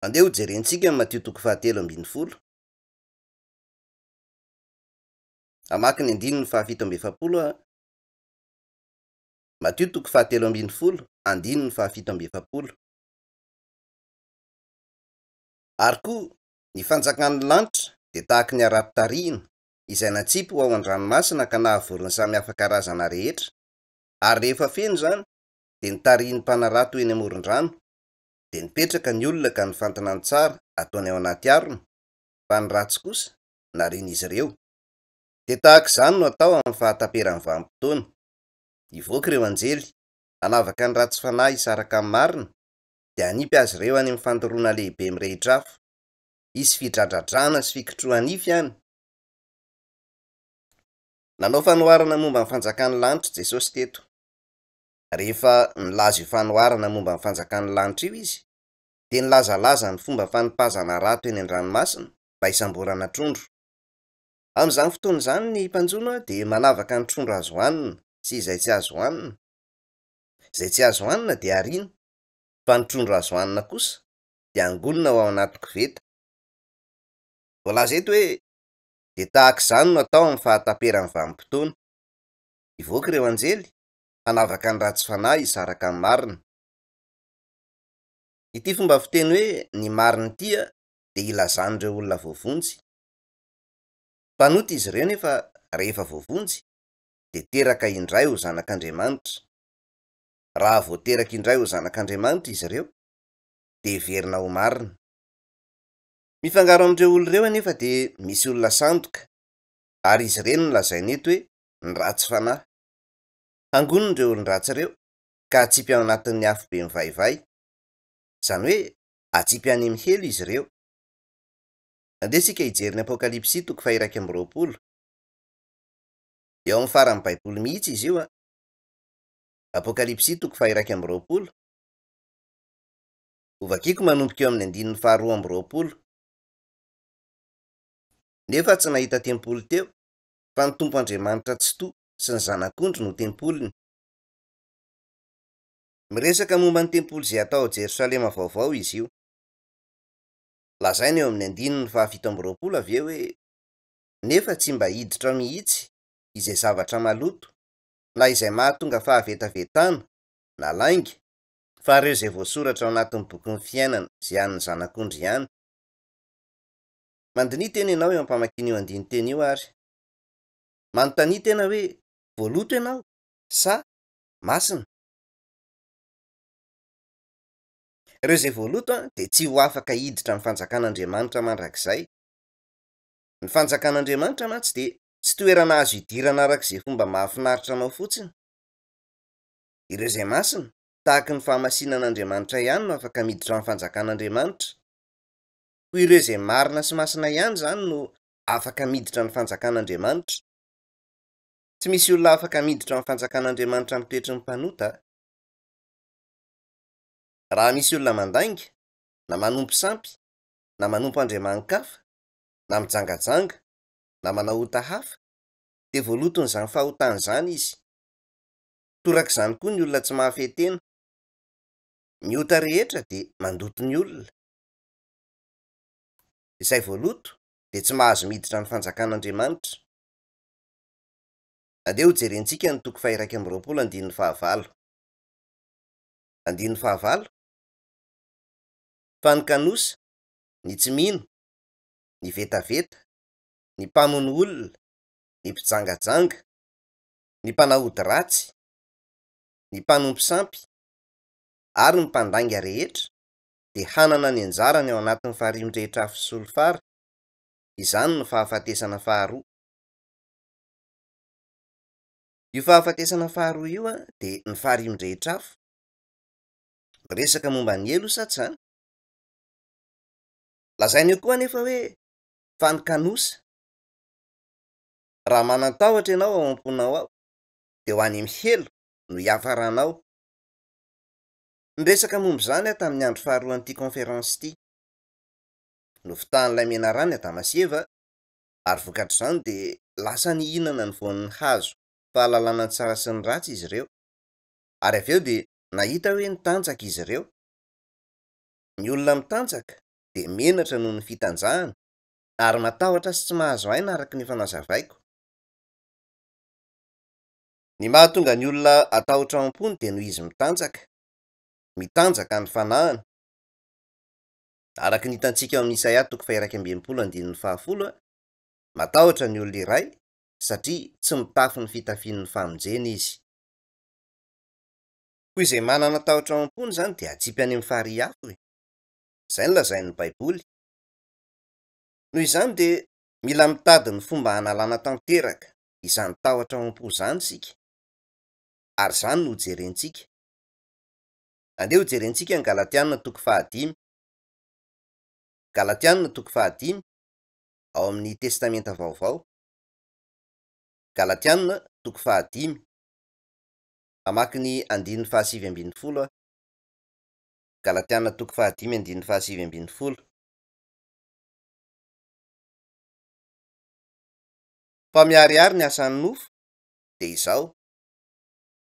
Andeha hojerentsika ny Matio toko fahatelo ambin'ny folo. Hamaky ny andininy fahafito amby efapolo aho. Matio toko fahatelo ambin'ny folo, andininy fahafito amby efapolo. Ary koa, ny fanjakan'ny lanitra dia tahaky ny harato tarihina, izay natsipy ho ao an-dranomasina ka nahavory ny samy hafa karazana rehetra. Ary rehefa feno izany, dia notarihin'ny mpanarato ho eny amoron-drano. Dia nipetraka ny olona ka nifantina ny tsara ataony ao anaty harona, fa ny ratsy kosa narian'izy ireo. Dia tahaka izany no atao amin'ny fahataperan'ny vanim-potoana. Hivoaka ireo anjely, hanavaka ny ratsy fanahy hisaraka amin'ny marina, dia hanipy azy ireo any amin'ny fandoroana lehibe mirehitra afo. Hisy fidradradrana sy fikitroha-nify any. Nanao fanoharana momba ny fanjakan'ny lanitra Jesosy teto. Rehefa nilaza io fanoharana momba ny fanjakan'ny lanitra io izy, dia nilazalaza ny fomba fanipazana harato eny an-dranomasina mba hisamborana trondro. Amin'izany fotoana izany ny mpanjono dia manavaka ny trondro azo hanina sy izay tsy azo hanina. Izay tsy azo hanina dia ariana, fa ny trondro azo hanina kosa dia angonina ho ao anaty koveta. Voalaza eto hoe, Dia tahaka izany no atao amin'ny fahataperan'ny vanim-potoana. Hivoaka ireo anjely, hanavaka ny ratsy fanahy hisaraka amin'ny marina. Ity fomba fiteny hoe ny marina ity dia ilazana ireo olona voavonjy. Mpanota izy ireo nefa rehefa voavonjy dia teraka indray ho zanak'Andriamanitra. Raha vao teraka indray ho zanak'Andriamanitra izy ireo dia heverina ho marina. Mifangaro amin'ireo olona ireo anefa dia misy olona sandoka ary izy ireny no lazaina eto hoe ny ratsy fanahy. Hangonina ireo olon-dratsy ireo ka hatsipy ao anatin'ny afobe mivaivay. Izany hoe hatsipy any amin'ny helo izy ireo. Andeha isika hijery ny Apokalypsy toko faha-21. Eo amin'ny faran'ny Baiboly mihitsy izy io an. Apokalypsy toko faha-21. Hovakiko manomboka eo amin'ny andininy faha-22. Nefa tsy nahita tempoly teo, fa ny Tompo Andriamanitra Tsitoha sy ny Zanak'ondry no tempoliny. Miresaka momba ny tempoly izay hatao ao Jerosalema vaovao izy io. Lazaina eo amin'ny andininy faha-27 avy eo hoe, Nefa tsy mba hiditra ao mihitsy izay zavatra maloto, na izay mahatonga fahavetavetana, na lainga, fa ireo izay voasoratra ao anatin'ny bokin'ny fiainana izay an'ny Zanak'ondry ihany. Mandiniha tena ianao eo am-pamakiana io andinin-teny io ary manontania tena hoe, Voaloto ianao sa masina? Ireo izay voaloto dia tsy ho afaka hiditra amin'ny fanjakan'Andriamanitra mandrakizay. Ny fanjakan'Andriamanitra mantsy dia tsy toerana azo idirana araka izay fomba mahafinaritra anao fotsiny. Ireo izay masina, tahaka ny fahamasinan'Andriamanitra ihany no afaka miditra amin'ny fanjakan'Andriamanitra. Koa ireo izay marina sy masina ihany izany no afaka miditra ny fanjakan'Andriamanitra. Tsy misy olona afaka miditra amin'ny fanjakan'Andriamanitra amin'ny toetry ny mpanota. Raha misy olona mandainga, na manompo sampy, na manompo andriamani-kafa, na mijangajanga, na manao ota hafa, dia voaloton'izany fahotana izany izy. Torak'izany koa ny olona tsy mahafehy tena. Ny ota rehetra dia mandoto ny olona. Izay voaloto dia tsy mahazo miditra ny fanjakan'Andriamanitra. Andeha hojerentsika ny toko faha-21 andininy fahavalo. Andininy fahavalo, Fa ny kanosa, ny tsy mino, ny vetaveta, ny mpamono olona, ny mpijangajanga, ny mpanao ody ratsy, ny mpanompo sampy, ary ny mpandainga rehetra dia hanana ny anjarany ao anatin'ny farihy mirehitra afo sy solifara, izany no fahafatesana faharoa. Io fahafatesana faharoa io dia ny farihy mirehitra afo. Miresaka momba ny helo sa tsy izany? Lazaina eo koa anefa hoe fa ny kanosa. Raha manan-tahotra ianao ao am-ponao ao, dia ho any amin'ny helo no hiafaranao. Niresaka momba izany aho tamin'ny andro faharoan'ity conférence ity. Nofitahan'ilay menarana i Adama sy Eva, ary vokatr'izany dia lasa nihinana ny voan'ny hazo fahalalana ny tsara sy ny ratsy izy ireo, ary avy eo dia nahita hoe nitanjaka izy ireo. Ny olona mitanjaka. dia menatra noho ny fitanjahana ary matahotra sy tsy mahazo aina araka ny efa nazavaiko. Ny mahatonga ny olona hatahotra ao am-pony dia noho izy mitanjaka. Mitanjaka ny fanahiny. Araka ny hitantsika ao amin'ny Isaia toko faha-61 andininy fahafolo, matahotra ny olona iray satria tsy mitafy ny fitafian'ny famonjena izy. Koa izay manana tahotra ao am-pony izany dia atsipy any amin'ny farihy afo e! Izay no lazain'ny Baiboly. Noho izany dia mila mitady ny fomba hanalana tanteraka izany tahotra ao am-po izany isika. Ary izany no hojerentsika. Andeha hojerentsika ny Galatiana toko fahadimy. Galatiana toko fahadimy, ao amin'ny Testamenta Vaovao. Galatiana toko fahadimy. Hamaky ny andininy fahasivy ambin'ny folo aho. Galatiana toko fahadimy andininy fahasivy ambin'ny folo. Fa miharihary ny asan'ny nofo, dia izao,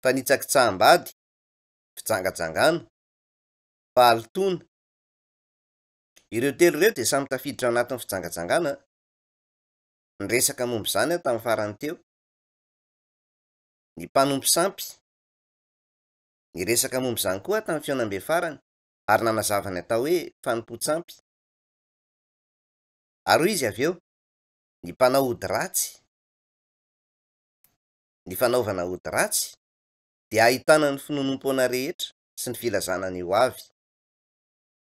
fanitsakitsaham-bady, fijangajangana, fahalotoana. Ireo telo ireo dia samy tafiditra ao anatin'ny fijangajangana. Niresaka momba izany aho tamin'ny farany teo. Ny mpanompo sampy. Niresaka momba izany koa aho tamin'ny fihaonambe farany ary nanazava ny atao hoe fanompoan-tsampy. Ary hoy izy avy eo, Ny mpanao ody ratsy. Ny fanaovana ody ratsy dia ahitana ny finoanoam-poana rehetra sy ny filazana ny ho avy.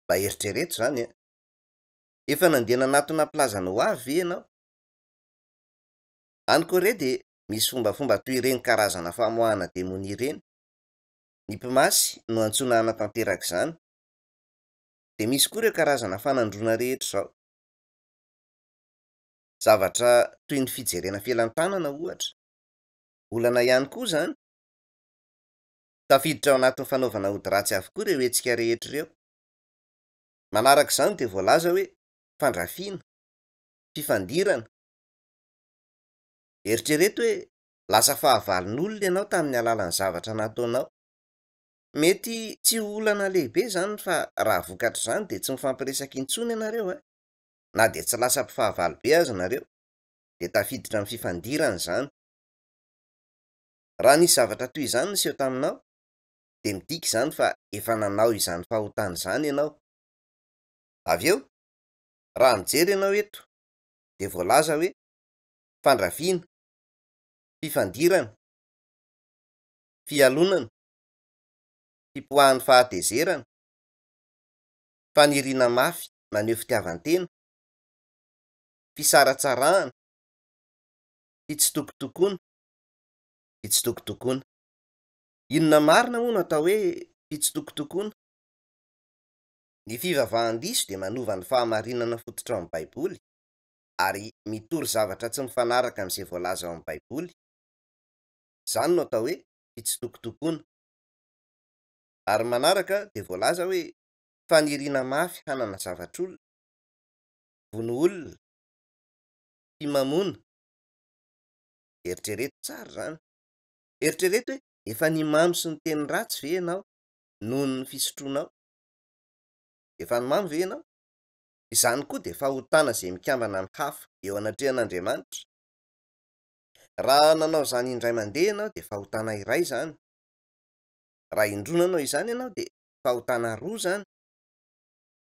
Mba eritrereto izany an! Efa nandeha nanatona mpilaza ny ho avy ve ianao? Any Korea dia misy fombafomba toy ireny karazana famoahana demonia ireny. Ny mpimasy no antsoina hanatanteraka izany. Dia misy koa ireo karazana fanandroana rehetra izao. Zavatra toy ny fijerena felan-tanana ohatra. Olana ihany koa izany. Tafiditra ao anatin'ny fanaovana ody ratsy avokoa ireo hetsika rehetra ireo. Manaraka izany dia voalaza hoe fandrafiana, fifandirana. Eritrereto hoe lasa fahavalon'olona ianao tamin'ny alalan'ny zavatra nataonao. Mety tsy ho olana lehibe izany fa raha vokatr'izany dia tsy mifampiresaka intsony ianareo a! Na dia tsy lasa mpifahavalo be aza nareo dia tafiditra amin'ny fifandirana izany. Raha nisy zavatra toy izany niseho taminao dia midika izany fa efa nanao izany fahotana izany ianao. Avy eo, raha mijery ianao eto dia voalaza hoe fandrafiana, fifandirana, fialonana, fipoahan'ny fahatezerana, faniriana mafy maneho fitiavan-tena, fisaratsarahana, fitsitokotokoana, fitsitokotokoana. Inona marina moa no atao hoe fitsitokotokoana? Ny fivavahan-diso dia manova ny fahamarinana fototra ao amin'ny Baiboly ary mitory zavatra tsy mifanaraka amin'izay voalaza ao amin'ny Baiboly. Izany no atao hoe fitsitokotokoana. Ary manaraka dia voalaza hoe faniriana mafy hanana zavatr'olona, vono olona, fimamoana. Eritrereto tsara izany. Eritrereto hoe efa nimamo sy niteny ratsy ve ianao noho ny fisotroanao? Efa nimamo ve ianao? Izany koa dia fahotana izay mikambana amin'ny hafa eo anatrehan'Andriamanitra. Raha nanao izany indray mandeha ianao dia fahotana iray izany. Raha indroa nanao izany ianao dia fahotana roa izany.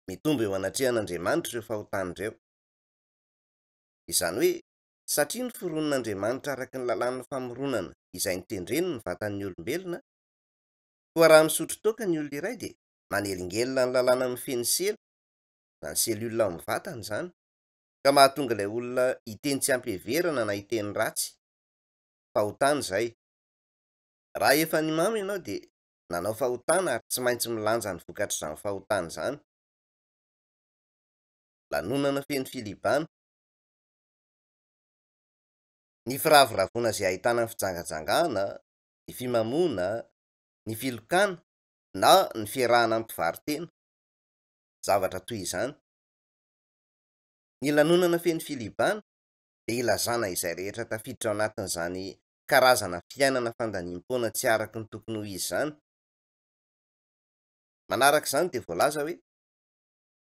Mitombo eo anatrehan'Andriamanitra ireo fahotana ireo. Izany hoe satria noforonin'Andriamanitra araka ny lalàn'ny famoronana izay notendreny ny vatan'ny olombelona, koa raha misotro toaka ny olona iray dia manelingelina ny lalàna mifehy ny sela na ny cellule ao amin'ny vatana izany, ka mahatonga ilay olona hiteny tsy am-piheverana na hiteny ratsy. Fahotana izay. Raha efa nimamo ianao dia nanao fahotana ary tsy maintsy milanja ny vokatr'izany fahotana izany. Lanonana feno filibana. Ny firavoravoana izay ahitana ny fijangajangana, ny fimamoana, ny filokana na ny fiarahana amin'ny mpivaro-tena. Zavatra toy izany. Ny lanonana feno filibana dia ilazana izay rehetra tafiditra ao anatin'izany karazana fiainana fandaniam-poana tsy araka ny tokony ho izy izany. Manaraka izany dia voalaza hoe.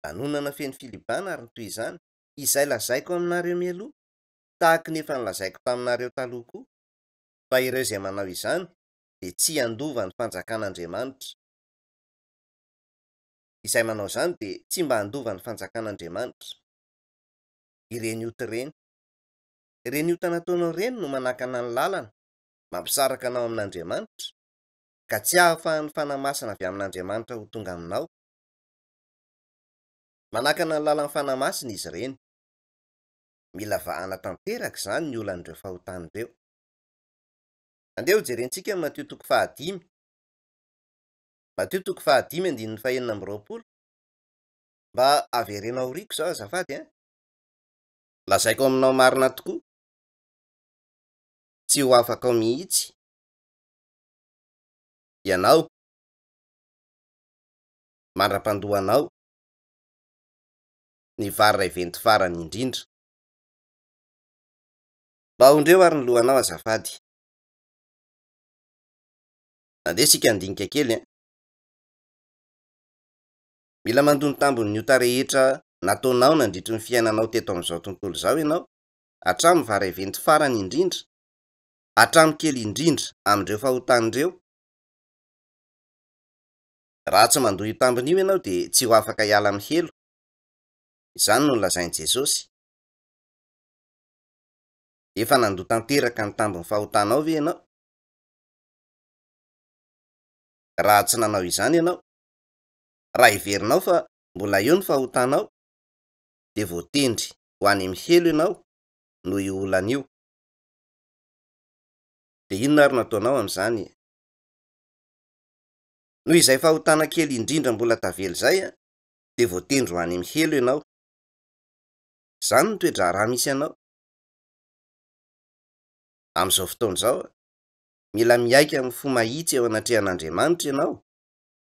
Lanonana feno filibana ary ny toy izany, izay lazaiko aminareo mialoha, tahaka ny efa nolazaiko taminareo taloha koa, fa ireo izay manao izany dia tsy handova ny fanjakan'Andriamanitra. Izay manao izany dia tsy mba handova ny fanjakan'Andriamanitra. Ireny ota ireny. Ireny ota nataonao ireny no manakana ny lalana, mampisaraka anao amin'Andriamanitra, ka tsy ahafahan'ny Fanahy Masina avy amin'Andriamanitra ho tonga aminao. Manakana ny lalan'ny Fanahy Masina izy ireny. Mila vahana tanteraka izany ny olan'ireo fahotana ireo. Andeha hojerentsika ny Matio toko fahadimy. Matio toko fahadimy andininy fahenina amby 20. Mba avereno aoriako izao azafady an. Lazaiko aminao marina tokoa, tsy ho afaka ao mihitsy ianao mandra-pandoanao ny vary iray venty farany indrindra. Mba ondreo ary ny lohanao azafady. Andeha isika handinika kely an. Mila mandoa ny tambin'ny ota rehetra nataonao nandritry ny fiainanao teto amin'izao tontolo izao ianao, hatramin'ny vary venty farany indrindra, hatramin'ny kely indrindra amin'ireo fahotana ireo. Raha tsy mandoa io tambiny io ianao dia tsy ho afaka hiala amin'ny helo. Izany no nolazain'i Jesosy. Efa nandoa tanteraka ny tambin'ny fahotanao ve ianao? Raha tsy nanao izany ianao, raha heverinao fa mbola eo ny fahotanao, dia voatendry ho any amin'ny helo ianao noho io olana io. Dia inona ary no ataonao amin'izany? Noho izay fahotana kely indrindra mbola tavela izay, dia voatendry ho any amin'ny helo ianao. Izany no toe-draharaha misy anao. Amin'izao fotoana izao, mila miaiky amin'ny fo mahitsy eo anatrehan'Andriamanitra ianao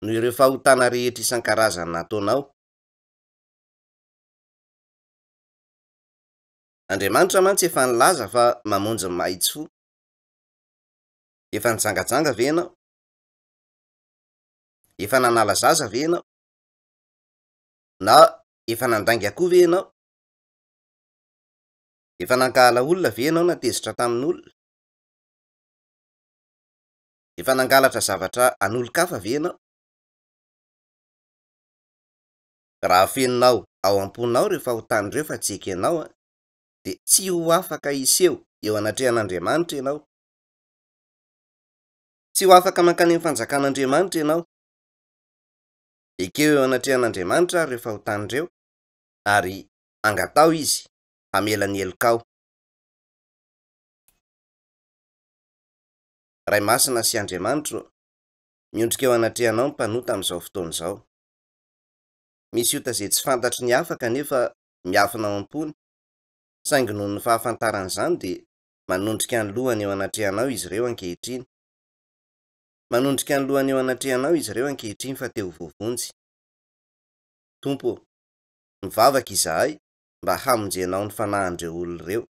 noho ireo fahotana rehetra isan-karazany nataonao. Andriamanitra mantsy efa nilaza fa mamonjy ny mahitsy fo. Efa nijangajanga ve ianao? Efa nanala zaza ve ianao? Na efa nandainga koa ve ianao? Efa nankahala olona ve ianao na tezitra tamin'olona? Efa nangalatra zavatra an'olon-kafa ve ianao? Raha afeninao ao am-ponao ireo fahotana ireo fa tsy ekenao, dia tsy ho afaka hiseho eo anatrehan'Andriamanitra ianao. Tsy ho afaka mankany amin'ny fanjakan'Andriamanitra ianao. Ekeo eo anatrehan'Andriamanitra ary ireo fahotana ireo, ary angataho Izy hamela ny helokao. Ray Masina sy Andriamanitro ô, miondrika eo anatrehanao ny mpanota amin'izao fotoana izao. Misy ota izay tsy fantatry ny hafa kanefa miafina ao am-pony, saingy noho ny fahafantarany izany dia manondrika ny lohany eo anatrehanao izy ireo ankehitriny. Manondrika ny lohany eo anatrehanao izy ireo ankehitriny fa te ho voavonjy. Tompo ô, mivavaka izahay mba hamonjenao ny fanahin'ireo olona ireo.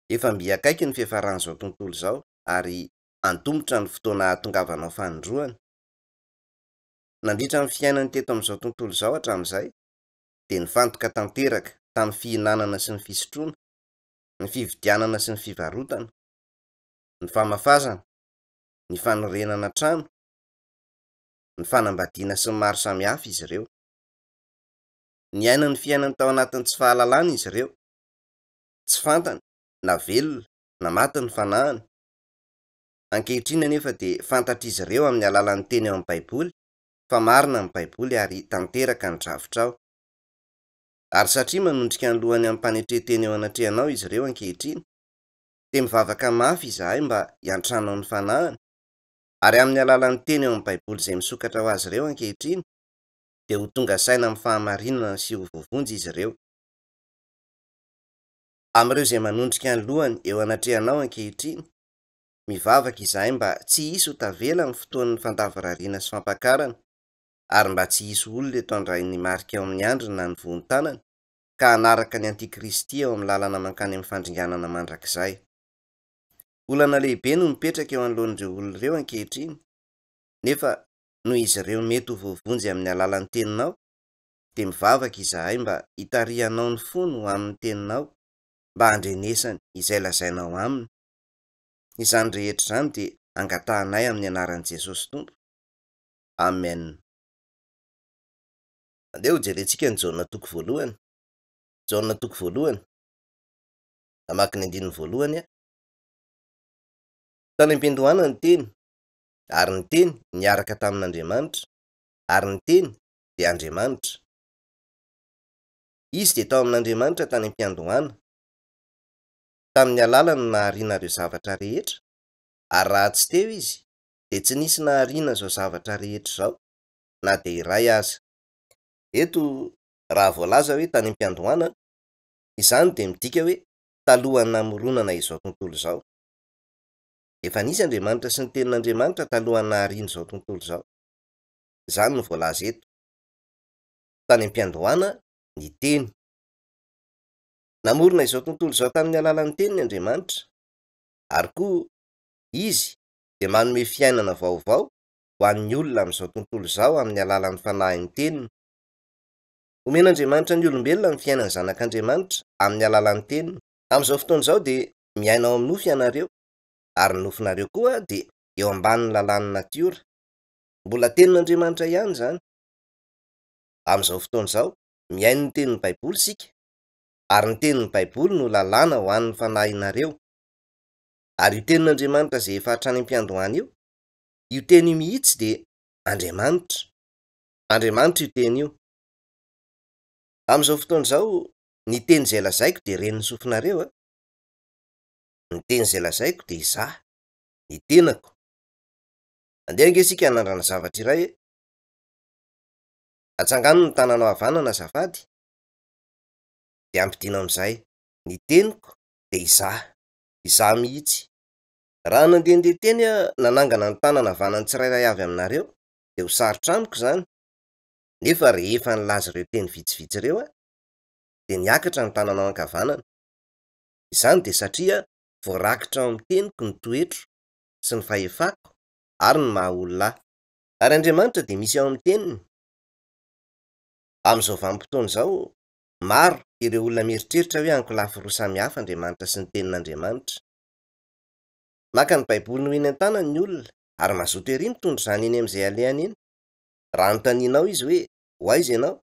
Efa mby akaiky ny fiafaran'izao tontolo izao ary antomotra ny fotoana hahatongavanao fanindroany. Nandritra ny fiainany teto amin'izao tontolo izao hatramin'izay dia nifantoka tanteraka tamin'ny fihinanana sy ny fisotroana, ny fividianana sy ny fivarotana, ny famafazana, ny fanorenana trano, ny fanambadiana sy ny maro samihafa izy ireo. Niaina ny fiainany tao anatin'ny tsy fahalalana izy ireo. Tsy fantany na velona na maty ny fanahiny. Ankehitriny anefa dia fantatr'izy ireo amin'ny alalan'ny teny ao amin'ny Baiboly fa marina ny Baiboly ary tanteraka ny drafitrao. Ary satria manondrika ny lohany amim-panetren-tena eo anatrehanao izy ireo ankehitriny, dia mivavaka mafy izahay mba hiantranao ny fanahiny, ary amin'ny alalan'ny teny ao amin'ny Baiboly izay misokatra ho azy ireo ankehitriny, dia ho tonga saina amin'ny fahamarinana sy ho voavonjy izy ireo. Amin'ireo izay manondrika ny lohany eo anatrehanao ankehitriny, mivavaka izahay mba tsy hisy ho tavela amin'ny fotoan'ny fandavorariana sy fampakarana, ary mba tsy hisy olona eto handray ny marika eo amin'ny andriny na ny vohon-tanany, ka hanaraka ny antikristy eo amin'ny lalana mankany amin'ny fandringanana mandrakizay. Olana lehibe no mipetraka eo anoloan'ireo olona ireo ankehitriny, nefa noho izy ireo mety ho voavonjy amin'ny alalan'ny teninao, dia mivavaka izahay mba hitarihanao ny fony ho amin'ny Teninao, mba handrenesany izay lazainao aminy. Izany rehetra izany dia angatahanay amin'ny anaran'i Jesosy Tompo. Amen. Andeha hojerentsika ny Jaona toko voalohany. Jaona toko voalohany. Hamaky ny andininy voalohany aho. Tany am-piandohana ny Teny, ary ny Teny niaraka tamin'Andriamanitra, ary ny Teny dia Andriamanitra. Izy dia tao amin'Andriamanitra tany am-piandohana. Tamin'ny alalany no nahariana ireo zavatra rehetra, ary raha tsy teo Izy, dia tsy nisy nahariana izao zavatra rehetra izao, na dia iray aza. Eto, raha voalaza hoe tany am-piandohana, izany dia midika hoe talohan'ny namoronana izao tontolo izao. Efa nisy Andriamanitra sy ny Tenin'Andriamanitra talohan'ny nahariana izao tontolo izao. Izany no voalaza eto. Tany am-piandohana ny Teny. Namorona izao tontolo izao tamin'ny alalan'ny Teniny Andriamanitra. Ary koa, Izy dia manome fiainana vaovao ho an'ny olona amin'izao tontolo izao amin'ny alalan'ny Fanahin'ny Teniny. Omen'Andriamanitra ny olombelona ny fiainan'ny Zanak'Andriamanitra amin'ny alalan'ny Teniny. Amin'izao fotoana izao dia miaina ao amin'ny nofo ianareo, ary ny nofonareo koa dia eo ambanin'ny lalàn'ny natiora. Mbola Tenin'Andriamanitra ihany izany. Amin'izao fotoana izao, mihaino ny tenin'ny Baiboly isika, ary ny tenin'ny Baiboly no lalàna ho an'ny fanahinareo. Ary io tenin'Andriamanitra izay efa hatrany am-piandohana io, io teny io mihitsy dia Andriamanitra. Andriamanitra io teny io. Amin'izao fotoana izao, ny teny izay lazaiko dia ren'ny sofinareo a. Ny teny izay lazaiko dia izaho, ny tenako. Andeha ange isika hanandrana zavatra iray e. Atsangano ny tananao havanana azafady, dia ampidino amin'izay. Ny teniko dia izaho, izaho mihitsy. Raha nandehandeha teny aho nanangana ny tanana havanan'ny tsirairay avy aminareo, dia ho sarotra amiko izany. Nefa rehefa nilaza ireo teny vitsivitsy ireo aho, dia niakatra ny tananao ankavanana. Izany dia satria voarakitra ao amin'ny teniko ny toetro sy ny fahefako ary ny maha-olona ahy. Ary Andriamanitra dia misy ao amin'ny Teniny. Amin'izao vanim-potoana izao, maro ireo olona mieritreritra hoe ankolafy roa samy hafa Andriamanitra sy ny Tenin'Andriamanitra. Maka ny Baiboliny ho eny an-tanany ny olona, ary mazoto ery mitondra izany eny amin'izay alehany eny. Raha anontanianao izy hoe, Ho aiza ianao?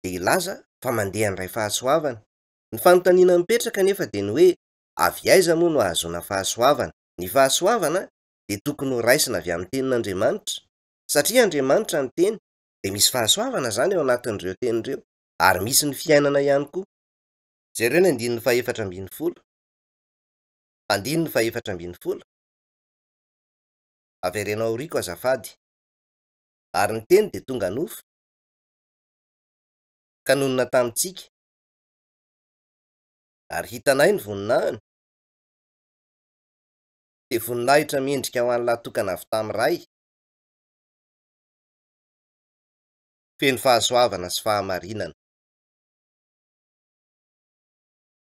dia hilaza fa mandeha handray fahasoavana. Ny fanontaniana mipetraka anefa dia ny hoe, avy aiza moa no ahazoana fahasoavana? Ny fahasoavana dia tokony ho raisina avy amin'ny Tenin'Andriamanitra. Satria Andriamanitra ny Teny, dia misy fahasoavana izany ao anatin'ireo teny ireo, ary misy ny fiainana ihany koa. Jereo ny andininy fahefatra ambinifolo. Andininy fahefatra ambinifolo. Avereno aoriako azafady. Ary ny Teny dia tonga nofo, ka nonina tamintsika. Ary hitanay ny voninahiny. Dia voninahitra mendrika ho an'ny lahy tokana avy tamin'ny Ray. Feno fahasoavana sy fahamarinana.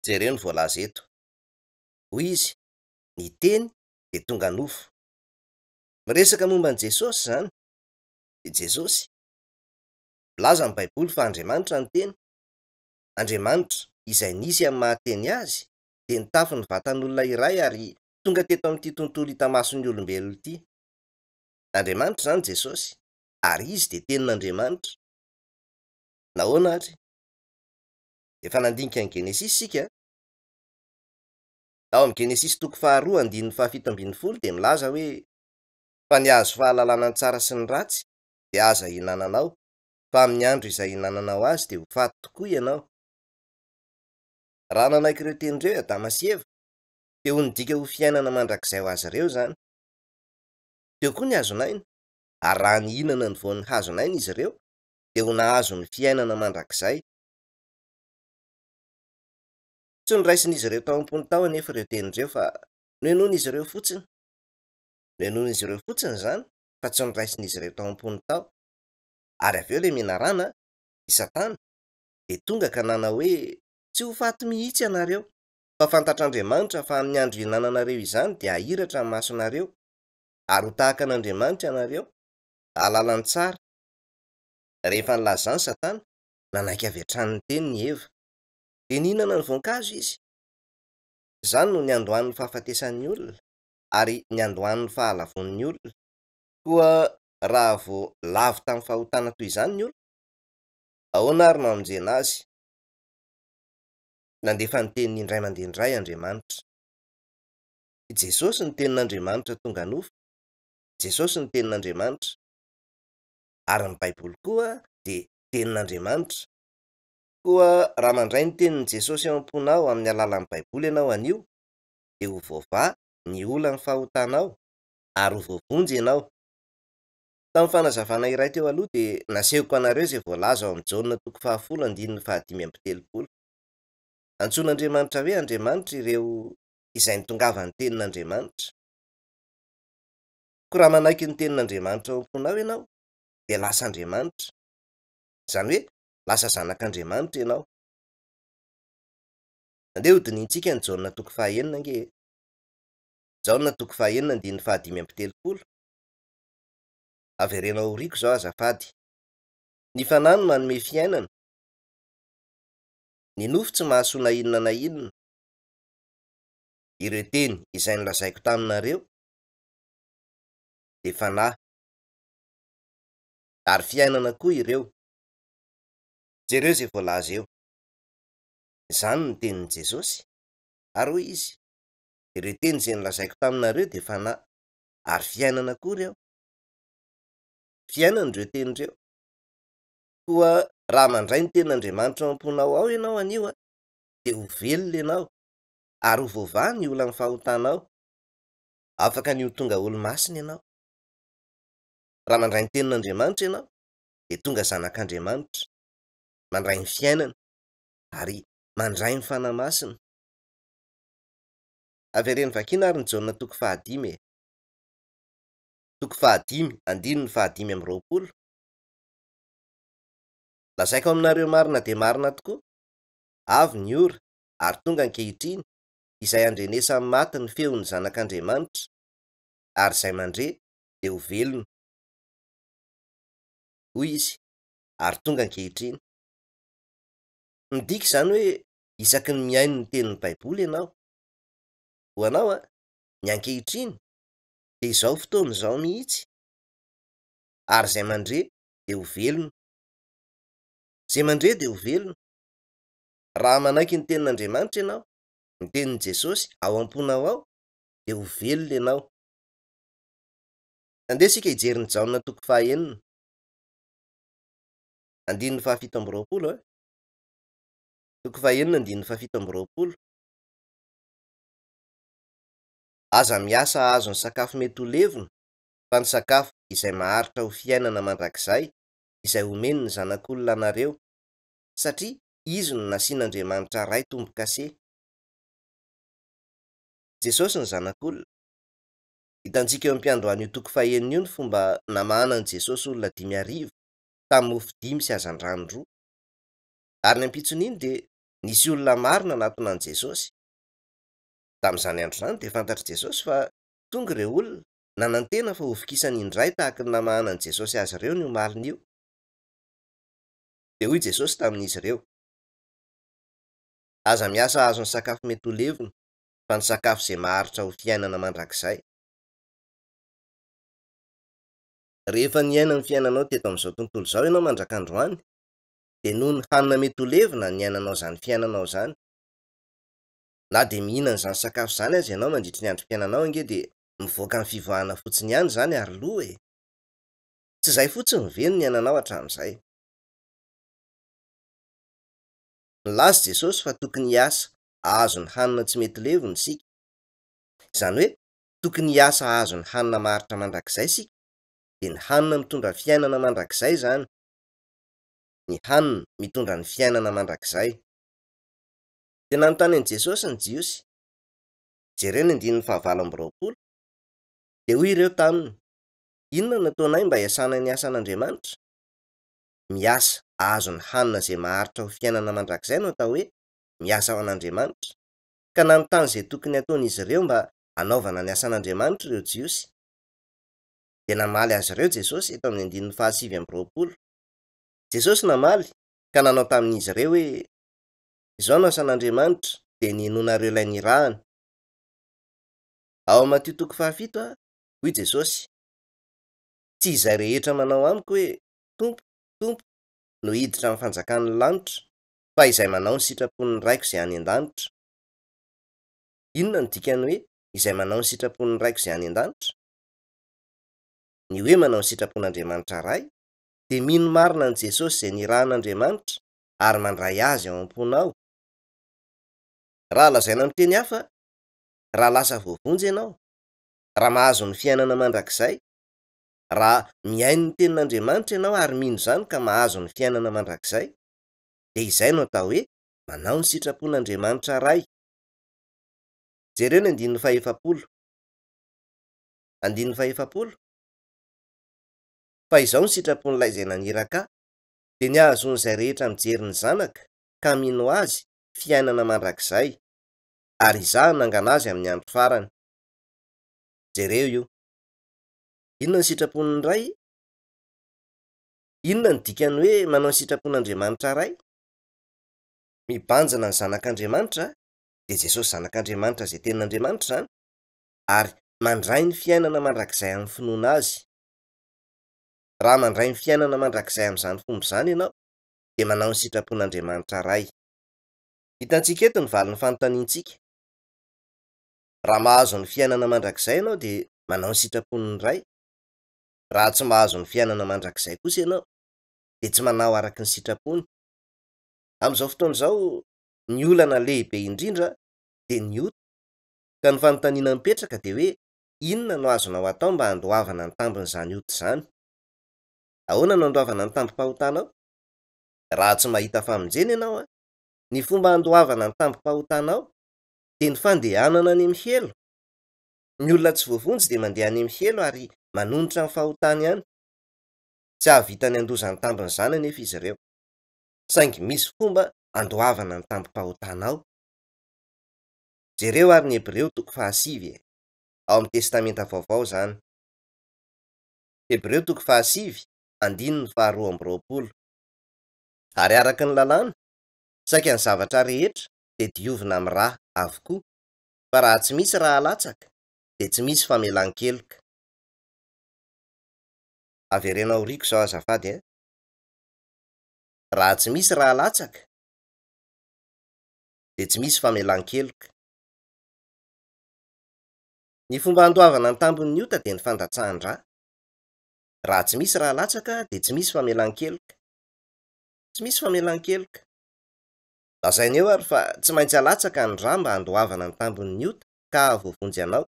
Jereo ny voalaza eto. Hoy izy, Ny Teny dia tonga nofo. Miresaka momba an'i Jesosy izany. I Jesosy. Milaza ny Baiboly fa Andriamanitra ny Teny. Andriamanitra, izay nisy amin'ny maha-Teny Azy, dia nitafy ny vatan'olona iray ary tonga teto amin'ity tontolo hita mason'ny olombelona ity. Andriamanitra izany Jesosy, ary Izy dia Tenin'Andriamanitra. Nahoana ary? Efa nandinika ny Genesisy isika. Ao amin'ny Genesisy toko faharoa andininy fahafito ambinifolo dia milaza hoe, Fa ny hazo fahalalana ny tsara sy ny ratsy dia aza ihinananao, fa amin'ny andro izay ihinananao azy dia ho faty tokoa ianao. Raha nanaiky ireo teny ireo i Adama sy Eva, dia ho nidika ho fiainana mandrakizay ho azy ireo izany. Teo koa ny hazon'aina, ary raha nihinana ny voan'ny hazon'aina izy ireo, dia ho nahazo ny fiainana mandrakizay. Tsy noraisin'izy ireo tao am-pony tao anefa ireo teny ireo, fa nohenoin'izy ireo fotsiny. Nohenoin'izy ireo fotsiny izany, fa tsy noraisin'izy ireo tao am-pony tao. Ary avy eo ilay menarana, i Satana, dia tonga ka nanao hoe, Tsy ho faty mihitsy ianareo, fa fantatr'Andriamanitra fa amin'ny andro ihinananareo izany dia hahiratra ny masonareo, ary ho tahaka an'Andriamanitra ianareo, hahalala ny tsara. Rehefa nilaza izany Satana, Nanaiky avy hatrany ny teniny i Eva. Dia nihinana ny voankazo izy. Izany no niandohan'ny fahafatesan'ny olona, ary niandohan'ny fahalavoan'ny olona. Koa raha vao lavo tamin'ny fahotana toy izany ny olona, ahoana ary no hamonjena azy? Nandefa ny teniny indray mandeha indray Andriamanitra. I Jesosy no Tenin'Andriamanitra tonga nofo, Jesosy no Tenin'Andriamanitra. Ary ny Baiboly koa dia Tenin'Andriamanitra. Koa raha mandray ny tenin'i Jesosy ao am-ponao amin'ny alalan'ny Baiboly ianao anio, dia ho voavaha ny olan'ny fahotanao ary ho voavonjy ianao. Tamin'ny fanazavana iray teo aloha dia nasehoko anareo izay voalaza ao amin'ny Jaona toko fahafolo andininy fahadimy amby telopolo. Antsoin'Andriamanitra hoe Andriamanitra ireo izay nitongavan'ny tenin'Andriamanitra. Koa raha manaiky ny tenin'Andriamanitra ao am-ponao ianao, dia lasa Andriamanitra. Izany hoe lasa zanak'Andriamanitra ianao. Andeha hodinihintsika ny Jaona toko fahaenina ange e. Jaona toko fahaenina andininy fahadimy amby telopolo. Avereno aoriako izao azafady. Ny fanahy no manome fiainana. Ny nofo tsy mahasoa na inona na inona. Ireo teny izay nolazaiko taminareo dia fanahy ary fiainana koa ireo. Jereo izay voalaza eo. Izany no tenin'i Jesosy. Ary hoy Izy, Ireo teny izay nolazaiko taminareo dia fanahy, ary fiainana koa ireo. Fiainana ireo teny ireo. Koa raha mandray ny tenin'Andriamanitra ao am-ponao ao ianao anio, dia ho velona ianao, ary ho voavaha ny olan'ny fahotanao. Afaka ny ho tonga olo-masina ianao. Raha mandray ny tenin'Andriamanitra ianao, dia tonga zanak'Andriamanitra, mandray ny fiainana, ary mandray ny Fanahy Masina. Avereno vakiana ary ny Jaona toko fahadimy e. Toko fahadimy, andininy fahadimy amby roapolo. Lazaiko aminareo marina dia marina tokoa, avy ny ora, ary tonga ankehitriny, izay handrenesan'ny maty ny feon'ny Zanak'Andriamanitra, ary izay mandre dia ho velona. Hoy izy, ary tonga ankehitriny. Midika izany hoe isaky ny mihaino ny tenin'ny Baiboly ianao, ho anao, ny ankehitriny dia izao fotoana izao mihitsy, ary izay mandre dia ho velona. Izay mandre dia ho velona. Raha manaiky ny tenin'Andriamanitra ianao, ny tenin'i Jesosy ao am-ponao ao, dia ho velona ianao. Andeha isika hijery ny Jaona toko fahaenina, andininy fahafito amby roapolo. Toko fahaenina, andininy fahafito amby roapolo. Aza miasa hahazo ny sakafo mety ho levona, fa ny sakafo izay maharitra ho fiainana mandrakizay, izay omeny ny Zanak'olona anareo, satria Izy no nasian'Andriamanitra Ray tombo-kase. Jesosy ny Zanak'olona. Hitantsika eo am-piandohan'io toko fahenina io ny fomba namahanan'i Jesosy olona 5000 tamin'ny mofo dimy sy hazandrano roa. Ary ny ampitson'iny dia nisy olona maro nanatona an'i Jesosy. Tamin'izany andro izany dia fantatr'i Jesosy fa tonga ireo olona, nanantena fa hovokisany indray tahaka ny namahanan'i Jesosy azy ireo ny omalin'io. Dia hoy Jesosy tamin'izy ireo, Aza miasa hahazo ny sakafo mety ho levona, fa ny sakafo izay maharitra ho fiainana mandrakizay. Rehefa niaina ny fiainanao teto amin'izao tontolo izao ianao mandrak'androany, dia noho ny hanina mety ho levona niainanao izany fiainanao izany. Na dia mihinana izany sakafo izany aza ianao mandritry ny androm-piainanao ange dia mivoaka amin'ny fivoahana fotsiny ihany izany ary lo e! Tsy izay fotsiny ve no niainanao hatramin'izay? Nilaza Jesosy fa tokony hiasa hahazo ny hanina tsy mety levona isika. Izany hoe tokony hiasa hahazo ny hanina maharitra mandrakizay isika, dia ny hanina mitondra fiainana mandrakizay izany. Ny hanina mitondra ny fiainana mandrakizay. Dia nanontany an'i Jesosy ny Jiosy. Jereo ny andininy fahavalo amby roapolo. Dia hoy ireo taminy, Inona no ataonay mba hiasanay ny asan'Andriamanitra? Miasa hahazo ny hanina izay maharitra ho fiainana mandrakizay no atao hoe miasa ho an'Andriamanitra. Ka nanontany izay tokony hataon'izy ireo mba hanaovana ny asan'Andriamanitra ireo Jiosy. Dia namaly azy ireo Jesosy eto amin'ny andininy fahasivy amby roapolo. Jesosy namaly. Ka nanao tamin'izy ireo hoe, Izao no asan'Andriamanitra, dia ny hinoanareo ilay nirahany. Ao amin'ny Matio toko fahafito, hoy Jesosy, Tsy izay rehetra manao amiko hoe, Tompo, Tompo, no hiditra amin'ny fanjakan'ny lanitra, fa izay manao ny sitrapon'ny Raiko izay any an-danitra. Inona no dikan'ny hoe izay manao ny sitrapon'ny Raiko izay any an-danitra? Ny hoe manao ny sitrapon'Andriamanitra Ray dia mino marina an'i Jesosy izay nirahan'Andriamanitra ary mandray Azy ao am-ponao. Raha lazaina amin'ny teny hafa, raha lasa voavonjy ianao, raha mahazo ny fiainana mandrakizay, raha mihaino ny tenin'Andriamanitra ianao ary mino izany ka mahazo ny fiainana mandrakizay, dia izay no atao hoe manao ny sitrapon'Andriamanitra Ray. Jereo ny andininy fahefapolo. Andininy fahefapolo, Fa izao ny sitrapon'ilay izay naniraka Ahy, dia ny hahazoan'izay rehetra mijery ny Zanaka ka mino Azy fiainana mandrakizay, ary Izaho hanangana azy amin'ny andro farany. Jereo io. Inona ny sitrapon'ny Ray? Inona no dikan'ny hoe manao ny sitrapon'Andriamanitra Ray? Mibanjina ny Zanak'Andriamanitra, dia Jesosy Zanak'Andriamanitra izay Tenin'Andriamanitra izany, ary mandray ny fiainana mandrakizay amin'ny finoana Azy. Raha mandray ny fiainana mandrakizay amin'izany fomba izany ianao, dia manao ny sitrapon'Andriamanitra Ray. Hitantsika eto ny valin'ny fanontaniantsika. Raha mahazo ny fiainana mandrakizay ianao dia manao ny sitrapon'ny Ray. Raha tsy mahazo ny fiainana mandrakizay kosa ianao dia tsy manao araka ny sitrapony. Amin'izao fotoana izao, ny olana lehibe indrindra dia ny ota. Ka ny fanontaniana mipetraka dia hoe inona no azonao atao mba handoavana ny tambin'izany ota izany? Ahoana no handoavana ny tambim-pahotanao? Raha tsy mahita famonjena ianao, ny fomba handoavana ny tambim-pahotanao dia ny fandehanana any amin'ny helo. Ny olona tsy voavonjy dia mandeha any amin'ny helo ary manonitra ny fahotany any. Tsy hahavita ny handoza ny tambin'izany anefa izy ireo. Saingy misy fomba andoavana ny tambim-pahotanao. Jereo ary ny Hebreo toko fahasivy e! Ao amin'ny Testamenta Vaovao izany. Hebreo toko fahasivy, andininy faharoa amby roapolo. Ary araka ny lalàna, saika ny zavatra rehetra dia diovina amin'ny ra avokoa, fa raha tsy misy ra alatsaka, dia tsy misy famelan-keloka. Avereno aoriako izao azafady eh. Raha tsy misy ra alatsaka, dia tsy misy famelan-keloka. Ny fomba handoavana ny tambin'ny ota dia ny fandatsahan-dra. Raha tsy misy ra alatsaka dia tsy misy famelan-keloka. Tsy misy famelan-keloka. Lazaina eo ary fa tsy maintsy alatsaka ny ra mba handoavana ny tambin'ny ota ka hahavoavonjy anao.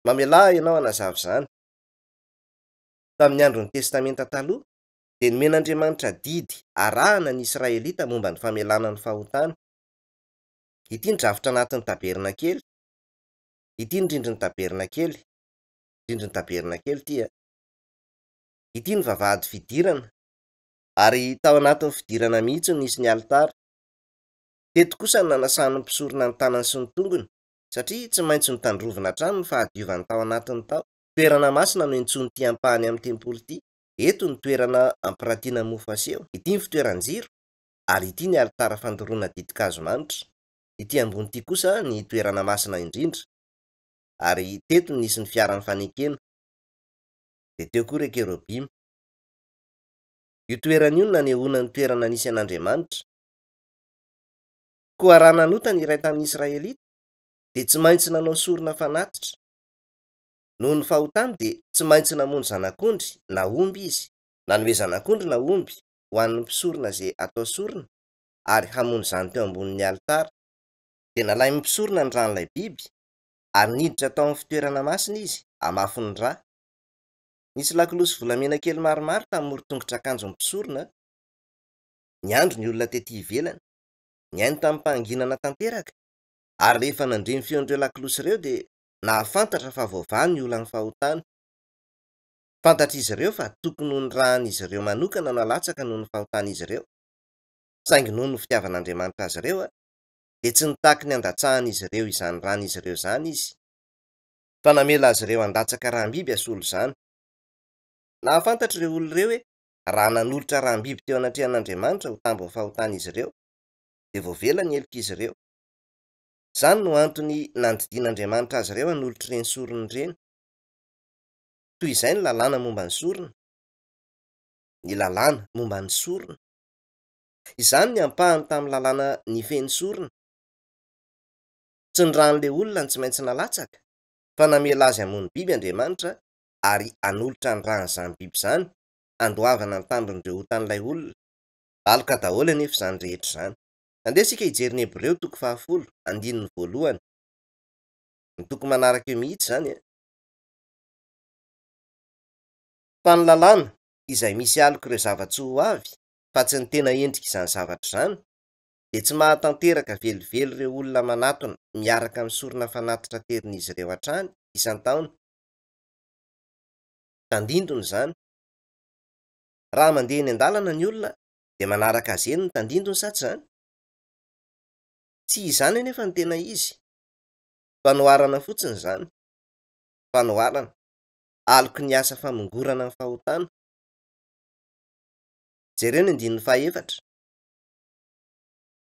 Mamelà ahy ianao hanazava izany. Tamin'ny andron'ny Testamenta Taloha, dia nomen'Andriamanitra didy arahana ny Israelita momba ny famelana ny fahotana. Ity ny drafitra anatin'ny tabernakely. Ity ny rindrin'ny tabernakely. Rindrin'ny tabernakely ity a. Ity ny vavahady fidirana. Ary tao anatin'ny fidirana mihitsy no nisy ny alitara. Teto kosa no nanasan'ny mpisorona ny tanany sy ny tongony, satria tsy maintsy notandrovina hatrany ny fahadiovany tao anatiny tao. Toerana masina no iantsoan'ity ampahany amin'ny tempoly ity. Eto ny toerana ampiratiana mofo aseho, ity ny fitoeran-jiro, ary ity ny alitara fandoroana ditin-kazo manitra. Ity ambony ity kosa ny toerana masina indrindra, ary teto no nisy ny fiaran'ny fanekena. Dia teo koa ireo kerobima. Io toerana io no nanehoana ny toerana nisy an'Andriamanitra. Koa raha nanota ny iray tamin'ny Israelita, dia tsy maintsy nanao sorona fanatitra. Noho ny fahotany dia tsy maintsy namono zanak'ondry na omby izy. Nanome zanak'ondry na omby ho an'ny mpisorona izay atao sorona ary hamono izany teo ambonin'ny alitara. Dia nalain'ny mpisorona ny ran'ilay biby ary niditra tao amin'ny fitoerana masina izy hamafy ny ra. Nisy lakolosy volamena kely maromaro tamin'ny moron-tongotr'akanjon'ny mpisorona. Niandry ny olona tetỳ ivelany, nihaino tamim-pahanginana tanteraka, ary rehefa nandre ny feon'ireo lakolosy ireo dia nahafantatra fa voavaha ny olan'ny fahotana. Fantatr'izy ireo fa tokony ho ny ran'izy ireo manokana no alatsaka noho ny fahotan'izy ireo, saingy noho ny fitiavan'Andriamanitra azy ireo, dia tsy nitaky ny handatsahan'izy ireo izany ran'izy ireo izany Izy, fa namela azy ireo handatsaka ràm-biby hasolo izany. Nahafantatra ireo olona ireo hoe Raha nanolotra ràm-biby teo anatrehan'Andriamanitra ho tambin'ny fahotan'izy ireo, dia voavela ny helok'izy ireo. Izany no antony nandidian'Andriamanitra azy ireo hanolotra ireny sorona ireny. Toy izay ny lalàna momba ny sorona. Ny lalàna momba ny sorona. Izany ny ampahany tamin'ny lalàna nifehy ny sorona. Tsy ny ràn'ilay olona no tsy maintsy nalatsaka, fa namela azy hamono biby Andriamanitra ary hanolotra ny ràn'izany biby izany handoavana ny tambin'ireo otan'ilay olona. Aloka daholo anefa izany rehetra izany. Andeha isika hijery ny Hebreo toko fahafolo, andininy voalohany. Ny toko manaraka eo mihitsy izany e. Fa ny lalàna, izay misy alok'ireo zava-tsoa ho avy, fa tsy ny tena endrik'izany zavatra izany, dia tsy mahatanteraka velively ireo olona manatona miaraka amin'ny sorona fanatitra aterin'izy ireo hatrany isan-taona. Tandindona izany. Raha mandeha eny an-dalana ny olona dia manaraka azy eny ny tandindony sa tsy izany? Tsy izany anefa no tena izy. Fanoharana fotsiny izany. Fanoharana. Aloky ny asa famongorana ny fahotana. Jereo ny andininy fahaefatra.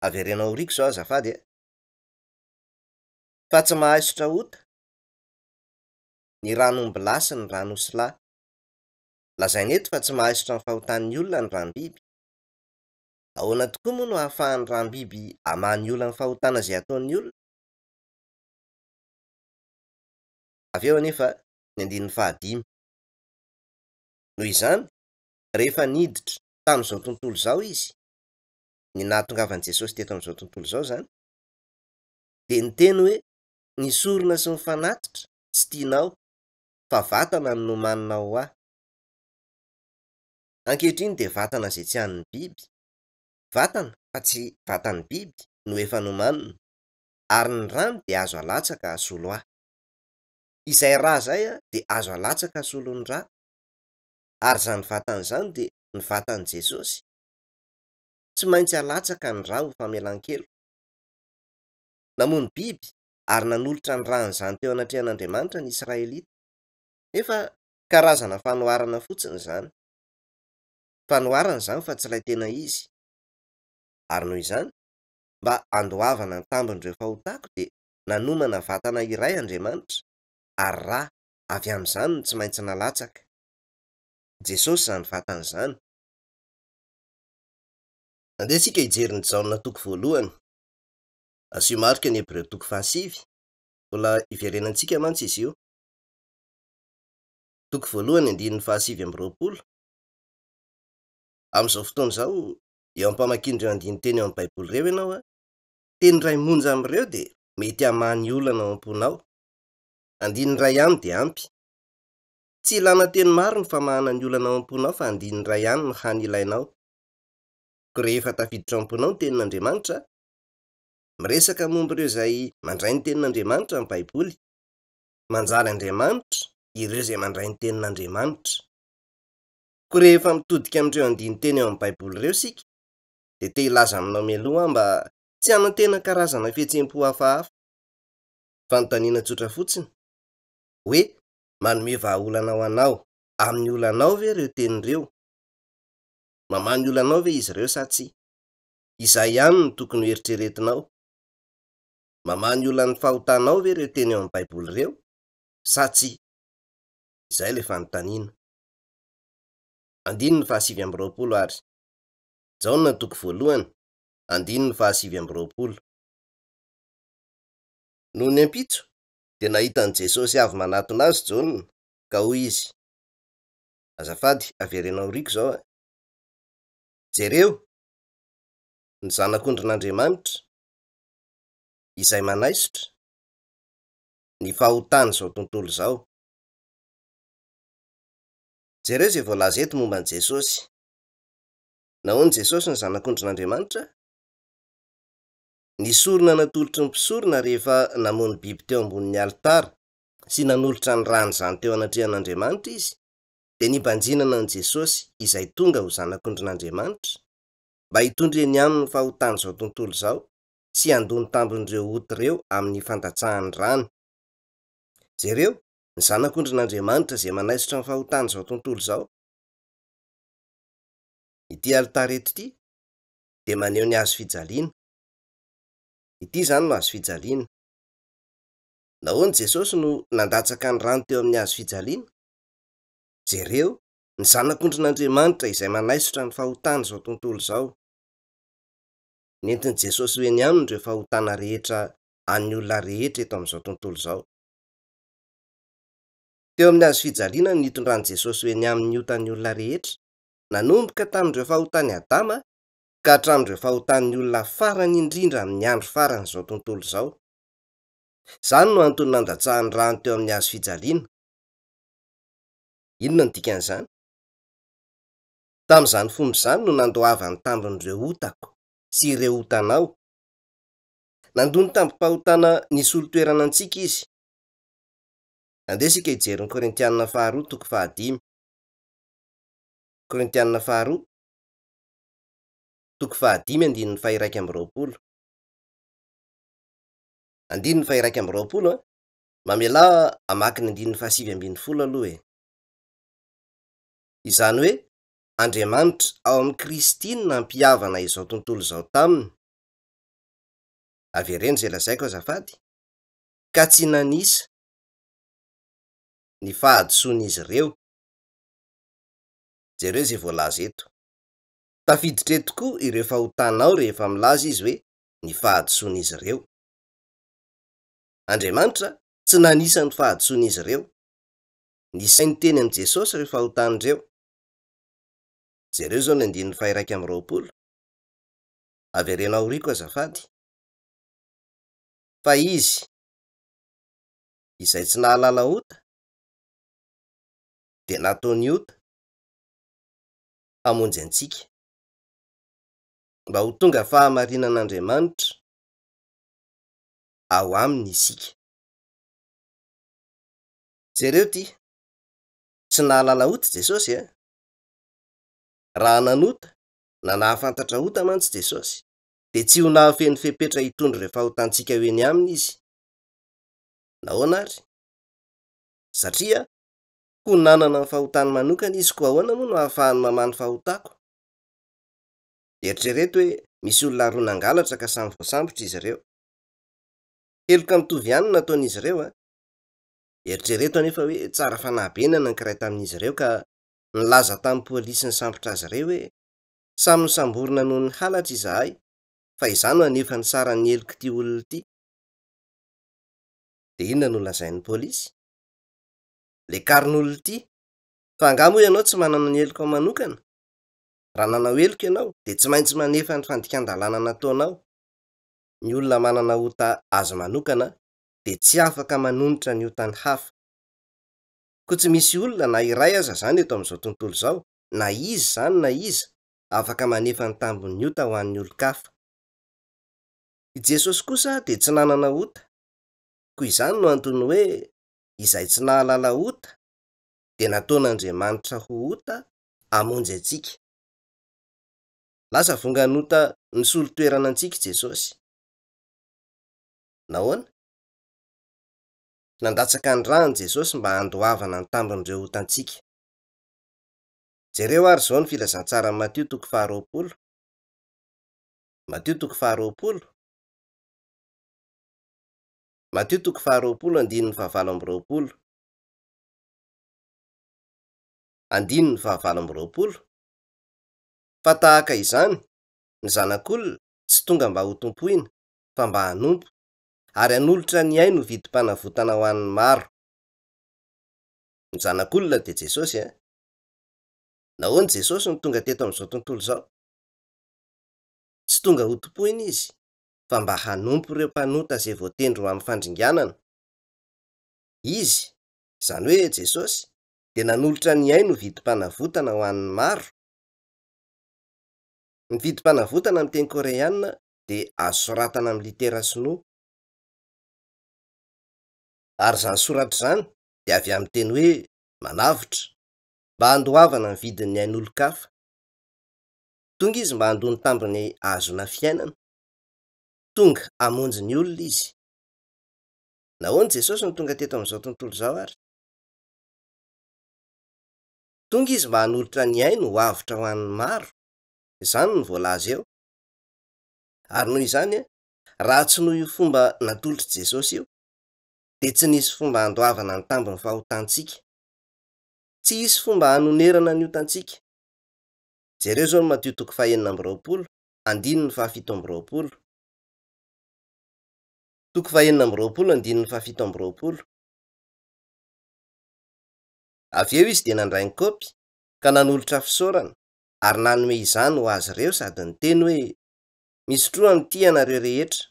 Avereno aoriako izao azafady e. Fa tsy mahaisotra ota ny ran'ombilahy sy ny ran'osilahy. Lazaina eto fa tsy mahaisotra ny fahotan'ny olona ny ràm-biby. Ahoana tokoa moa no ahafahan'ny ràm-biby hamaha ny olan'ny fahotana izay ataon'ny olona? Avy eo anefa ny andininy fahadimy. Noho izany, rehefa niditra tamin'izao tontolo izao Izy, ny nahatongavan'i Jesosy teto amin'izao tontolo izao izany, dia niteny hoe, Ny sorona sy ny fanatitra tsy tianao, fa vatana no nomaninao ho Ahy. Ankehitriny dia vatana izay tsy an'ny biby, vatana fa tsy vatan'ny biby no efa nomanina, ary ny rany dia azo alatsaka hasolo Ahy. Izay ra izay dia azo alatsaka hasolo ny rako. Ary izany vatana izany dia ny vatan'i Jesosy. Tsy maintsy alatsaka ny ra ho famelan-keloka. Namono biby ary nanolotra ny ran'izany teo anatrehan'Andriamanitra ny Israelita. Nefa karazana fanoharana fotsiny izany. Fanoharana izany fa tsy ilay tena izy. Ary noho izany, mba handoavana ny tambin'ireo fahotako dia nanomana vatana iray Andriamanitra, ary ra avy amin'izany no tsy maintsy nalatsaka. Jesosy izany vatana izany. Andeha isika hijery ny Jaona toko voalohany. Asio marika ny Hebreo toko fahasivy, mbola hiverenantsika mantsy izy io. Toko voalohany andininy fahasivy amby 20. Amin'izao fotoana izao, eo am-pamakiana ireo andinin-teny ao amin'ny Baiboly ireo ianao, teny iray monja amin'ireo dia mety hamaha ny olana ao am-ponao. Andininy iray ihany dia ampy. Tsy ilana teny maro ny famahana ny olana ao am-ponao fa andininy iray ihany no hany ilainao. Koa rehefa tafiditra ao am-ponao ny Tenin'Andriamanitra, miresaka momba ireo izay mandray ny Tenin'Andriamanitra ny Baiboly. Manjary Andriamanitra ireo izay mandray ny Tenin'Andriamanitra. Koa rehefa mitodika amin'ireo andinin-teny ao amin'ny Baiboly ireo isika, dia te hilaza aminao mialoha aho mba tsy hanantena karazana fihetseham-po hafahafa. Fanontaniana tsotra fotsiny, hoe manome vahaolana ho anao amin'ny olanao ve ireo teny ireo? Mamaha ny olanao ve izy ireo sa tsia? Izay ihany no tokony hoeritreretinao. Mamaha ny olan'ny fahotanao ve ireo teny ao amin'ny Baiboly ireo sa tsia? Izay ilay fanontaniana. Andininy fahasivy amby 20 ary. Jaona toko voalohany, andininy fahasivy amby 20. Nony ampitso, dia nahita an'i Jesosy avy manatona azy Jaona, ka hoy izy, Azafady, avereno aoriako izao a! Jereo! Ny Zanak'ondrin'Andriamanitra, izay manaisotra ny fahotan'izao tontolo izao. Jereo izay voalaza eto momba an'i Jesosy. Nahoana Jesosy no Zanak'ondrin'Andriamanitra? Ny sorona natolotry ny mpisorona rehefa namono biby teo ambonin'ny alitara sy nanolotra ny ran'izany teo anatrehan'Andriamanitra izy, dia nibanjinana an'i Jesosy izay tonga ho Zanak'ondrin'Andriamanitra, mba hitondra eny aminy ny fahotan'izao tontolo izao sy handoa ny tambin'ireo ota ireo amin'ny fandatsahany rany. Jereo, ny Zanak'ondrin'Andriamanitra izay manaisotra ny fahotan'izao tontolo izao. Ity alitara eto ity dia maneho ny hazo fijaliana. Ity izany no hazo fijaliana. Nahoana Jesosy no nandatsaka ny rany teo amin'ny hazo fijaliana? Jereo, ny Zanak'ondrin'Andriamanitra izay manaisotra ny fahotan'izao tontolo izao. Nentin'i Jesosy ho eny aminy ireo fahotana rehetra an'ny olona rehetra eto amin'izao tontolo izao. Teo amin'ny hazo fijaliana no nitondran'i Jesosy ho eny aminy ny otan'ny olona rehetra, nanomboka tamin'ireo fahotan'i Adama ka hatramin'ireo fahotan'ny olona farany indrindra amin'ny andro faran'izao tontolo izao. Izany no antony nandatsahany rano teo amin'ny hazo fijaliana. Inona no dikan'izany? Tamin'izany fomba izany no nandoavany tambin'ireo otako sy ireo otanao. Nandoa ny tambim-pahotana nisolo toerana antsika Izy. Andeha isika hijery ny Korintiana faharoa toko fahadimy. Korintiana faharoa toko fahadimy andininy faha-21. Andininy faha-21 an! Mamelà hamaky ny andininy faha-19 aloha e! Izany hoe, Andriamanitra ao amin'i Kristy no nampihavana izao tontolo izao taminy. Avereno izay lazaiko azafady. Ka tsy nanisa ny fahadisoan'izy ireo. Jereo izay voalaza eto. Tafiditra eto koa ireo fahotanao rehefa milaza izy hoe ny fahadisoan'izy ireo. Andriamanitra tsy nanisa ny fahadisoan'izy ireo. Nisainy teny amin'i Jesosy ireo fahotana ireo. Jereo izao ny andininy faha-21. Avereno aoriako azafady. Fa izy, izay tsy nahalala ota, dia nataony ota hamonjy antsika, mba ho tonga fahamarinan'Andriamanitra ao aminy isika. Jereo ity, tsy nahalala ota Jesosy e! Raha nanota na nahafantatra ota mantsy Jesosy, dia tsy ho nahafeno fepetra hitondra ireo fahotantsika ho eny aminy Izy. Nahoana àry? Satria ho nanana ny fahotany manokana Izy, koa ahoana moa no ahafahany mamaha ny fahotako? Eritrereto hoe misy olona roa nangalatra ka samy voasambotra izy ireo. Heloka mitovy ihany no nataon'izy ireo an! Eritrereto anefa hoe tsara fanahy be ny anankiray tamin'izy ireo ka nilaza tamin'ny polisy nisambotra azy ireo hoe, Samy nosamborina noho ny halatra izahay, fa izaho no hanefa ny saran'ny helok'ity olona ity. Dia inona no lazain'ny polisy? Le karin'olona ity, fa angaha moa ianao tsy manana ny helokao manokana? Raha nanao heloka ianao, dia tsy maintsy manefa ny fandikan-dalàna nataonao. Ny olona manana ota azy manokana dia tsy afaka manonitra ny otan'ny hafa. Koa tsy misy olona na iray aza izany eto amin'izao tontolo izao, na iza izany na iza, afaka manefa ny tambin'ny ota ho an'ny olon-kafa. I Jesosy kosa dia tsy nanana ota. Koa izany no antony hoe izay tsy nahalala ota dia nataon'Andriamanitra ho ota hamonjy antsika. Lasa vongan'ota nisolo toerana antsika i Jesosy. Nahoana? Nandatsaka ny rany Jesosy mba handoavana ny tambin'ireo otantsika. Jereo ary izao ny filazantsaran'i Matio toko faharoapolo. Matio toko faharoapolo. Matio toko faharoapolo andininy fahavalo amby roapolo. Andininy fahavalo amby roapolo. Fa tahaka izany, ny Zanak'olona tsy tonga mba hotompoina, fa mba hanompo, ary hanolotra ny ainy ho vidim-panavotana ho an'ny maro. Ny Zanak'olona dia Jesosy eh? Nahoana Jesosy no tonga teto amin'izao tontolo izao? Tsy tonga hotompoina Izy, fa mba hanompo ireo mpanota izay voatendry ho amin'ny fandringanana. Izy, izany hoe Jesosy, dia nanolotra ny ainy ho vidim-panavotana ho an'ny maro. Ny vidim-panavotana amin'ny teny koreana dia azo soratana amin'ny litera sinoa. Ary izany soratra izany dia avy amin'ny teny hoe manavotra, mba handoavana ny vidin'ny ain'olon-kafa. Tonga izy mba handoa ny tambiny hahazoana fiainana. Tonga hamonjy ny olona izy. Nahoana Jesosy no tonga teto amin'izao tontolo izao ary? Tonga izy mba hanolotra ny ainy ho avotra ho an'ny maro. Izany no voalaza eo. Ary noho izany, raha tsy noho io fomba natolotr'i Jesosy io, dia tsy nisy fomba handoavana ny tambin'ny fahotantsika. Tsy hisy fomba hanonerana ny otantsika. Jereo izao ny Matio toko fahenina amby 20, andininy faha 27. Toko faha 26, andininy faha 27. Avy eo izy dia nandray ny kaopy ka nanolotra fisaorana ary nanome izany ho azy ireo sady niteny hoe, Misotroa amin'ity ianareo rehetra,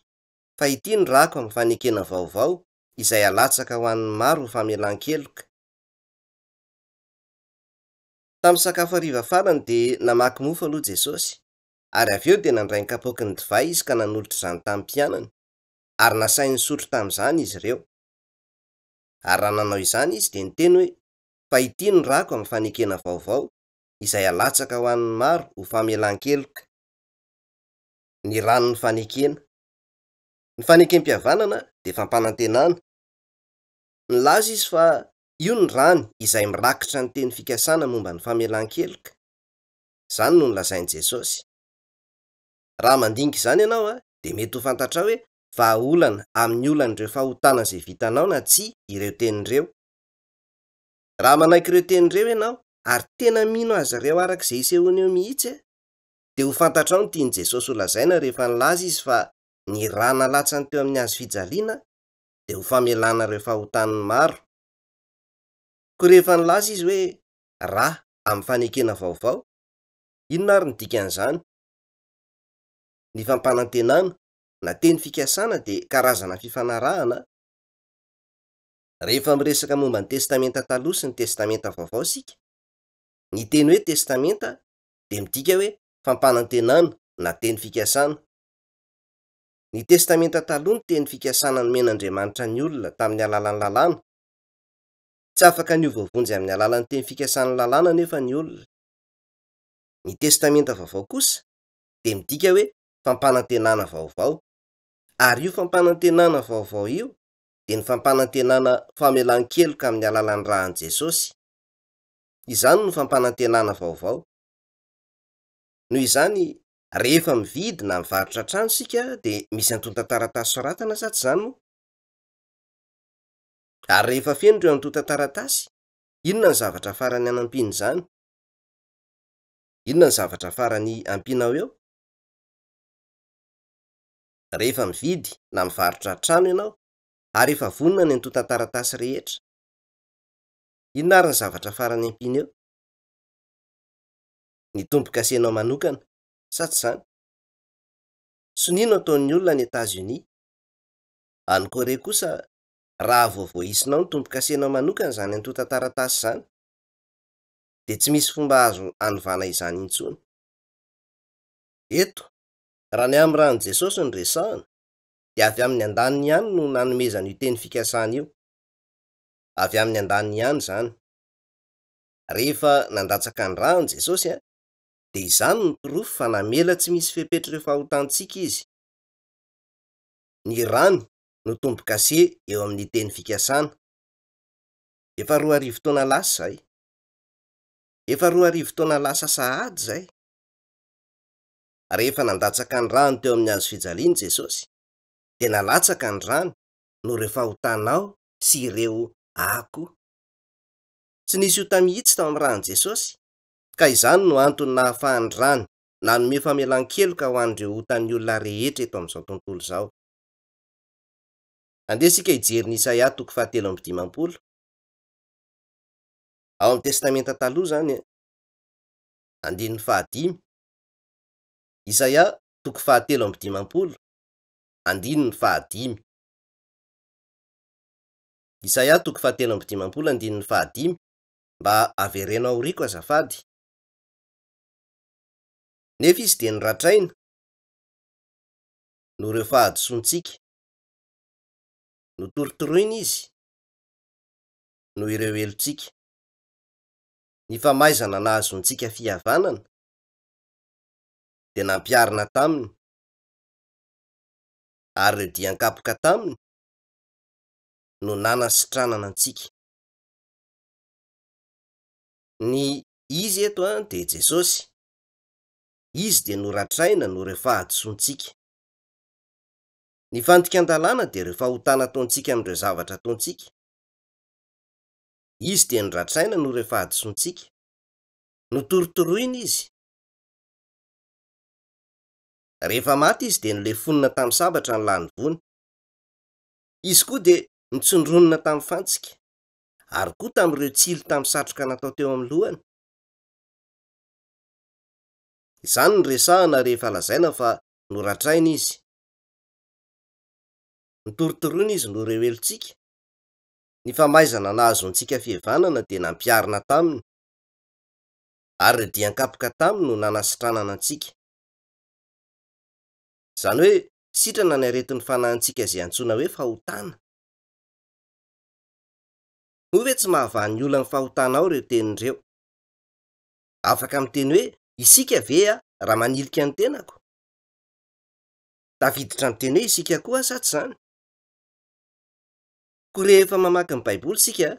fa ity no rako amin'ny fanekena vaovao izay alatsaka ho an'ny maro ho famelan-keloka. Tamin'ny sakafo hariva farany dia namaky mofo aloha Jesosy, ary avy eo dia nandray ny kapoaky ny divay izy ka nanolotra izany tamin'ny mpianany, ary nasainy nisotro tamin'izany izy ireo. Ary raha nanao izany izy dia niteny hoe, Fa ity no rako amin'ny fanekena vaovao, izay alatsaka ho an'ny maro ho famelan-keloka. Ny ranon'ny fanekena. Ny fanekem-pihavanana dia fampanantenana. Nilaza izy fa io ny rany izay mirakitra ny teny fikasana momba ny famelan-keloka. Izany no nolazain'i Jesosy. Raha mandinika izany ianao dia mety ho fantatrao hoe vahaolana amin'ny olan'ireo fahotana izay vitanao na tsia ireo teny ireo. Raha manaiky ireo teny ireo ianao ary tena mino azy ireo araka izay isehoany eo mihitsy, dia ho fantatrao ny tian'i Jesosy holazaina rehefa nilaza izy fa ny ra nalatsany teo amin'ny hazo fijaliana dia ho famelana ireo fahotan'ny maro. Koa rehefa nilaza izy hoe ra amin'ny fanekena vaovao, inona ary no dikan'izany? Ny fampanantenana na teny fikasana dia karazana fifanarahana. Rehefa miresaka momba ny Testamenta Taloha sy ny Testamenta Vaovao isika, ny teny hoe testamenta dia midika hoe fampanantenana na teny fikasana. Ny Testamenta Taloha no teny fikasana nomen'Andriamanitra ny olona tamin'ny alalan'ny lalàna. Tsy afaka ny ho voavonjy amin'ny alalan'ny teny fikasan'ny lalàna anefa ny olona. Ny Testamenta Vaovao kosa dia midika hoe fampanantenana vaovao. Ary io fampanantenana vaovao io dia ny fampanantenana famelan-keloka amin'ny alalan'ny ràn'i Jesosy. Izany no fampanantenana vaovao. Noho izany, rehefa mividy na mivarotra trano isika dia misy antontan-taratasy soratana sa tsy izany moa? Ary rehefa feno ireo antontan-taratasy, inona ny zavatra farany hanampiana izany? Inona ny zavatra farany ampianao eo? Rehefa mividy na mivarotra trano ianao ary efa vonona ny antontan-taratasy rehetra, inona ary ny zavatra farany ampiana eo? Ny tombo-kasenao manokana, sa tsy izany? Sonia no ataon'ny olona any Etazonia. Any Korea kosa, raha vao voahisinao ny tombo-kasenao manokana izany antontan-taratasy izany, dia tsy misy fomba azo anovana izany intsony. Eto, raha ny amin'ny ran'i Jesosy no resahana, dia avy amin'ny andaniny ihany no nanomezana io teny fikasana io. Avy amin'ny andaniny ihany izany. Rehefa nandatsaka ny rany Jesosy, dia izany no porofo fa namela tsy misy fepetra ireo fahotantsika Izy. Ny rany no tombo-kase eo amin'ny teny fikasana. Efa 2000 taona lasa izay. Efa 2000 taona lasa sahady izay. Rehefa nandatsaka ny rany teo amin'ny hazo fijaliana Jesosy, dia nalatsaka ny rany noho ireo fahotanao sy ireo ahy koa. Tsy nisy ota mihitsy tao amin'ny ran'i Jesosy, ka izany no antony nahafahan'ny rany nanome famelan-keloka ho an'ireo otan'ny olona rehetra eto amin'izao tontolo izao. Andeha isika hijery ny Isaia toko faha 53. Ao amin'ny Testamenta Taloha izany, andininy fahadimy. Isaia toko faha 53, andininy fahadimy. Isaia toko faha 53, andininy fahadimy, mba avereno aoriako azafady. Nefa izy dia noratraina noho ireo fahadisoantsika. Notorotoroina izy noho ireo helotsika. Ny famaizana nahazoantsika fihavanana dia nampiharina taminy, ary ireo dian-kapoka taminy no nanasitranana antsika. Ny izy eto dia Jesosy. Izy dia noratraina noho ireo fahadisoantsika. Ny fandikan-dalàna dia ireo fahotana ataontsika amin'ireo zavatra ataontsika. Izy dia noratraina noho ireo fahadisoantsika. Notorotoroina izy. Rehefa maty izy dia nolefonina tamin'ny sabatra ny lanivoany. Izy koa dia notsindronina tamin'ny fantsika, ary koa tamin'ireo tsilo tamin'ny satroka natao teo amin'ny lohany. Izany no resahana rehefa lazaina fa noratraina izy. Notorotoroina izy noho ireo helotsika. Ny famaizana nahazoantsika fihevanana dia nampiharina taminy, ary ireo dian-kapoka taminy no nanasitranana antsika. Izany hoe sitrana ny aretin'ny fanahintsika izay antsoina hoe fahotana. Moa ve tsy mahavaha ny olan'ny fahotanao ireo teny ireo? Afaka miteny hoe isika ve aho raha manilika ny tenako? Tafiditra amin'ny teny hoe isika koa aho sa tsy izany? Koa rehefa mamaky ny Baiboly isika,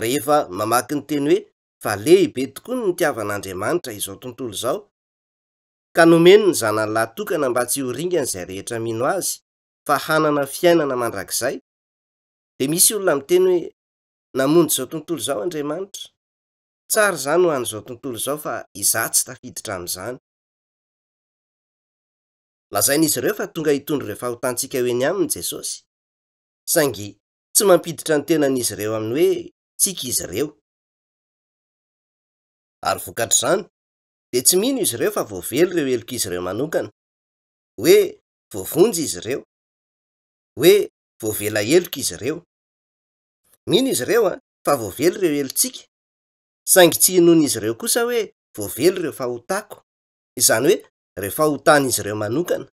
rehefa mamaky ny teny hoe fa lehibe tokoa ny nitiavan'Andriamanitra izao tontolo izao, ka nomeny ny Zanany lahy tokana mba tsy ho ringana izay rehetra mino Azy fa hanana fiainana mandrakizay, dia misy olona miteny hoe namonjy izao tontolo izao Andriamanitra. Tsara izany ho an'izao tontolo izao fa izaho tsy tafiditra amin'izany. Lazain'izy ireo fa tonga hitondra ireo fahotantsika ho eny aminy Jesosy, saingy tsy mampiditra ny tenan'izy ireo amin'ny hoe tsika izy ireo. Ary vokatr'izany, dia tsy mino izy ireo fa voavela ireo helok'izy ireo manokana, hoe voavonjy izy ireo, hoe voavela heloka izy ireo. Mino izy ireo fa voavela ireo helotsika, saingy tsy inoan'izy ireo kosa hoe voavela ireo fahotako, izany hoe ireo fahotan'izy ireo manokana.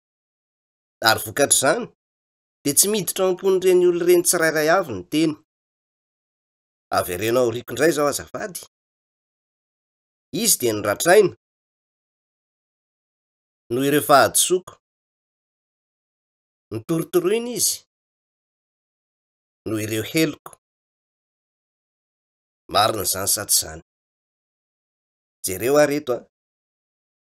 Ary vokatr'izany, dia tsy miditra ao am-pon'ireny olona ireny tsirairay avy ny teny. Avereno aoriako indray izao azafady. Izy dia noratraina noho ireo fahadisoako. Notorotoroina izy noho ireo heloko. Marina izany sa tsy izany? Jereo ary eto an!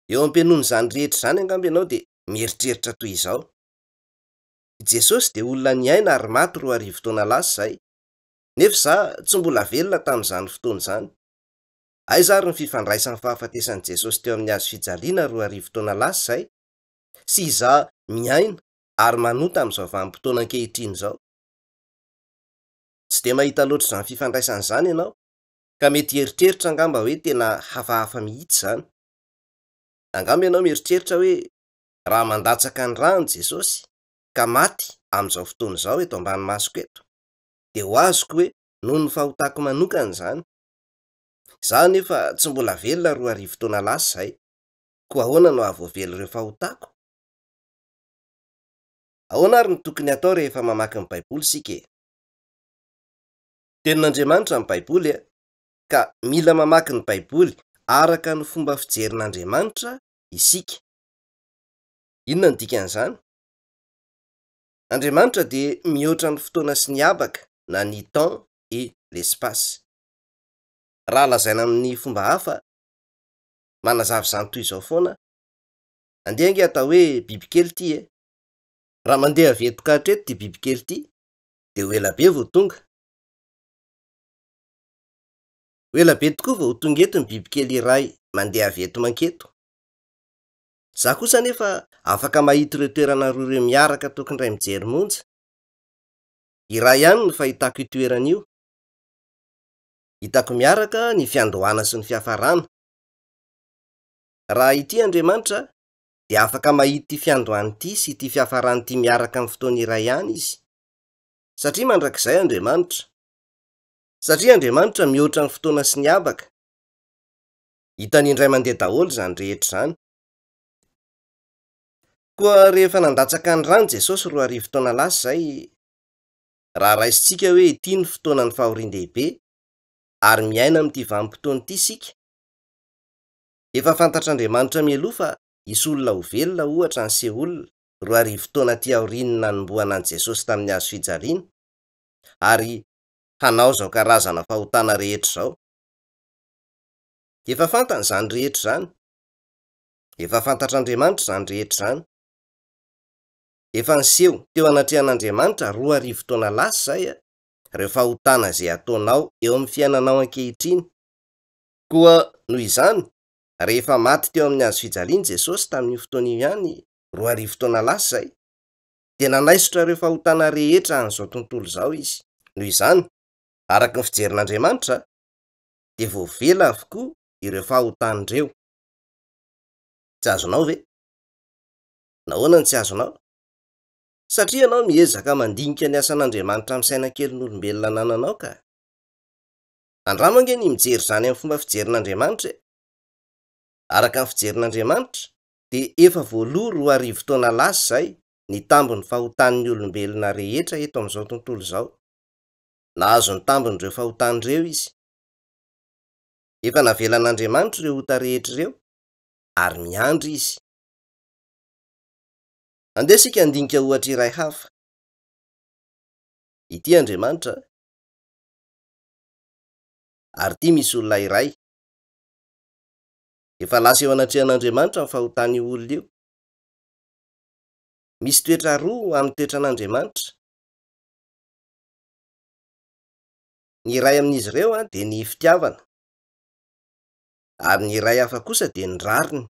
Eo am-pihainoana izany rehetra izany angamba ianao dia mieritreritra toy izao, I Jesosy dia olona niaina ary maty 2000 taona lasa izay, nefa izaho tsy mbola velona tamin'izany fotoana izany. Aiza ary ny fifandraisan'ny fahafatesan'i Jesosy teo amin'ny hazo fijaliana 2000 taona lasa izay sy izaho miaina ary manota amin'izao vanim-potoana ankehitriny izao? Tsy dia mahita loatra izany fifandraisana izany ianao, ka mety hieritreritra angamba hoe tena hafahafa mihitsy izany. Angamba ianao mieritreritra hoe raha mandatsaka ny rany Jesosy ka maty amin'izao fotoana izao eto ambany masoko eto, dia ho azoko hoe noho ny fahotako manokana izany. Izaho anefa tsy mbola velona 2000 taona lasa izay, koa ahoana no hahavoavela ireo fahotako? Ahoana ary no tokony hatao rehefa mamaky ny Baiboly isika e? Tenin'Andriamanitra ny Baiboly ka mila mamaky ny Baiboly araka ny fomba fijerin'Andriamanitra isika. Inona no dikan'izany? Andriamanitra dia mihoatra ny fotoana sy ny habaka na ny temps et l'espace. Raha lazaina amin'ny fomba hafa, manazava izany toy izao foana aho, Andeha ange atao hoe bibikely ity e! Raha mandeha avy eto ka hatreto ity bibikely ity, dia ho ela be vao tonga. Ho ela be tokoa vao ho tonga eto ny bibikely iray mandeha avy eto manketo. Izaho kosa anefa afaka mahita ireo toerana roa ireo miaraka tokony indray mijery monja. Iray ihany no fahitako io toerana io. Hitako miaraka ny fiandohana sy ny fiafarana. Raha ity Andriamanitra, dia afaka mahita ity fiandohana ity sy ity fiafarana ity miaraka amin'ny fotoana iray ihany Izy. Satria mandrakizay Andriamanitra. Satria Andriamanitra mihoatra ny fotoana sy ny habaka. Hitany indray mandeha daholo izany rehetra izany. Koa rehefa nandatsaka ny rany Jesosy 2000 taona lasa izay, raha raisintsika hoe ity ny fotoanan'ny fahorian-dehibe, ary miaina amin'ity vanim-potoana ity isika, Efa fantatr'Andriamanitra mialoha fa hisy olona ho velona ohatra any Seoul, 2000 taona aty aorian'ny nanombohana an'i Jesosy tamin'ny hazo fijaliana, ary hanao izao karazana fahotana rehetra izao. Efa fantany izany rehetra izany. Efa fantatr'Andriamanitra izany rehetra izany. Efa niseho teo anatrehan'Andriamanitra 2000 taona lasa izay ireo fahotana izay ataonao eo amin'ny fiainanao ankehitriny. Koa noho izany, rehefa maty teo amin'ny hazo fijaliana Jesosy tamin'io fotoana io ihany, 2000 taona lasa izay, dia nanaisotra ireo fahotana rehetra an'izao tontolo izao Izy. Noho izany, araka ny fijerin'Andriamanitra, dia voavela avokoa ireo fahotana ireo. Tsy azonao ve? Nahoana no tsy azonao? Satria ianao miezaka mandinika ny asan'Andriamanitra amin'ny saina kelin'olombelona anananao ka. Andramo ange ny mijery izany amin'ny fomba fijerin'Andriamanitra e! Araka ny fijerin'Andriamanitra, dia efa voaloa 2000 taona lasa izay ny tambin'ny fahotan'ny olombelona rehetra eto amin'izao tontolo izao. Nahazo ny tambin'ireo fahotany ireo izy. Efa navelan'Andriamanitra ireo ota rehetra ireo, ary miandry izy. Andeha isika handinika ohatra iray hafa. Ity Andriamanitra, ary ity misy olona iray. Efa lasa eo anatrehan'Andriamanitra ny fahotan'io olona io. Misy toetra roa amin'ny toetran'Andriamanitra. Ny iray amin'izy ireo dia ny fitiavana, ary ny iray hafa kosa dia ny rariny.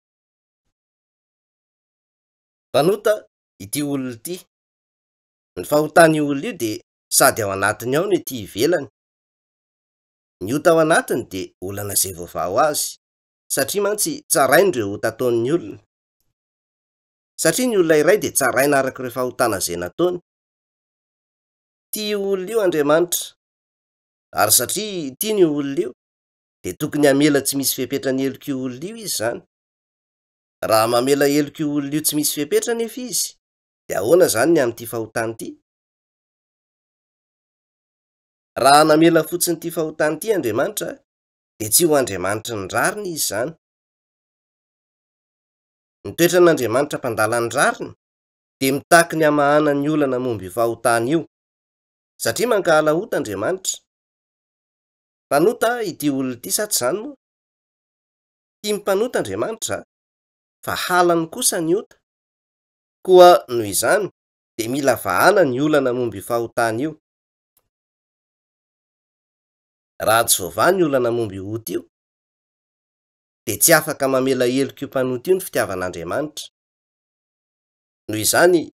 Mpanota ity olona ity. Ny fahotan'io olona io dia sady ao anatiny ao no ety ivelany. Ny ota ao anatiny dia olana izay voavaha ho azy, satria mantsy tsarainy ireo ota ataon'ny olona. Satria ny olona iray dia tsaraina araka ireo fahotana izay nataony. Tia io olona io Andriamanitra. Ary satria tiany io olona io, dia tokony hamela tsy misy fepetra ny helok'io olona io izy izany. Raha mamela helok'io olona io tsy misy fepetra anefa izy, dia ahoana izany ny amin'ity fahotana ity? Raha namela fotsiny ity fahotana ity Andriamanitra, dia tsy ho Andriamanitry ny rariny izy izany. Ny toetran'Andriamanitra mpandala ny rariny dia mitaky ny hamahana ny olana momba io fahotana io, satria mankahala ota Andriamanitra. Mpanota ity olona ity sa tsy izany moa? Tia ny mpanota Andriamanitra, fa halany kosa ny ota. Koa noho izany dia mila vahana ny olana momba io fahotana io. Raha tsy voavaha ny olana momba io ota io, dia tsy afaka mamela heloka io mpanota io ny fitiavan'Andriamanitra. Noho izany,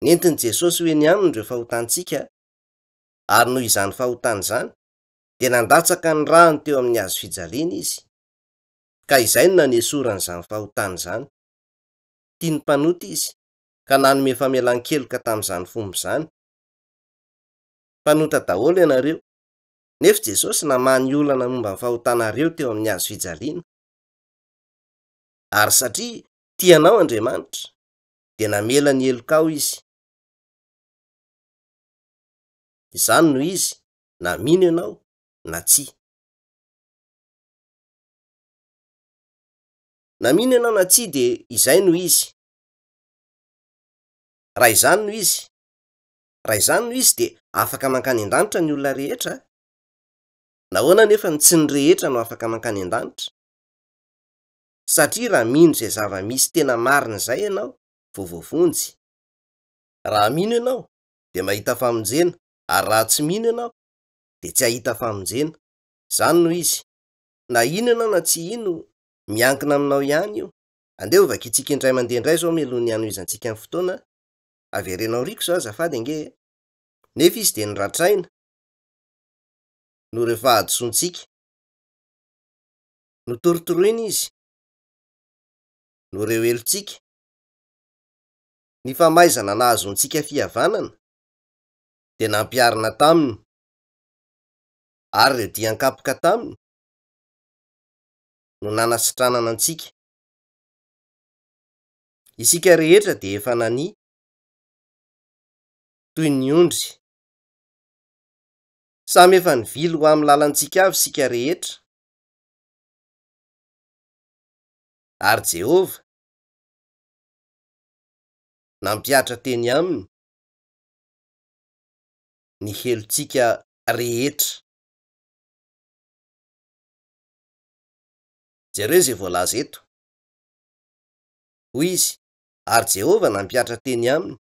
nentin'i Jesosy ho eny aminy ireo fahotantsika, ary noho izany fahotana izany, dia nandatsaka ny rany teo amin'ny hazo fijaliana Izy, ka izay no nanesorany izany fahotana izany. Tia ny mpanota Izy, ka nanome famelan-keloka tamin'izany fomba izany. Mpanota daholo ianareo, nefa Jesosy namaha ny olana momba ny fahotanareo teo amin'ny hazo fijaliana. Ary satria tia anao Andriamanitra, dia namela ny helokao Izy. Izany no izy, na mino ianao na tsia. Na mino ianao na tsia dia izay no izy. Raha izany no izy, raha izany no izy dia afaka mankany an-danitra ny olona rehetra. Nahoana anefa no tsy ny rehetra no afaka mankany an-danitra? Satria raha mino izay zava-misy tena marina izay ianao vao voavonjy. Raha mino ianao dia mahita famonjena ary raha tsy mino ianao dia tsy hahita famonjena. Izany no izy. Na hino ianao na tsy hino, miankina aminao ihany io. Andeha ho vakintsika indray mandeha indray izao mialoha ny hanohizantsika ny fotoana. Avereno aoriako izao azafady ange e. Nefa izy dia noratraina noho ireo fahadisoantsika. Notorotoroina izy noho ireo helotsika. Ny famaizana nahazoantsika fihavanana dia nampiharina taminy, ary ireo dian-kapoka taminy no nanasitranana antsika. Isika rehetra dia efa nania toy ny ondry. Samy efa nivily ho amin'ny lalantsika avy isika rehetra. Ary Jehovah nampihatra teny aminy ny helotsika rehetra. Jereo izay voalaza eto. Hoy izy, Ary Jehovah nampihatra teny aminy.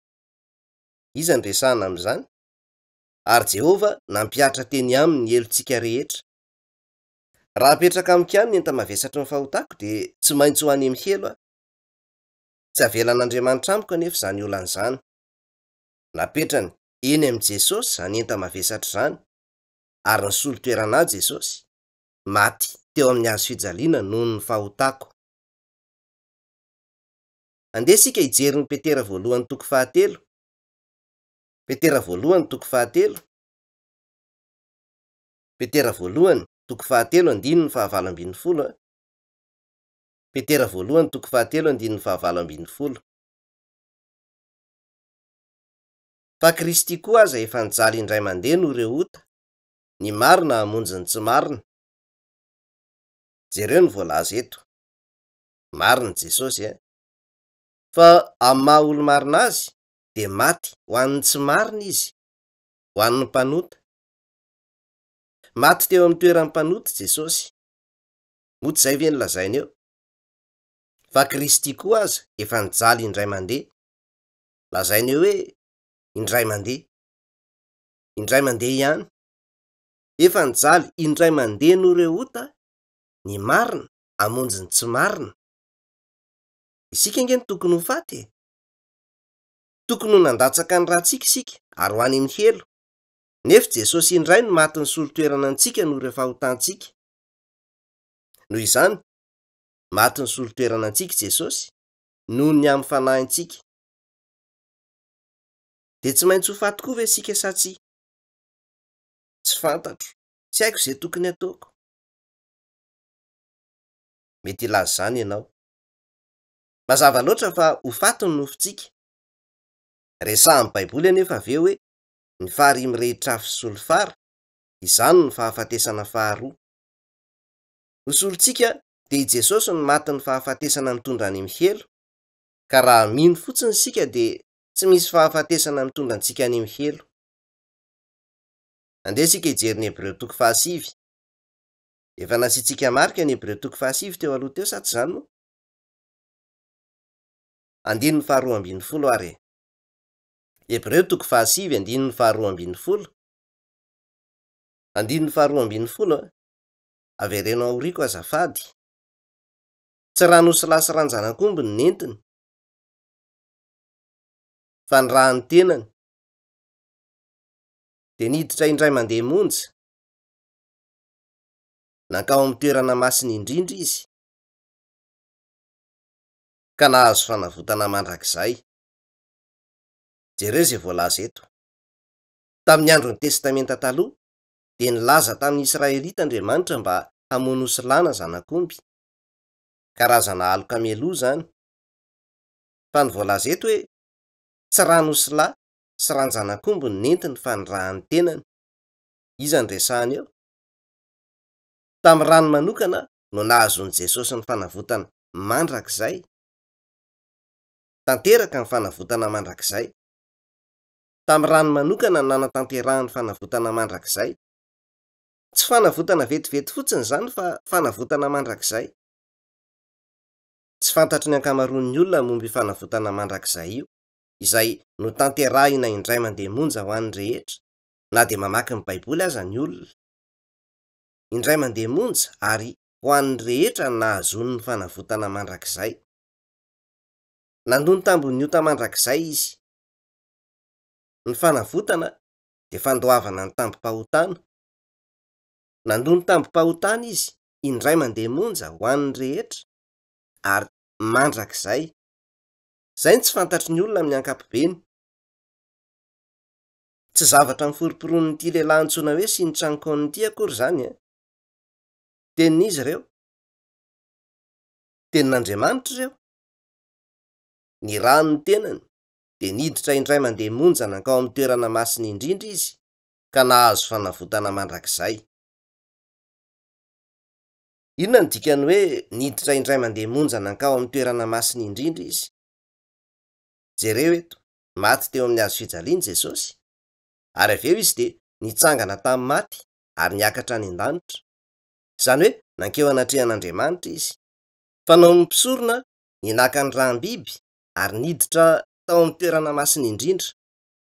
Iza no resahina amin'izany? Ary Jehovah nampihatra teny aminy ny helotsika rehetra. Raha apetraka amiko ihany ny enta-mavesatry ny fahotako, dia tsy maintsy ho any amin'ny helo aho. Tsy avelan'Andriamanitra amiko anefa izany olana izany. Napetrany eny amin'i Jesosy izany enta-mavesatra izany, ary nisolo toerana ahy Jesosy, maty teo amin'ny hazo fijaliana noho ny fahotako. Andeha isika hijery ny Petera voalohany toko fahatelo. Petera voalohany toko fahatelo. Petera voalohany toko fahatelo andininy fahavalo ambin'ny folo a. Petera voalohany toko fahatelo andininy fahavalo ambin'ny folo. Fa Kristy koa aza efa nijaly indray mandeha noho ireo ota, ny marina hamonjy ny tsy marina. Jereo ny voalaza eto. Marina Jesosy eh. Fa amin'ny maha olo-marina azy dia maty ho an'ny tsy marina izy, ho an'ny mpanota. Maty teo amin'ny toeran'ny mpanota Jesosy. Moa tsy izay ve no lazainy eo? Fa Kristy koa aza efa nijaly indray mandeha. Lazainy eo hoe indray mandeha. Indray mandeha ihany. Efa nijaly indray mandeha noho ireo ota, ny marina hamonjy ny tsy marina. Isika ange no tokony ho faty e! Tokony ho nandatsaka ny rantsika isika ary ho any amin'ny helo. Nefa Jesosy indray no maty nisolo toerana antsika noho ireo fahotantsika. Noho izany, maty nisolo toerana antsika Jesosy noho ny amin'ny fanahintsika. Dia tsy maintsy ho faty koa ve isika sa tsia? Tsy fantatro, tsy haiko izay tokony hataoko. Mety hilaza izany ianao. Mazava loatra fa ho faty ny nofontsika. Resahin'ny Baiboly anefa avy eo hoe ny farihy mirehitra afo sy solifara, izany no fahafatesana faharoa. Ho solontsika dia i Jesosy no matin'ny fahafatesana mitondra any amin'ny helo, ka raha mino fotsiny isika dia tsy misy fahafatesana mitondra antsika any amin'ny helo. Andeha isika hijery ny Hebreo toko fahasivy. Efa nasiantsika marika ny Hebreo toko fahasivy teo aloha teo sa tsy izany moa? Andininy faharoa ambin'ny folo ary e. Hebreo toko fahasivy andininy faharoa ambin'ny folo. Andininy faharoa ambin'ny folo a. Avereno aoriako azafady. Tsy ran'osilahy sy ran-janak'omby no nentiny, fa ny ràn'ny tenany. Dia niditra indray mandeha monja. Nankao amin'ny toerana masina indrindra izy, ka nahazo fanavotana mandrakizay. Jereo izay voalaza eto. Tamin'ny andron'ny Testamenta Taloha, dia nilaza tamin'ny Israelita Andriamanitra mba hamono osilahy na zanak'omby. Karazana aloka mialoha izany. Fa ny voalaza eto hoe, tsy ran'osilahy sy ran-janak'omby no nentiny fa ny ràn'ny tenany. Iza no resahana eo? Tamin'ny rany manokana no nahazoan'i Jesosy ny fanavotana mandrakizay. Tanteraka ny fanavotana mandrakizay. Tamin'ny rany manokana no nanatanterahany fanavotana mandrakizay. Tsy fanavotana vetivety fotsiny izany fa fanavotana mandrakizay. Tsy fantatry ny ankamaroan'ny olona momba io fanavotana mandrakizay io, izay notanterahina indray mandeha monja ho an'ny rehetra, na dia mamaky ny Baiboly aza ny olona. Indray mandeha monja ary ho an'ny rehetra no nahazoany ny fanavotana mandrakizay. Nandoa ny tambin'ny ota mandrakizay izy. Ny fanavotana dia fandoavana ny tambim-pahotana. Nandoa ny tambim-pahotana izy indray mandeha monja ho an'ny rehetra ary mandrakizay. Izay no tsy fantatry ny olona amin'ny ankapobeny. Tsy zavatra niforomporonin'ity lehilahy antsoina hoe Shin Chang Kon ity akory izany e! Tenin'iza ireo? Tenin'Andriamanitra ireo. Ny ràn'ny tenany dia niditra indray mandeha monja nankao amin'ny toerana masina indrindra izy ka nahazo fanavotana mandrakizay. Inona no dikan'ny hoe niditra indray mandeha monja nankao amin'ny toerana masina indrindra izy? Jereo eto, maty teo amin'ny hazo fijaliana Jesosy, ary avy eo izy dia nitsangana tamin'ny maty ary niakatra any an-danitra. Izany hoe nankeo anatrehan'Andriamanitra izy. Fanaon'ny mpisorona. Ny naka ny ràm-biby ary niditra tao amin'ny toerana masina indrindra.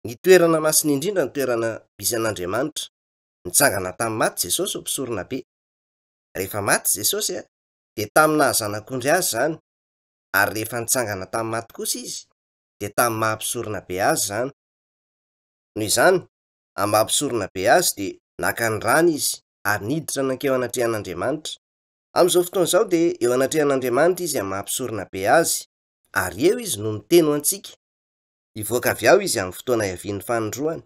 Ny toerana masina indrindra no toerana misy an'Andriamanitra. Nitsangana tamin'ny maty Jesosy ho mpisoronabe. Rehefa maty Jesosy dia tamin'ny naha zanak'ondry azy izany, ary rehefa nitsangana tamin'ny maty kosa izy dia tamin'ny maha mpisoronabe azy izany. Noho izany, amin'ny maha mpisoronabe azy dia naka ny rany izy ary niditra nankeo anatrehan'Andriamanitra. Amin'izao fotoana izao dia eo anatrehan'Andriamanitra izy amin'ny maha mpisoronabe azy, ary eo izy no miteny ho antsika. Hivoaka avy ao izy amin'ny fotoana hiavian'ny fanindroany.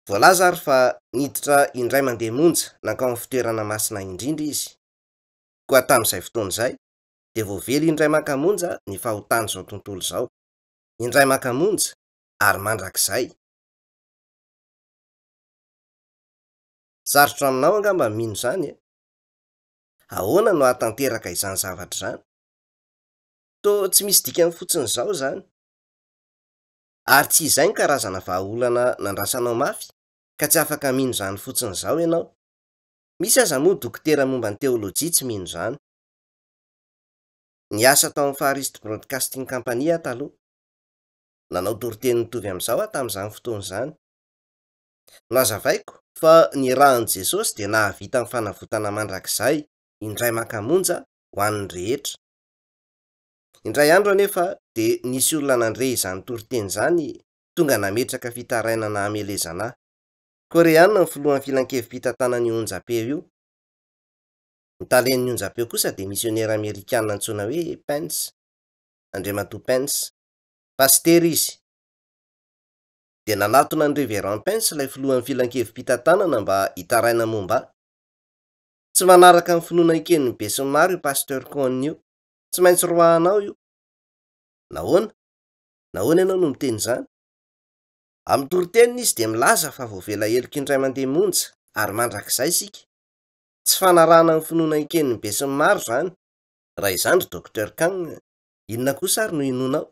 Voalaza ary fa niditra indray mandeha monja nankao amin'ny fitoerana masina indrindra izy. Koa tamin'izay fotoana izay, dia voavely indray maka monja ny fahotan'izao tontolo izao. Indray maka monja, ary mandrakizay. Sarotra aminao angamba ny mino izany e? Ahoana no hahatanteraka izany zavatra izany? Toa tsy misy dikany fotsiny izao izany. Ary tsy izay ny karazana vahaolana nandrasanao mafy ka tsy afaka mino izany fotsiny izao ianao. Misy aza moa dokotera momba ny teolojia tsy mino izany. Niasa tao amin'ny Far East Broadcasting Company aho taloha. Nanao toriteny mitovy amin'izao aho tamin'izany fotoana izany. Nohazavaiko fa ny ràn'i Jesosy dia nahavita ny fanavotana mandrakizay indray maka monja ho an'ny rehetra. Indray andro anefa dia nisy olona nandre izany toriteny izany tonga nametraka fitarainana hamelezana ahy. Koreana ny filohan'ny filankevi-pitantanan'io onjam-peo io. Ny talen'ny onjam-peo kosa dia misionera amerikana antsoina hoe Pence, Andriamatoa Pence. Pasitera izy. Dia nanatona an'i Reverend Pence ilay filohan'ny filankevi-pitantanana mba hitaraina momba ahy. Tsy manaraka ny finoana eken'ny besinimaro io Pasteur Cohn io. Tsy maintsy roahanao io. Nahoana? Nahoana ianao no miteny izany? Amin'ny toriteniny izy dia milaza fa voavela heloka indray mandeha monja ary mandrakizay isika. Tsy fanarahana ny finoana eken'ny besinimaro izany. Raha izany ry Docteur Kang, inona kosa ary no inoanao?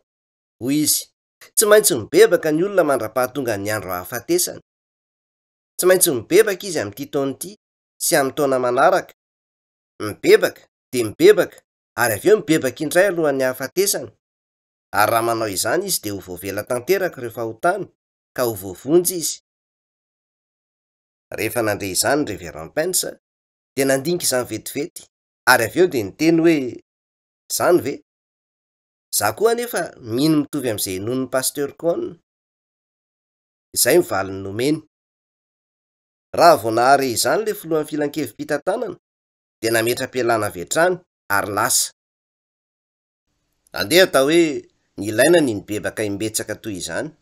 Hoy izy, Tsy maintsy mibebaka ny olona mandra-pahatongan'ny andro hahafatesany. Tsy maintsy mibebaka izy amin'ity taona ity sy amin'ny taona manaraka. Mibebaka, dia mibebaka, ary avy eo mibebaka indray alohan'ny hahafatesany. Ary raha manao izany izy dia ho voavela tanteraka ireo fahotany ka ho voavonjy izy. Rehefa nandre izany ny Reverend Pence, dia nandinika izany vetivety, ary avy eo dia niteny hoe, Izany ve? Izaho koa anefa mino mitovy amin'izay inoan'ny Pasteur Cohn. Izay ny valiny nomeny. Raha vao nahare izany ilay filohan'ny filankevi-pitantanana dia nametra-pialana avy hatrany ary lasa. Andeha atao hoe nilaina ny nibebaka imbetsaka toy izany.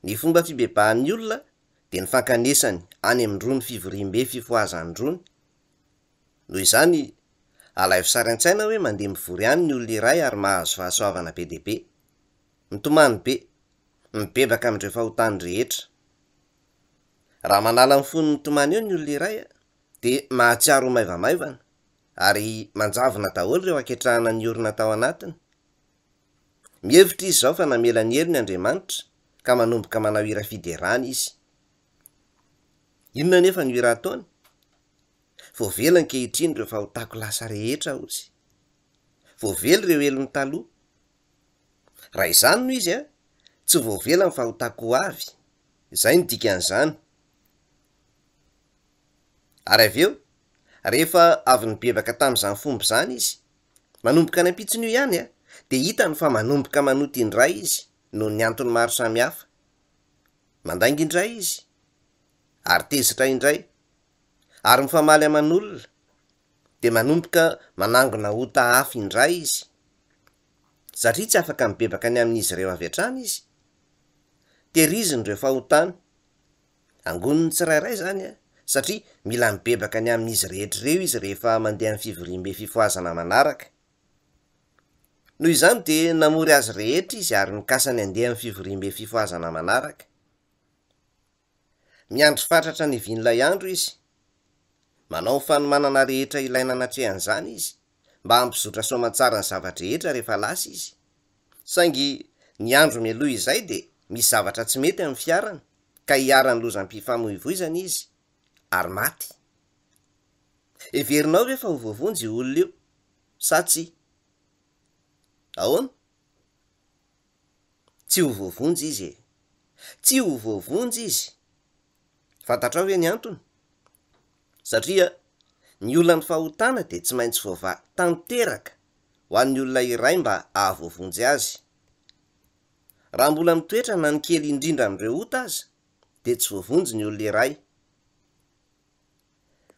Ny fomba fibebahan'ny olona dia ny fankanesany any amin'irony fivoriambe fifohazan'irony. Noho izany, alaivo sary an-tsaina hoe mandeha mivory any ny olona iray ary mahazo fahasoavana be dia be. Mitomany be. Mibebaka amin'ireo fahotany rehetra. Raha manala ny fony mitomany eo ny olona iray dia mahatsiaro ho maivamaivana ary manjavona daholo ireo haketrahana niorina tao anatiny. Mihevitra izy izao fa namela ny helony Andriamanitra ka manomboka manao hira fiderana izy. Inona anefa no hira ataony? Voavela ankehitriny ireo fahotako lasa rehetra, hozy. Voavela ireo helony taloha. Raha izany no izy, tsy voavela ny fahotako ho avy. Izay no dikan'izany. Ary avy eo, rehefa avy nibebaka tamin'izany fomba izany izy, manomboka ny ampitson'io ihany, dia hitany fa manomboka manota indray izy noho ny antony maro samihafa. Mandainga indray izy, ary tezitra indray, ary mifamaly aman'olona, dia manomboka manangona ota hafa indray izy, satria tsy afaka mibebaka ny amin'izy ireo avy hatrany izy. Tehiriziny ireo fahotany. Angoniny tsirairay izany, satria mila mibebaka ny amin'izy rehetra ireo izy rehefa mandeha amin'ny fivoriambe fifohazana manaraka. Noho izany dia namory azy rehetra izy ary nikasa ny handeha amin'ny fivoriambe fifohazana manaraka. Miandry fatratra ny hivian'ilay andro izy. Manao ny fanomanana rehetra ilaina anatrehan'izany izy mba hampizotra soamantsara ny zava-drehetra rehefa lasa izy. Saingy ny andro mialoha izay dia misy zavatra tsy mety amin'ny fiarany ka iharan'ny lozam-pifamoivoizana izy ary maty. Heverinao ve fa ho voavonjy io olona io sa tsia? Ahoana? Tsy ho voavonjy izy e! Tsy ho voavonjy izy! Fantatrao ve ny antony? Satria ny olan'ny fahotana dia tsy maintsy voavaha tanteraka ho an'ny olona iray mba hahavoavonjy azy. Raha mbola mitoetra na ny kely indrindra amin'ireo ota aza, dia tsy voavonjy ny olona iray.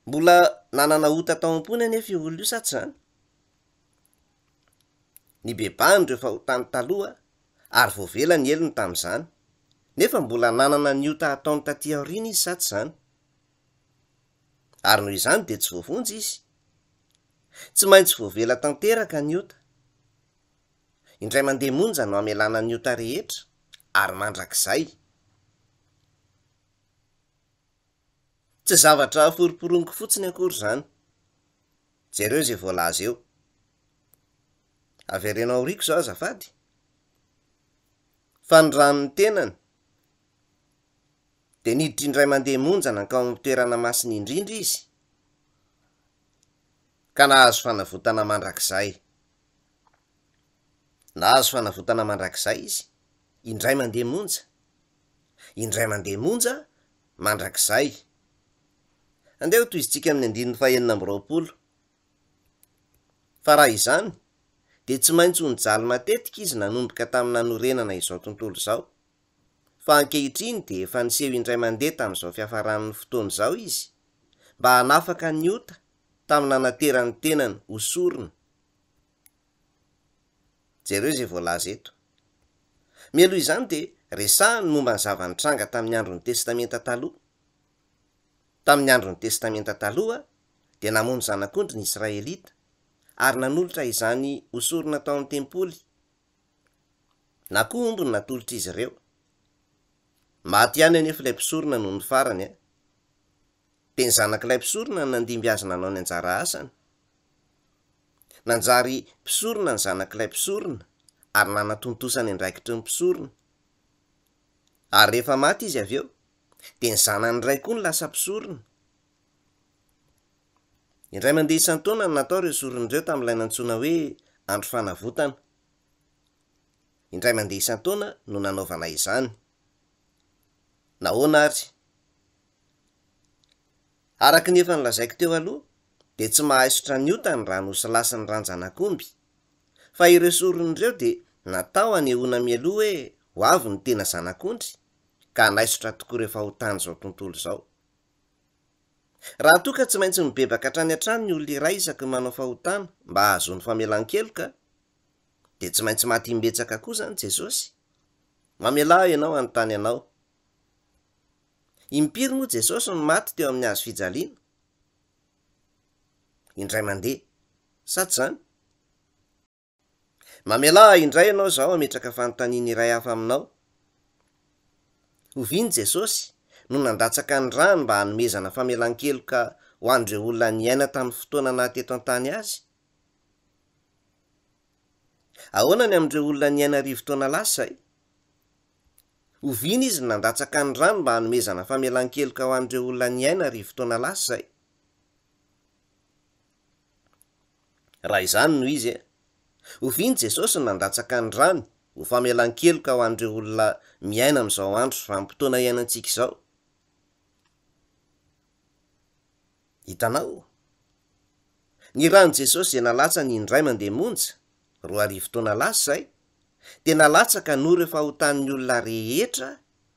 Mbola nanana ota tao am-pony anefa io olona io, sa tsy izany? Nibebahany ireo fahotany taloha ary voavela ny helony tamin'izany, nefa mbola nanana ny ota hataony taty aoriana izy, sa tsy izany? Ary noho izany dia tsy voavonjy izy. Tsy maintsy voavela tanteraka ny ota. Indray mandeha monja no hamelana ny ota rehetra, ary mandrakizay. Tsy zavatra foromporoniko fotsiny akory izany. Jereo izay voalaza eo. Avereno aoriako izao azafady. Fa ny ran'ny tenany dia niditra indray mandeha monja nankao amin'ny toerana masina indrindra izy, ka nahazo fanavotana mandrakizay. Nahazo fanavotana mandrakizay izy, indray mandeha monja. Indray mandeha monja, mandrakizay. Andeha hotohizintsika amin'ny andininy fahenina amby 20. Fa raha izany, dia tsy maintsy ho nijaly matetika izy nanomboka tamin'ny nanorenana izao tontolo izao. Fa ankehitriny dia efa niseho indray mandeha tamin'izao fiafaran'ny fotoana izao izy, mba hanafaka ny ota tamin'ny nanaterany tenany ho sorona. Jereo izay voalaza eto. Mialoha izany dia resahiny momba ny zava-nitranga tamin'ny andron'ny Testamenta Taloha. Tamin'ny andron'ny Testamenta Taloha dia namono zanak'ondry ny Israelita ary nanolotra izany ho sorona tao amin'ny tempoly, na koa omby no natolotr'izy ireo. Maty ihany anefa ilay mpisorona nony farany. Dia ny zanak'ilay mpisorona no nandimby azy nanao ny anjara asany. Nanjary mpisorona ny zanak'ilay mpisorona ary nanatontosa ny andraikitry ny mpisorona. Ary rehefa maty izy avy eo, dia ny zanany indray koa no lasa mpisorona. Indray mandeha isan-taona no natao ireo sorona ireo tamin'ilay nantsoina hoe Andro Fanavotana. Indray mandeha isan-taona no nanaovana izany. Nahoana àry? Araka ny efa nolazaiko teo aloha, dia tsy mahaisotra ny ota ny rà nosilahy sy ny ràn-janak'omby, fa ireo sorona ireo dia natao hanehoana mialoha hoe ho avy ny tena Zanak'ondry, ka hanaisotra tokoa ireo fahotan'izao tontolo izao. Raha toa ka tsy maintsy mibebaka hatrany hatrany ny olona iray isaky ny manao fahotana mba hahazoany famelan-keloka, dia tsy maintsy maty imbetsaka koa izany Jesosy. Mamelà ahy ianao hanontany anao. Impiry moa Jesosy no maty teo amin'ny hazo fijaliana? Indray mandeha. Sa tsy izany? Mamelà ahy indray ianao izaho hametraka fanontaniana iray hafa aminao. Oviana Jesosy no nandatsaka ny rany mba hanomezana famelan-keloka ho an'ireo olona niaina tamin'ny fotoana naha teto an-tany azy? Ahoana ny amin'ireo olona niaina arivo taona lasa izay? Oviana izy no nandatsaka ny rany mba hanomezana famelan-keloka ho an'ireo olona niaina arivo taona lasa izay? Raha izany no izy, oviana Jesosy no nandatsaka ny rany ho famelan-keloka ho an'ireo olona miaina amin'izao andro sy vanim-potoana iainantsika izao? Hitanao? Ny ran'i Jesosy izay nalatsany indray mandeha monja, 2000 taona lasa izay, dia nalatsaka noho ireo fahotan'ny olona rehetra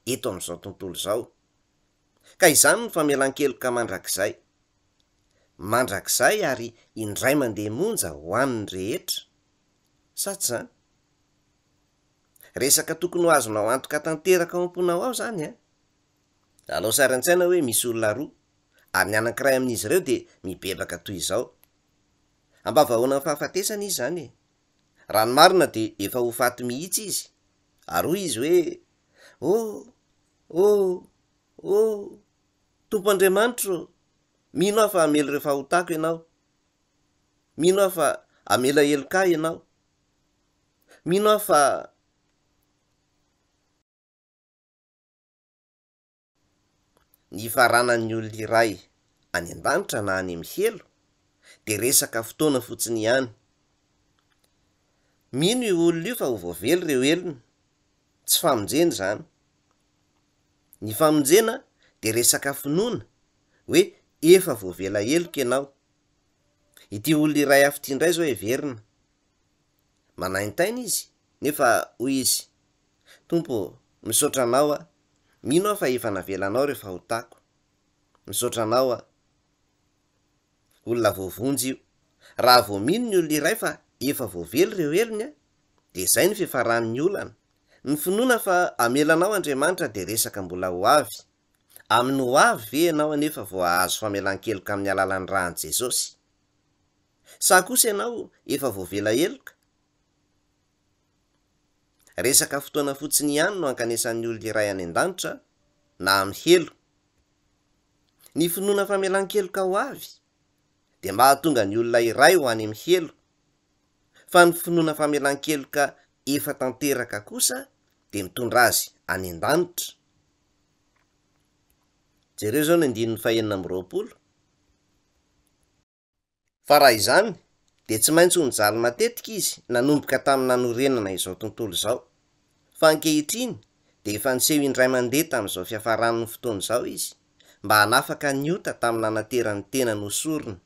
eto amin'izao tontolo izao. Ka izany no famelan-keloka mandrakizay. Mandrakizay ary indray mandeha monja ho an'ny rehetra. Sa tsy izany? Resaka tokony ho azonao antoka tanteraka ao am-ponao ao izany an! Alao sary an-tsaina hoe misy olona roa, ary ny anankiray amin'izy ireo dia mibebaka toy izao. Ambavahoanan'ny fahafatesana izy izany e! Raha ny marina dia efa ho faty mihitsy izy. Ary hoy izy hoe, Oh! Oh! Oh! Tompo Andriamanitro ô! Mino aho fa hamela ireo fahotako Ianao. Mino aho fa hamela heloka ahy Ianao. Mino aho fa. Ny hifaranan'ny olona iray any an-danitra na any amin'ny helo dia resaka fotoana fotsiny ihany. Mino io olona io fa ho voavela ireo helony. Tsy famonjena izany. Ny famonjena dia resaka finoana hoe efa voavela heloka ianao. Ity olona iray hafa ity indray izao heverina. Manaintaina izy nefa hoy izy, Tompo ô, misaotra Anao aho, mino aho fa efa navelanao ireo fahotako. Misaotra Anao aho. Olona voavonjy io. Raha vao mino ny olona iray fa efa voavela ireo helony dia izay no fiafaran'ny olana. Ny finoana fa hamela anao Andriamanitra dia resaka mbola ho avy. Amin'ny ho avy ve ianao anefa vao hahazo famelan-keloka amin'ny alalan'ny ràn'i Jesosy? Sa kosa ianao efa voavela heloka? Resaka fotoana fotsiny ihany no ankanesan'ny olona iray any an-danitra na amin'ny helo. Ny finoana famelan-keloka ho avy dia mahatonga ny olona iray ho any amin'ny helo, fa ny finoana famelan-keloka efa tanteraka kosa dia mitondra azy any an-danitra. Jereo izao ny andininy fahenina amby 20. Fa raha izany, dia tsy maintsy ho nijaly matetika izy nanomboka tamin'ny nanorenana izao tontolo izao. Fa ankehitriny, dia efa niseho indray mandeha tamin'izao fiafaran'ny fotoana izao izy, mba hanafaka ny ota tamin'ny nanaterany tenany ho sorona.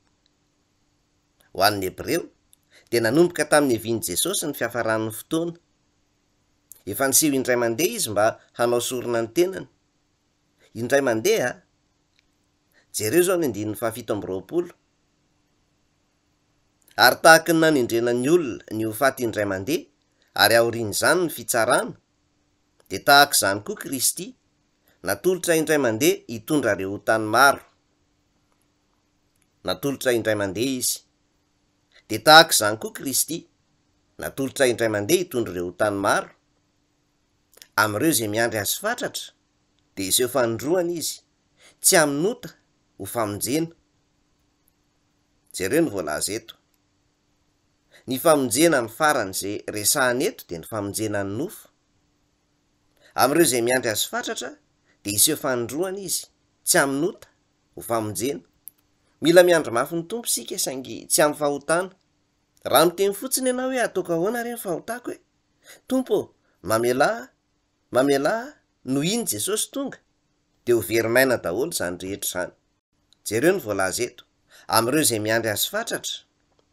Ho an'ny Hebreo, dia nanomboka tamin'ny niavian'i Jesosy ny fiafaran'ny fotoana. Efa niseho indray mandeha izy mba hanao sorona ny tenany. Indray mandeha? Jereo izao ny andininy fahafito amby 20. Ary tahaky ny nanendrena ny olona ny ho faty indray mandeha, ary aorian'izany ny fitsarana, dia tahaka izany koa Kristy, natolotra indray mandeha hitondra ireo otany maro. Natolotra indray mandeha Izy. Dia tahaka izany koa Kristy, natolotra indray mandeha hitondra ireo otany maro. Amin'ireo izay miandry Azy fatratra, dia hiseho fanindroany Izy, tsy amin'ota, ho famonjena. Jereo ny voalaza eto. Ny famonjena ny farany izay resahana eto dia ny famonjena ny nofo. Amin'ireo izay miandry azy fatratra dia hiseho fanindroany izy, tsy amin'ota, ho famonjena. Mila miandry mafy ny Tompo isika saingy tsy amin'ny fahotana. Raha miteny fotsiny ianao hoe ataoko ahoana re ny fahotako e? Tompo ô, mamelà ahy, mamelà ahy, no iny Jesosy tonga, dia ho very maina daholo izany rehetra izany. Jereo ny voalaza eto, Amin'ireo izay miandry azy fatratra,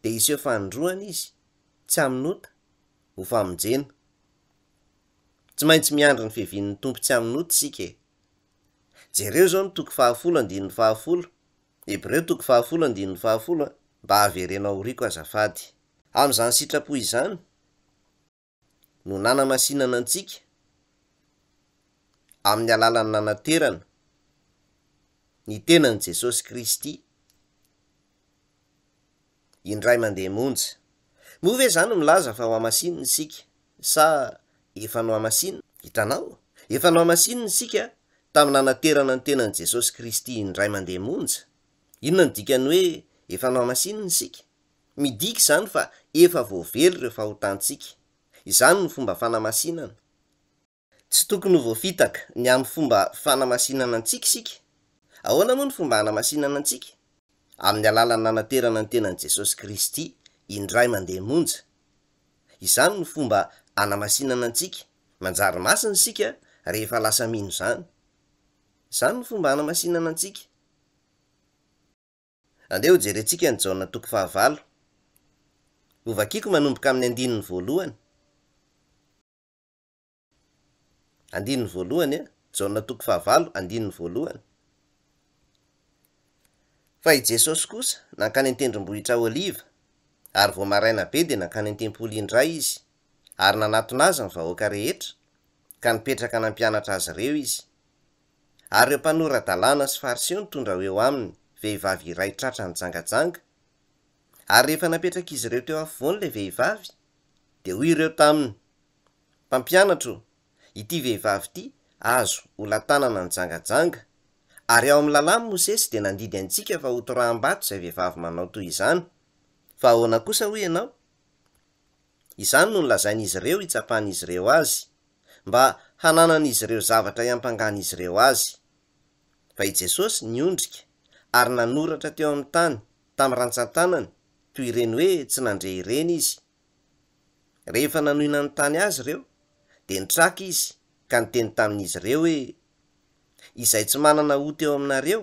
dia hiseho fanindroany izy, tsy amin'ota, ho famonjena. Tsy maintsy miandry ny fiavian'ny Tompo tsy amin'ota isika e! Jereo izao ny toko fahafolo andininy fahafolo, Hebreo toko fahafolo andininy fahafolo a, mba avereno aoriako azafady. Amin'izany sitrapo izany no nanamasinana antsika amin'ny alalan'ny nanaterana ny tenan'i Jesosy Kristy indray mandeha monja. Moa ve izany milaza fa hohamasinina isika sa efa nohamasinina? Hitanao? Efa nohamasinina isika tamin'ny nanaterana ny tenan'i Jesosy Kristy indray mandeha monja. Inona no dikan'ny hoe efa nohamasinina isika? Midika izany fa efa voavela ireo fahotantsika. Izany no fomba fanamasinana. Tsy tokony ho voafitaka ny amin'ny fomba fanamasinana antsika isika. Ahoana moa ny fomba hanamasinana antsika? Amin'ny alalan'ny nanaterana ny tenan'i Jesosy Kristy indray mandeha monja. Izany no fomba anamasinana antsika. Manjary masina isika rehefa lasa mino izany. Izany no fomba anamasinana antsika. Andeha hojerentsika ny Jaona toko fahavalo. Hovakiko manomboka amin'ny andininy voalohany. Andininy voalohany, Jaona toko fahavalo, andininy voalohany. Fa i Jesosy kosa nankany an-tendrombohitra Oliva, ary vao maraina be dia nankany an-tempoly indray izy, ary nanatona azy ny vahoaka rehetra, ka nipetraka nampianatra azy ireo izy. Ary ireo mpanora-dalàna sy Fariseo nitondra ho eo aminy vehivavy iray tratra nijangajanga. Ary rehefa napetrak'izy ireo teo afovoany ilay vehivavy, dia hoy ireo taminy, Mpampianatra ô, ity vehivavy ity azo holantanana nijangajanga, ary ao amin'ny lalàn'i Mosesy dia nandidy antsika fa hotoraham-bato izay vehivavy manao toy izany. Fa ahoana kosa hoy ianao? Izany no nolazain'izy ireo hitsapan'izy ireo azy, mba hananan'izy ireo zavatra hiampangan'izy ireo azy. Fa i Jesosy niondrika ary nanoratra teo amin'ny tany tamin'ny rantsan-tanany toy ireny hoe tsy nandre ireny izy. Rehefa nanohy nanontany azy ireo, dia nitraka izy ka niteny tamin'izy ireo hoe, Izay tsy manana ota eo aminareo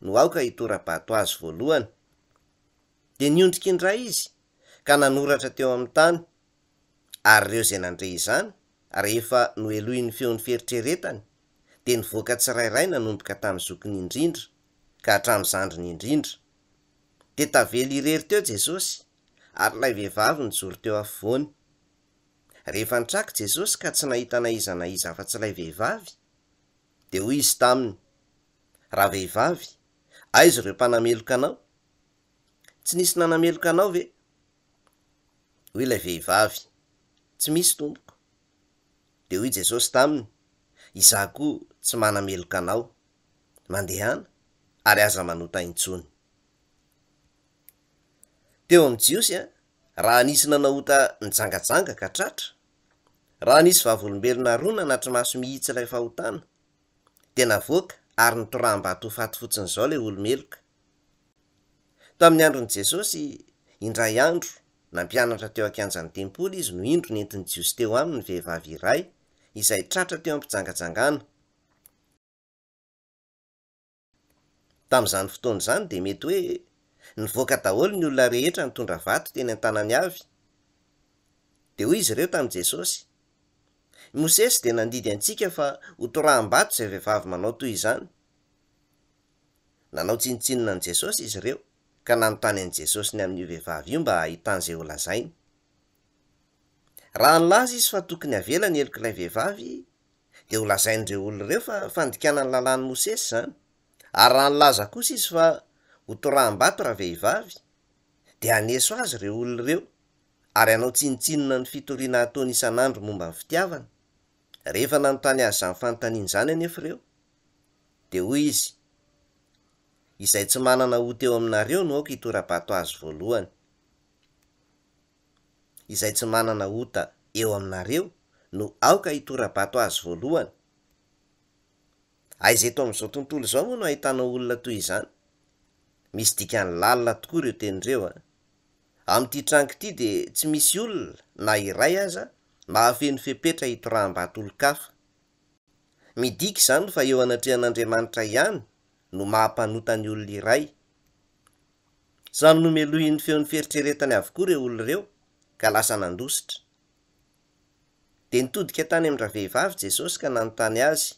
no aoka hitora-bato azy voalohany. Dia niondrika indray izy ka nanoratra teo amin'ny tany. Ary ireo izay nandre izany, rehefa nohelohin'ny feon'ny fieritreretany, dia nivoaka tsirairay nanomboka tamin'ny zokiny indrindra ka hatramin'ny zandriny indrindra. Dia tavela irery teo Jesosy, ary ilay vehivavy nijoro teo afovoany. Rehefa nitraka Jesosy ka tsy nahita na iza na iza afa-tsy ilay vehivavy, dia hoy Izy taminy, Ravehivavy, aiza ireo mpanameloka anao? Tsy nisy nanameloka anao ve? Hoy ilay vehivavy, Tsy misy, Tompoko. Dia hoy Jesosy taminy, Izaho koa tsy manameloka anao. Mandehana, ary aza manota intsony. Teo amin'ny Jiosy, raha nisy nanao ota nijangajanga ka tratra, raha nisy vavolombelona roa nanatri-maso mihitsy ilay fahotana, dia navoaka ary notoraham-bato ho faty fotsiny izao ilay olo-meloka. Tamin'ny andron'i Jesosy, indray andro, nampianatra teo an-kianjan'ny tempoly izy no indro nentin'ny Jiosy teo aminy ny vehivavy iray izay tratra teo am-pijangajangana. Tamin'izany fotoana izany dia mety hoe nivoaka daholo ny olona rehetra nitondra vato teny an-tanany avy. Dia hoy izy ireo tamin'i Jesosy, I Mosesy dia nandidy antsika fa hotoraham-bato izay vehivavy manao toy izany. Nanao tsinontsinona an'i Jesosy izy ireo, ka nanontany an'i Jesosy ny amin'io vehivavy io mba hahitany izay holazainy. Raha nilaza izy fa tokony havela ny helok'ilay vehivavy, dia holazain'ireo olona ireo fa fandikana ny lalàn'i Mosesy izany. Ary raha nilaza kosa izy fa hotoraham-bato ravehivavy, dia haneso azy ireo olona ireo, ary hanao tsinontsinona ny fitoriana ataony isan'andro momba ny fitiavana. Rehefa nanontany azy izany fanontaniana izany anefa ireo, dia hoy izy, Izay tsy manana ota eo aminareo no aoka hitora-bato azy voalohany. Izay tsy manana ota eo aminareo no aoka hitora-bato azy voalohany. Aiza eto amin'izao tontolo izao moa no ahitanao olona toy izany? Misy dikany lalina tokoa ireo teny ireo an! Amin'ity tranga ity dia tsy misy olona na iray aza mahafeno fepetra hitoraham-bato olon-kafa. Midika izany fa eo anatrehan'Andriamanitra ihany no maha-mpanota ny olona iray. Samy nomelohin'ny feon'ny fieritreretany avokoa ireo olona ireo ka lasa nandositra. Dia nitodika tany amin-dravehivavy Jesosy ka nanontany azy.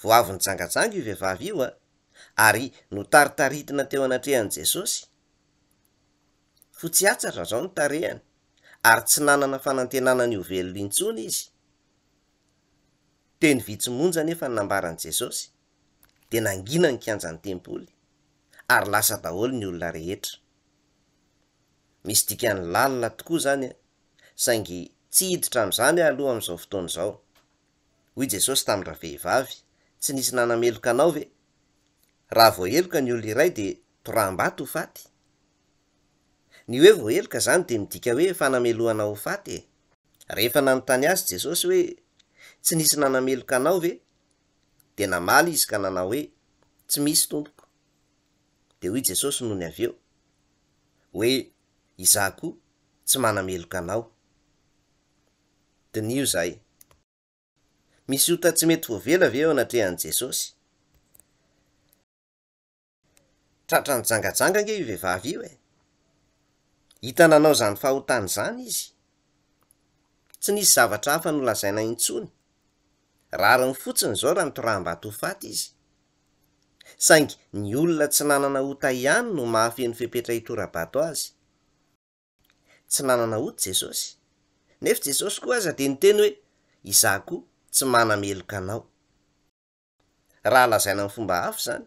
Vao avy nijangajanga io vehivavy io ary notaritaritina teo anatrehan'i Jesosy. Fotsy hatsatra izao ny tarehiny ary tsy nanana fanantenana ny ho velona intsony izy. Teny vitsy monja anefa no nambaran'i Jesosy, dia nangina ny kianjan'ny tempoly, ary lasa daholo ny olona rehetra. Misy dikany lalina tokoa izany an, saingy tsy hiditra amin'izany aho aloha amin'izao fotoana izao. Hoy Jesosy tamin-dravehivavy, Tsy nisy nanameloka anao ve? Raha voaheloka ny olona iray dia toraham-bato ho faty. Ny hoe voaheloka izany dia midika hoe fanamelohana ho faty e. Rehefa nanontany azy Jesosy hoe, Tsy nisy nanameloka anao ve? Dia namaly izy ka nanao hoe, Tsy misy, Tompoko. Dia hoy Jesosy nony avy eo, hoe, Izaho koa tsy manameloka anao. Diniho izay. Misy ota tsy mety voavela ve eo anatrehan'i Jesosy? Tratra nijangajanga ange io vehivavy io e! Hita nanao izany fahotana izany izy. Tsy nisy zavatra hafa nolazaina intsony. Rariny fotsiny izao raha nitoraham-bato ho faty izy. Saingy ny olona tsy nanana ota ihany no mahafeno fepetra hitora-bato azy. Tsy nanana ota Jesosy. Nefa Jesosy koa aza dia niteny hoe, Izaho koa tsy manameloka anao. Raha lazaina amin'ny fomba hafa izany,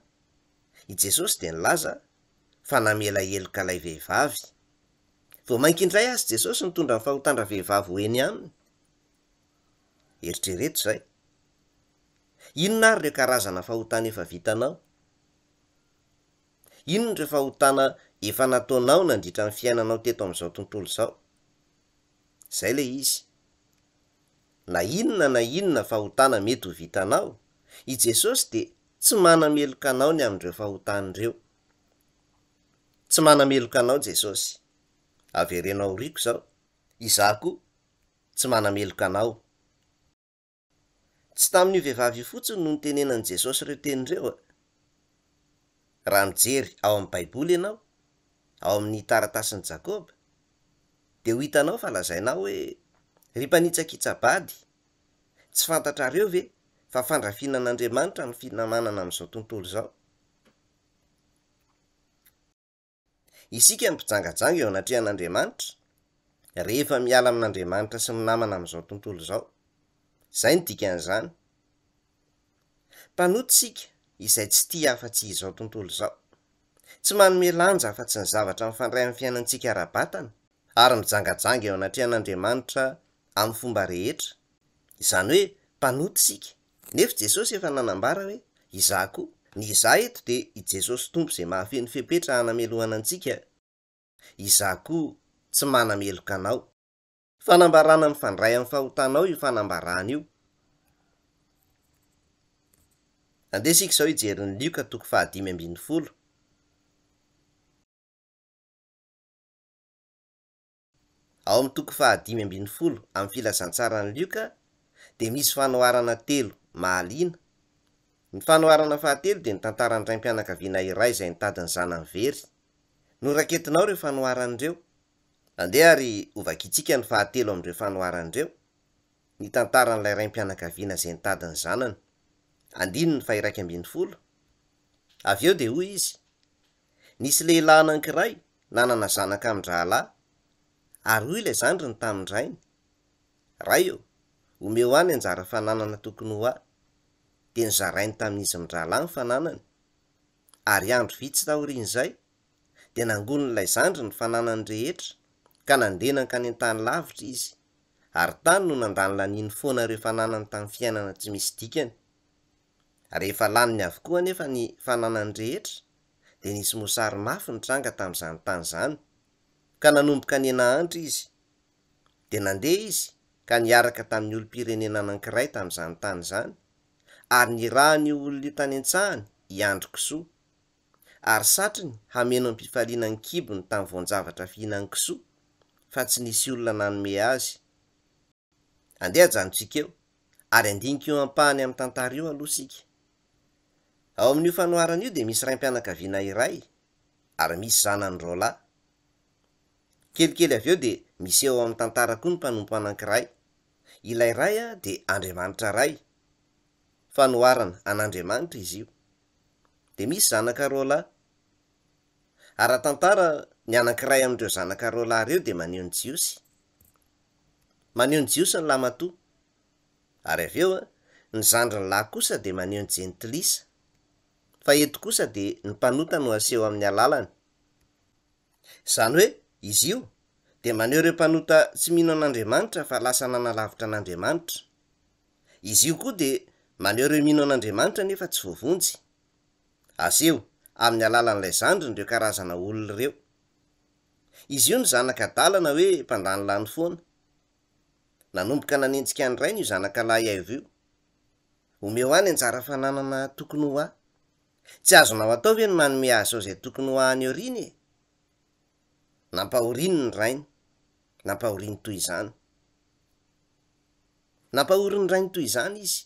i Jesosy dia nilaza fa namela heloka ilay vehivavy. Vao mainka indray aza Jesosy nitondra ny fahotan-dravehivavy ho eny aminy. Eritrereto izay. Inona ary ireo karazana fahotana efa vitanao? Inona ireo fahotana efa nataonao nandritra ny fiainanao teto amin'izao tontolo izao? Izay ilay izy. Na inona na inona fahotana mety ho vitanao, i Jesosy dia tsy manameloka anao ny amin'ireo fahotana ireo. Tsy manameloka anao Jesosy. Avereno aoriako izao. Izaho koa tsy manameloka anao. Tsy tamin'io vehivavy io fotsiny no nitenenan'i Jesosy ireo teny ireo. Raha mijery ao amin'ny Baiboly ianao, ao amin'ny taratasin'i Jakoba, dia ho hitanao fa lazaina ao hoe, Ry mpanitsakitsa-bady, tsy fantatrareo ve fa fandrafiana an'Andriamanitra ny finamanana amin'izao tontolo izao? Isika no mpijangajanga eo anatrehan'Andriamanitra, rehefa miala amin'Andriamanitra sy minamana amin'izao tontolo izao. Izay no dikan'izany. Mpanota isika izay tsy tia afa-tsy izao tontolo izao. Tsy manome lanja afa-tsy ny zavatra mifandray amin'ny fiainantsika ara-batana, ary mijangajanga eo anatrehan'Andriamanitra amin'ny fomba rehetra. Izany hoe mpanota isika. Nefa Jesosy efa nanambara hoe, Izaho koa. Ny izaho eto dia i Jesosy Tompo izay mahafeno fepetra hanamelohana antsika, Izaho koa tsy manameloka anao. Fanambarana mifandray amin'ny fahotanao io fanambarana io. Andeha isika izao hijery ny Lioka toko fahadimy ambinifolo. Ao amin'ny toko fahadimy ambinifolo amin'ny Filazantsaran'i Lioka dia misy fanoharana telo mahaliana. Ny fanoharana fahatelo dia ny tantaran'ny raim-pianakaviana iray izay nitady ny zanany very. Noraketinao ireo fanoharana ireo. Andeha àry hovakintsika ny fahatelo amin'ireo fanoharana ireo, ny tantaran'ilay raim-pianakaviana izay nitady ny zanany. Andininy faha-iraika ambinifolo. Avy eo dia hoy izy, Nisy lehilahy anankiray nanana zanaka amin-drahalahy, ary hoy ilay zandriny tamin-drainy, Ray ô, omeo ahy ny anjara fananana tokony ho ahy. Dia nozarainy tamin'izy mirahalahy ny fananany. Ary andro vitsy taorian'izay, dia nangonin'ilay zandriny ny fananany rehetra, ka nandeha nankany an-tany lavitra izy, ary tany no nandanilaniany foana ireo fananany tamin'ny fiainana tsy misy dikany. Rehefa laniny avokoa anefa ny fananany rehetra, dia nisy mosary mafy nitranga tamin'izany tany izany, ka nanomboka niha-nahantra izy. Dia nandeha izy ka niaraka tamin'ny olom-pirenena anankiray tamin'izany tany izany, ary nirahan'io olona io tany an-tsahany hiandry kisoa. Ary satriny hameno am-pifaliana ny kibony tamin'ny voan-javatra fihinan'ny kisoa, fa tsy nisy olona nanome azy. Andeha ajanontsika eo, ary handinika io ampahany amin'ny tantara io aloha isika. Ao amin'io fanoharana io dia misy raim-pianakaviana iray, ary misy zanany roalahy. Kelikely avy eo dia miseho ao amin'ny tantara koa ny mpanompo anankiray. Ilay ray dia Andriamanitra Ray. Fanoharana an'Andriamanitra izy io. Dia misy zanaka roalahy. Ara-tantara, ny anankiray amin'ireo zanaka roalahy ireo dia maneho ny Jiosy. Maneho ny Jiosy ny lahimatoa. Ary avy eo, ny zandriny lahy kosa dia maneho ny Jentilisa. Fa eto kosa dia ny mpanota no aseho amin'ny alalany. Izany hoe, izy io dia maneho ireo mpanota tsy mino an'Andriamanitra fa lasa nanalavitra an'Andriamanitra. Izy io koa dia maneho ireo mino an'Andriamanitra nefa tsy voavonjy. Aseho amin'ny alalan'ilay zandriny ireo karazana olona ireo. Izy io no zanaka adala na hoe mpandanilany foana. Nanomboka nanenjika ny rainy io zanaka lahy aivo io. Omeo ahy ny anjara fananana tokony ho ahy. Tsy azonao atao ve ny manome ahy izao izay tokony ho ahy any aoriana e? Nampahoriany ny rainy. Nampahoriany toy izany. Nampahory ny rainy toy izany izy.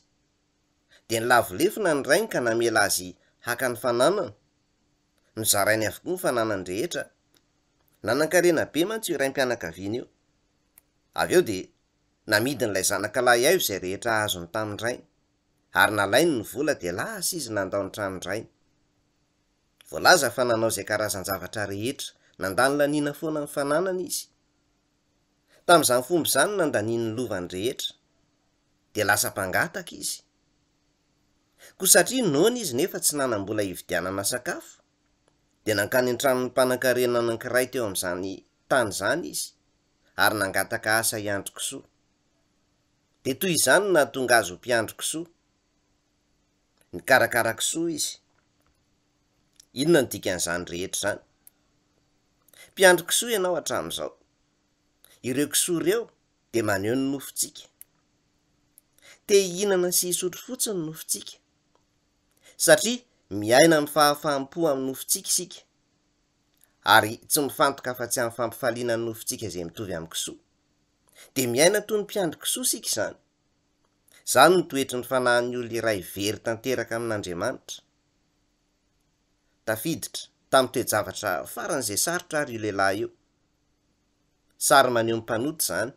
Dia nilavo lefona ny rainy ka namela azy haka ny fananany. Nozarainy avokoa ny fananany rehetra. Nanan-karena be mantsy io raim-pianakaviana io. Avy eo dia namidin'ilay zanaka lahy aivo izay rehetra azony tamin-drainy, ary nalainy ny vola dia lasa izy nandao ny tranon-drainy. Voalaza fa nanao izay karazan-javatra rehetra nandanilaniana foana ny fananany izy. Tamin'izany fomba izany no nandaniany ny lovany rehetra. Dia lasa mpangataka izy. Koa satria noana izy nefa tsy nanam-bola hividianana sakafo, dia nankany an-tranon'ny mpanankarena anankiray teo amin'izany tany izany izy, ary nangataka asa hiandry kisoa. Dia toy izany no nahatonga azy ho mpiandry kisoa. Nikarakara kisoa izy. Inona no dikan'izany rehetra izany? Mpiandry kisoa ianao hatramin'izao. Ireo kisoa ireo dia maneho ny nofontsika. Te hihinana sy hisotro fotsiny ny nofontsika. Satria miaina amin'ny fahafaham-po amin'ny nofontsika isika, ary tsy mifantoka afa-tsy amin'ny fampifaliana ny nofontsika izay mitovy amin'ny kisoa. Dia miaina toy ny mpiandry kisoa isika izany. Izany no toetry ny fanahin'ny olona iray very tanteraka amin'Andriamanitra. Tafiditra tamin'ny toe-javatra faran'izay sarotra àry io lehilahy io. Sary maneho ny mpanota izany.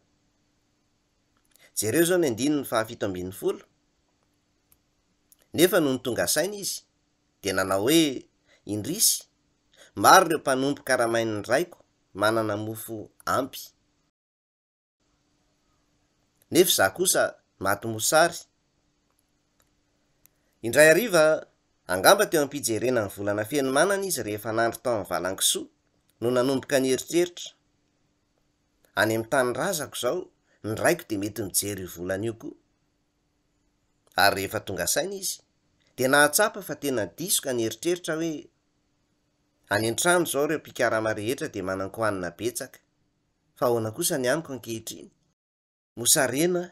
Jereo izao ny andininy fahafito ambin'ny folo. Nefa nony tonga saina izy, dia nanao hoe, Indrisy, maro ireo mpanompo karamain'ny raiko manana mofo ampy. Nefa izaho kosa maty mosary. Indray hariva, angamba teo am-pijerena ny volana fenomanana izy rehefa nandry tao amin'ny valan-kisoa no nanomboka nieritreritra. Any amin'ny tanindrazako izao, ny raiko dia mety mijery io volana io koa. Ary rehefa tonga saina izy, dia nahatsapa fa tena diso ka nieritreritra hoe, Any an-trano izao ireo mpikarama rehetra dia manan-kohanina betsaka, fa ahoana kosa ny amiko ankehitriny? Mosarena aho.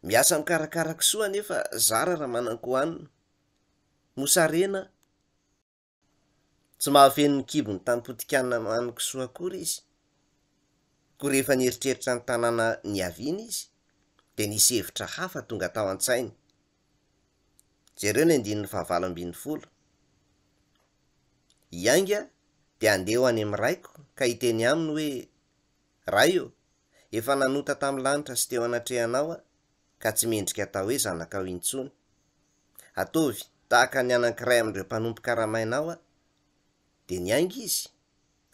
Miasa mikarakara kisoa anefa zara raha manan-kohanina. Mosarena aho. Tsy mahafeno ny kibony tamin'ny potikanina manin-kisoa akory izy. Koa rehefa nieritreritra ny tanàna niaviany izy, dia nisy hevitra hafa tonga tao an-tsainy. Jereo ny andininy fahavalo ambin'ny folo. Hiainga dia handeha ho any amin'ny raiko ka hiteny aminy hoe, Ray ô, efa nanota tamin'ny lanitra sy teo anatrehanao aho, ka tsy mendrika atao hoe zanakao intsony. Ataovy tahaka ny anankiray amin'ireo mpanompo karamainao aho. Dia niainga izy,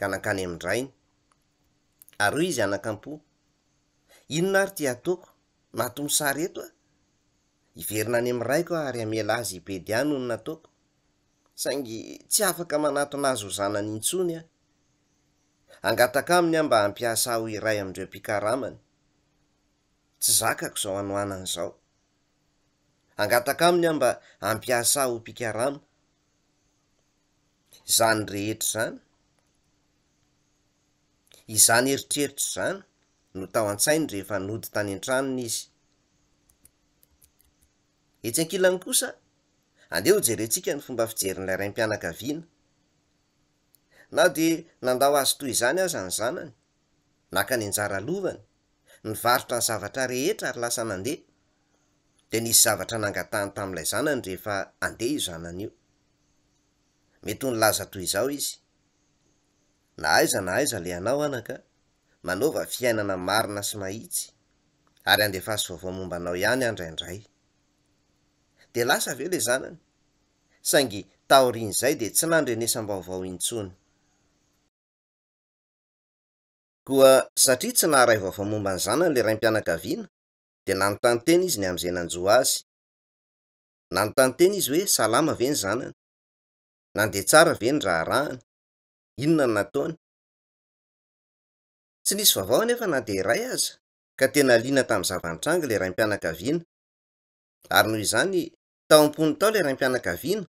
ka nankany amin-drainy. Ary hoy izy anakampo, Inona ary ity ataoko? Maty mosary eto aho. Hiverina any amin'ny raiko aho ary hamela azy hibedy ahy noho ny nataoko. Saingy tsy afaka manatona azy ho zanany intsony aho. Hangataka aminy aho mba hampiasa ahy ho iray amin'ireo mpikaramany. Tsy zakako izao hanoanana izao. Hangataka aminy aho mba hampiasa ahy ho mpikarama. Izany rehetra izany, izany eritreritra izany no tao an-tsainy rehefa nody tany an-tranony izy. Etsy ankilany kosa, andeha hojerentsika ny fomba fijerin'ilay raim-pianakaviana. Na dia nandao azy toy izany aza ny zanany, naka ny anjara lovany, nivarotra ny zavatra rehetra ary lasa nandeha, dia nisy zavatra nangatahany tamin'ilay zanany rehefa handeha io zanany io. Mety ho nilaza toy izao izy, Na aiza na aiza alehanao anaka, manaova fiainana marina sy mahitsy, ary andefaso vaovao momba anao ihany aho indraindray. Dia lasa avy eo ilay zanany, saingy taorian'izay dia tsy nandrenesam-baovao intsony. Koa satria tsy naharay vaovao momba ny zanany ilay raim-pianakaviana, dia nanontany tena izy ny amin'izay nanjo azy. Nanontany tena izy hoe salama ve ny zanany? Nandeha tsara ve ny raharahany? Inona no nataony? Tsy nisy vaovao anefa na dia iray aza, ka tena liana tamin'ny zava-nitranga ilay raim-pianakaviana. Ary noho izany, tao am-pony tao ilay raim-pianakaviana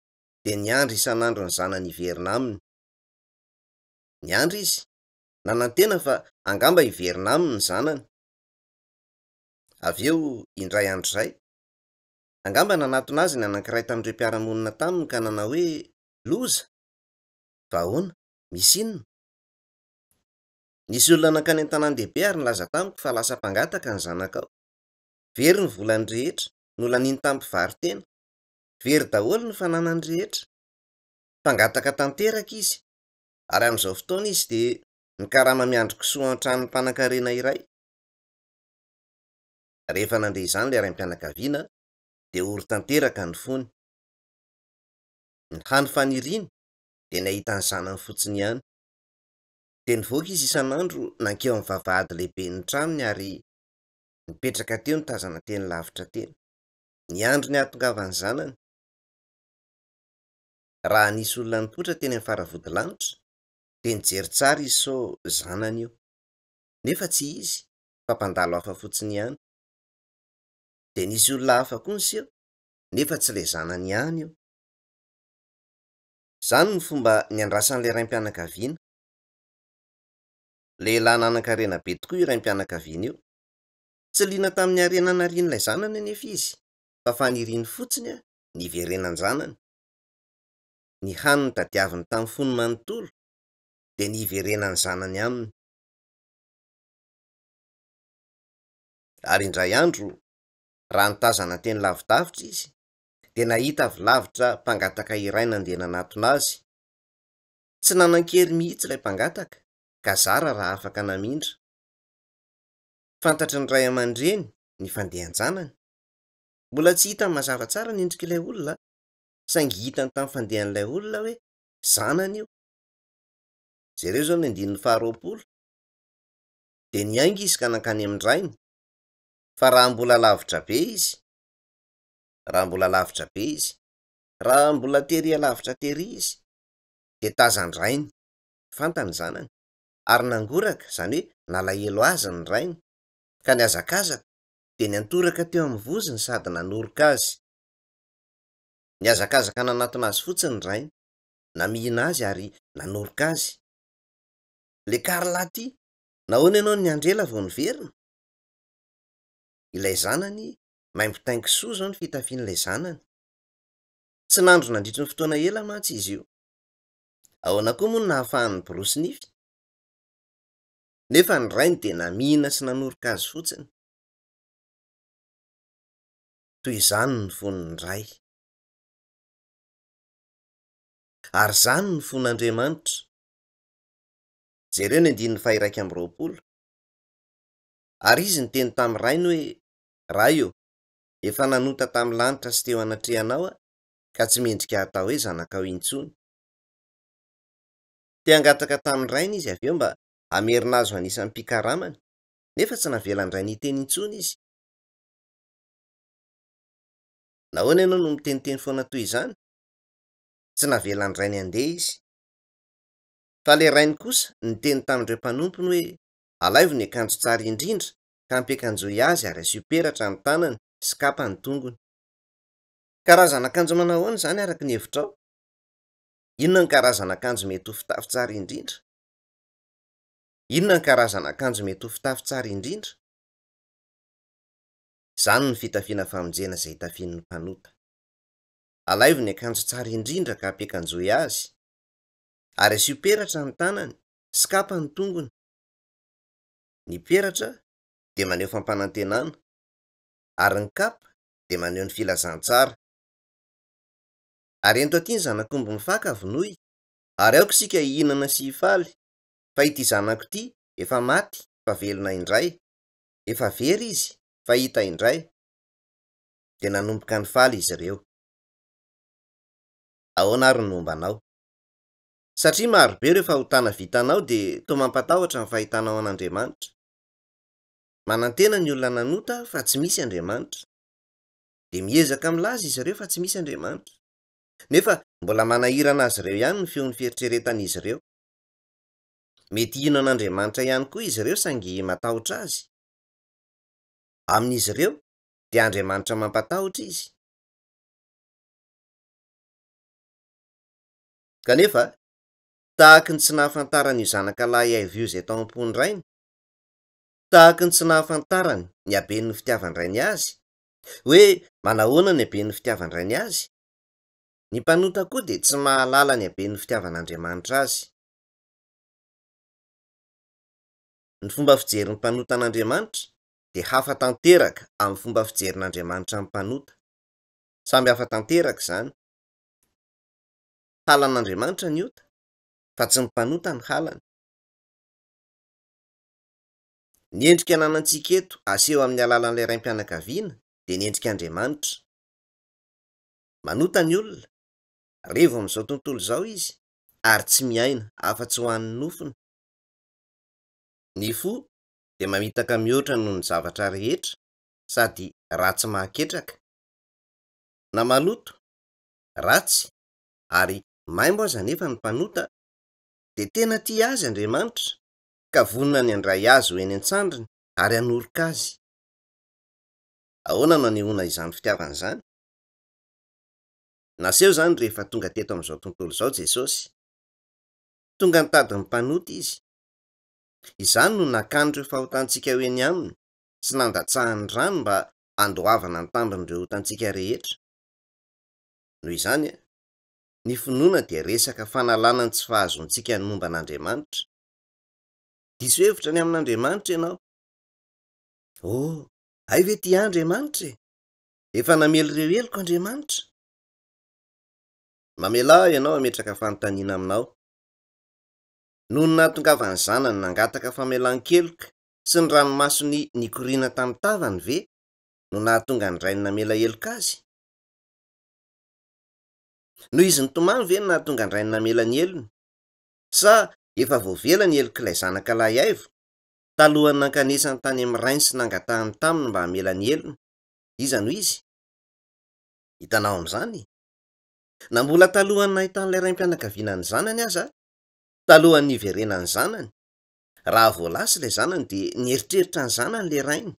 dia niandry isan'andro ny zanany hiverina aminy. Niandry izy, nanantena fa angamba hiverina aminy ny zanany. Avy eo, indray andro izay, angamba nanatona azy ny anankiray tamin'ireo mpiara-monina taminy ka nanao hoe, Loza! Fa ahoana? Misy inona? Nisy olona nankany an-tanàn-dehibe ary nilaza tamiko fa lasa mpangataka ny zanakao. Very ny volany rehetra, nolaniany tamin'ny mpivaro-tena. Very daholo ny fananany rehetra. Mpangataka tanteraka izy, ary amin'izao fotoana izy dia mikarama miandry kisoa an-tranon'ny mpanankarena iray. Rehefa nandre izany ilay raim-pianakaviana, dia ory tanteraka ny fony. Ny hany faniriany dia ny hahita ny zanany fotsiny ihany. Dia nivoaka izy isan'andro nankeo amin'ny vavahady lehiben'ny tranony ary nipetraka teo nitazana teny lavitra teny. Niandry ny hahatongavan'ny zanany. Raha nisy olona nipoitra teny amin'ny faravodilanitra, dia nijery tsara izy sao zanany io. Nefa tsy izy, fa mpandalo hafa fotsiny ihany. Dia nisy olona hafa koa niseho, nefa tsy ilay zanany ihany io. Izany no fomba niandrasan'ilay raim-pianakaviana. Lehilahy nanan-karena be tokoa io raim-pianakaviana io. Tsy liana tamin'ny harena narian'ilay zanany anefa izy, fa faniriany fotsiny ny hiverenan-janany. Ny hany notadiaviny tamin'ny fony manontolo dia ny hiverenan'ny zanany aminy. Ary indray andro, raha nitazana teny lavidavitra izy, dia nahita avy lavitra mpangataka iray nandeha nanatona azy. Tsy nanan-kery mihitsy ilay mpangataka, ka zara raha afaka namindra. Fantatry ny ray aman-dreny ny fandehan-janany. Mbola tsy hitany mazava tsara ny endrik'ilay olona, saingy hitany tamin'ny fandehan'ilay olona hoe zanany io. Jereo izao ny andininy faharoapolo. Dia niainga izy ka nankany amin-drainy. Fa raha mbola lavitra be izy, raha mbola lavitra be izy, raha mbola tery alavitra tery izy, dia tazan-drainy, fantany zanany, ary nangoraka, izany hoe nalahelo azy ny rainy, ka nihazakazaka, dia niantoraka teo amin'ny vozony sady nanoroka azy. Nihazakazaka nanatona azy fotsiny ny rainy, namihina azy ary nanoroka azy. Le Carla ty, nahoana ianao no niandry ela vao niverina? Ilay zanany, maimbo tain-kisoa izao ny fitafian'ilay zanany. Tsy nandro nandritry ny fotoana ela mantsy izy io. Ahoana koa moa no nahafahany niborosy nify? Nefa ny rainy dia namihina sy nanoroka azy fotsiny. Toy izany ny fon'ny ray. Ary izany ny fon'Andriamanitra. Jereo ny andininy faha-21. Ary izy niteny tamin'ny rainy hoe, Ray ô, efa nanota tamin'ny lanitra sy teo anatrehanao aho, ka tsy mendrika hatao hoe zanakao intsony. Te hangataka tamin'ny rainy izy avy eo mba hamerina azy ho anisan'ny mpikaramany, nefa tsy navelan-drainy hiteny intsony izy. Nahoana ianao no miteniteny foana toy izany? Tsy navelan-drainy handeha izy. Fa ilay rainy kosa niteny tamin'ireo mpanompony hoe, Alaivo ny akanjo tsara indrindra ka ampiakanjoy azy ary asio peratra ny tanany sy kapa ny tongony. Karazana akanjo manao ahoana izany araka ny hevitrao? Inona ny karazana akanjo mety ho fitafy tsara indrindra? Inona ny karazana akanjo mety ho fitafy tsara indrindra? Izany no fitafiana famonjena izay itafian'ny mpanota. Alaivo ny akanjo tsara indrindra ka ampiakanjoy azy, ary asio peratra ny tanany sy kapa ny tongony. Ny peratra dia maneho fampanantenana, ary ny kapa dia maneho ny filazantsara. Ary ento aty ny zanak'omby mifaka vonoy, ary aoka isika hihinana sy hifaly, fa ity zanako ity efa maty fa velona indray, efa very izy fa hita indray. Dia nanomboka nifaly izy ireo. Ahoana ary ny momba anao? Satria marobe ireo fahotana vitanao dia toa mampatahotra ny fahitanao an'Andriamanitra. Manantena ny olona nanota fa tsy misy Andriamanitra. Dia miezaka milaza izy ireo fa tsy misy Andriamanitra. Nefa mbola manahirana azy ireo ihany ny feon'ny fieritreretan'izy ireo. Mety hino an'Andriamanitra ihany koa izy ireo saingy matahotra Azy. Amin'izy ireo dia Andriamanitra mampatahotra Izy. Kanefa, tahaky ny tsy nahafantarany io zanaka lahy aivo io izay tao am-pon'ny rainy, tahaky ny tsy nahafantarany ny haben'ny fitiavan-drainy azy, hoe manahoana ny haben'ny fitiavan-drainy azy, ny mpanota koa dia tsy mahalala ny haben'ny fitiavan'Andriamanitra azy. Ny fomba fijerin'ny mpanota an'Andriamanitra dia hafa tanteraka amin'ny fomba fijerin'Andriamanitra ny mpanota. Samby hafa tanteraka izany. Halan'Andriamanitra ny ota, fa tsy ny mpanota no halany. Ny endrika ananantsika eto aseho amin'ny alalan'ilay raim-pianakaviana dia ny endrik'Andriamanitra. Manota ny olona, revo amin'izao tontolo izao izy ary tsy miaina afa-tsy ho an'ny nofony. Ny fo dia mamitaka mihoatra noho ny zavatra rehetra sady ratsy mahaketraka. Na maloto, ratsy ary maimbo aza anefa ny mpanota dia tena tia azy Andriamanitra ka vonona ny handray azy ho eny an-tsandriny ary hanoroka azy. Ahoana no anehoana izany fitiavana izany? Naseho izany rehefa tonga teto amin'izao tontolo izao Jesosy. Tonga nitady ny mpanota Izy. Izany no nakany ireo fahotantsika ho eny Aminy sy nandatsahany rano mba handoavana ny tambin'ireo otantsika rehetra. Noho izany, ny finoana dia resaka fanalana ny tsy fahazoantsika ny momba an'Andriamanitra. Diso hevitra ny amin'Andriamanitra ianao. Oh! Hay ve tia ahy Andriamanitra e? Efa namely ireo heloko Andriamanitra. Mamelà ahy ianao hametraka fanontaniana aminao. Noho ny nahatongavan'ny zanany nangataka famelan-keloka sy ny ranomasony nikoriana tamin'ny tavany ve no nahatonga ny rainy namela heloka azy? Noho izy nitomany ve no nahatonga ny rainy namela ny helony? Sa efa voavela ny helok'ilay zanaka lahy aivo, talohan'ny nankanesany tany amin'ny rainy sy nangatahany taminy mba hamela ny helony? Iza no izy? Hitanao amin'izany? Na mbola talohan'ny nahitan'ilay raim-pianakaviana ny zanany aza, talohan'ny niverenan'ny zanany, raha vao lasa ilay zanany dia nieritreritra ny zanany ilay rainy.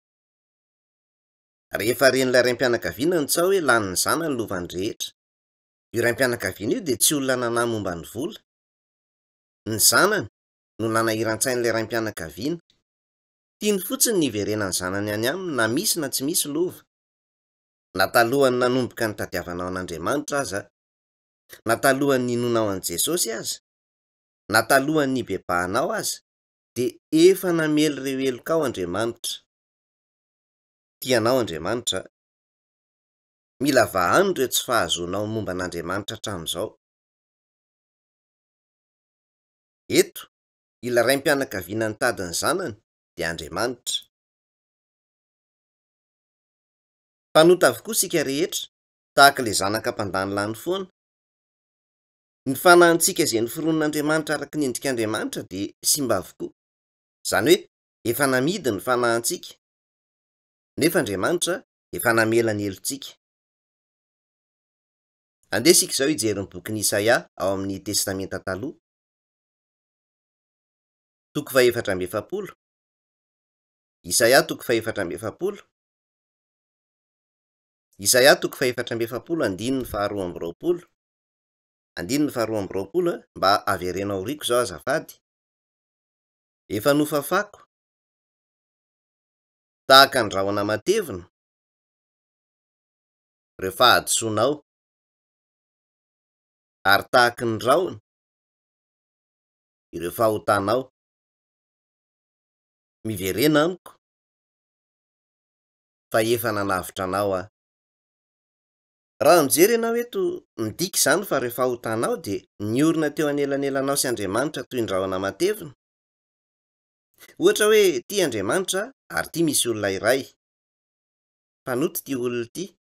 Rehefa ren'ilay raim-pianakaviana ny tsaho hoe lanin'ny zanany lovany rehetra. Io raim-pianakaviana io dia tsy olona nanahy momba ny vola. Ny zanany no nanahiran-tsain'ilay raim-pianakaviana. Tiany fotsiny ny hiverenan'ny zanany any aminy na misy na tsy misy lova. Na talohan'ny nanomboka nitadiavanao an'Andriamanitra aza, na talohan'ny ninoanao an'i Jesosy aza, na talohan'ny nibebahanao aza, dia efa namely ireo helokao Andriamanitra. Tia anao Andriamanitra. Mila vahano ireo tsy fahazoanao momba an'Andriamanitra hatramin'izao. Eto, ilay raim-pianakaviana nitady ny zanany dia Andriamanitra. Mpanota avokoa isika rehetra, tahaka ilay zanaka mpandany lany foana. Ny fanahintsika izay noforonin'Andriamanitra araka ny endrik'Andriamanitra dia simba avokoa. Izany hoe efa namidy ny fanahintsika, nefa Andriamanitra efa namela ny helotsika. Andeha isika izao hijery ny bokin'i Isaia ao amin'ny Testamenta Taloha, toko faha-44. Isaia toko faha-44. Isaia toko faha-44 andininy faha-22. Andininy faha-22, mba avereno aoriako izao azafady. Efa nofafako tahaka ny rahona matevina ireo fahadisoanao, ary tahaky ny rahona ireo fahotanao. Miverena amiko, fa efa nanavotra anao aho. Raha mijery ianao eto, midika izany fa ireo fahotanao dia niorina teo anelanelanao sy Andriamanitra toy ny rahona matevina. Ohatra hoe tia Andriamanitra ary ity misy olona iray. Mpanota ity olona ity.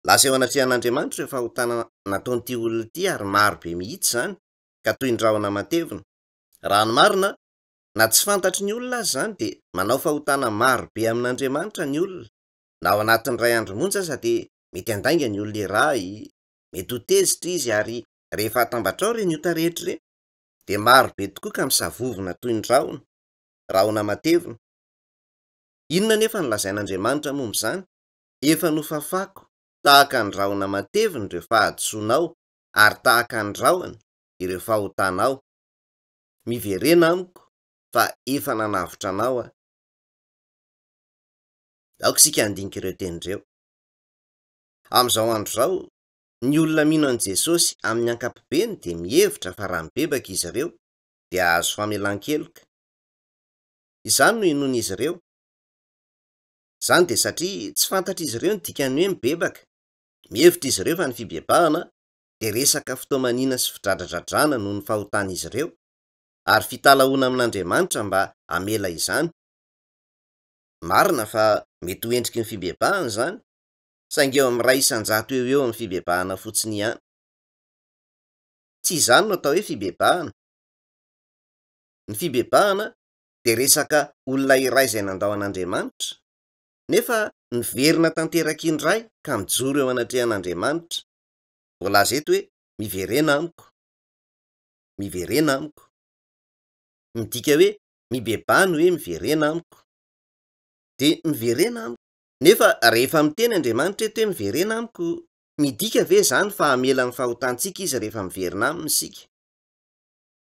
Lasa eo anatrehan'Andriamanitra ireo fahotana nataon'ity olona ity ary maro be mihitsy izany ka toy ny rahona matevina. Raha ny marina, Na tsy fantatry ny olona aza izany dia manao fahotana maro be amin'Andriamanitra ny olona. Na ao anatin'ny iray andro monja aza dia mety handainga ny olona iray, mety ho tezitra izy ary rehefa atambatrao ireny ota rehetra ireny dia maro be tokoa ka misavovona toy ny rahona, rahona matevina. Inona anefa no lazain'Andriamanitra momba izany? Efa nofafako tahaka ny rahona matevina ireo fahadisoanao ary tahaka ny rahona ireo fahotanao. Miverena amiko fa efa nanavotra anao aho. Aoka isika handinika ireo teny ireo. Amin'izao andro izao, ny olona mino an'i Jesosy amin'ny ankapobeny dia mihevitra fa raha mibebaka izy ireo dia hahazo famelan-keloka. Izany no inoan'izy ireo. Izany dia satria tsy fantatr'izy ireo ny dikan'ny hoe mibebaka. Mihevitra izy ireo fa ny fibebahana dia resaka fitaomaniana sy fidradradradrana noho ny fahotan'izy ireo, ary fitalahoana amin'Andriamanitra mba hamela izany. Marina fa mety ho endriky ny fibebahana izany, saingy eo amin'ny 1% eo ho eo amin'ny fibebahana fotsiny ihany. Tsy izany no atao hoe fibebahana. Ny fibebahana dia resaka olona iray izay nandao an'Andriamanitra, nefa niverina tanteraka indray ka mijoro eo anatrehan'Andriamanitra. Voalaza eto hoe miverena amiko. Miverena amiko. Midika hoe mibebaha ny hoe miverena amiko. Dia miverena amiko. Nefa rehefa miteny Andriamanitra eto hoe miverena amiko, midika ve izany fa hamela ny fahotantsika Izy rehefa miverina aminy isika?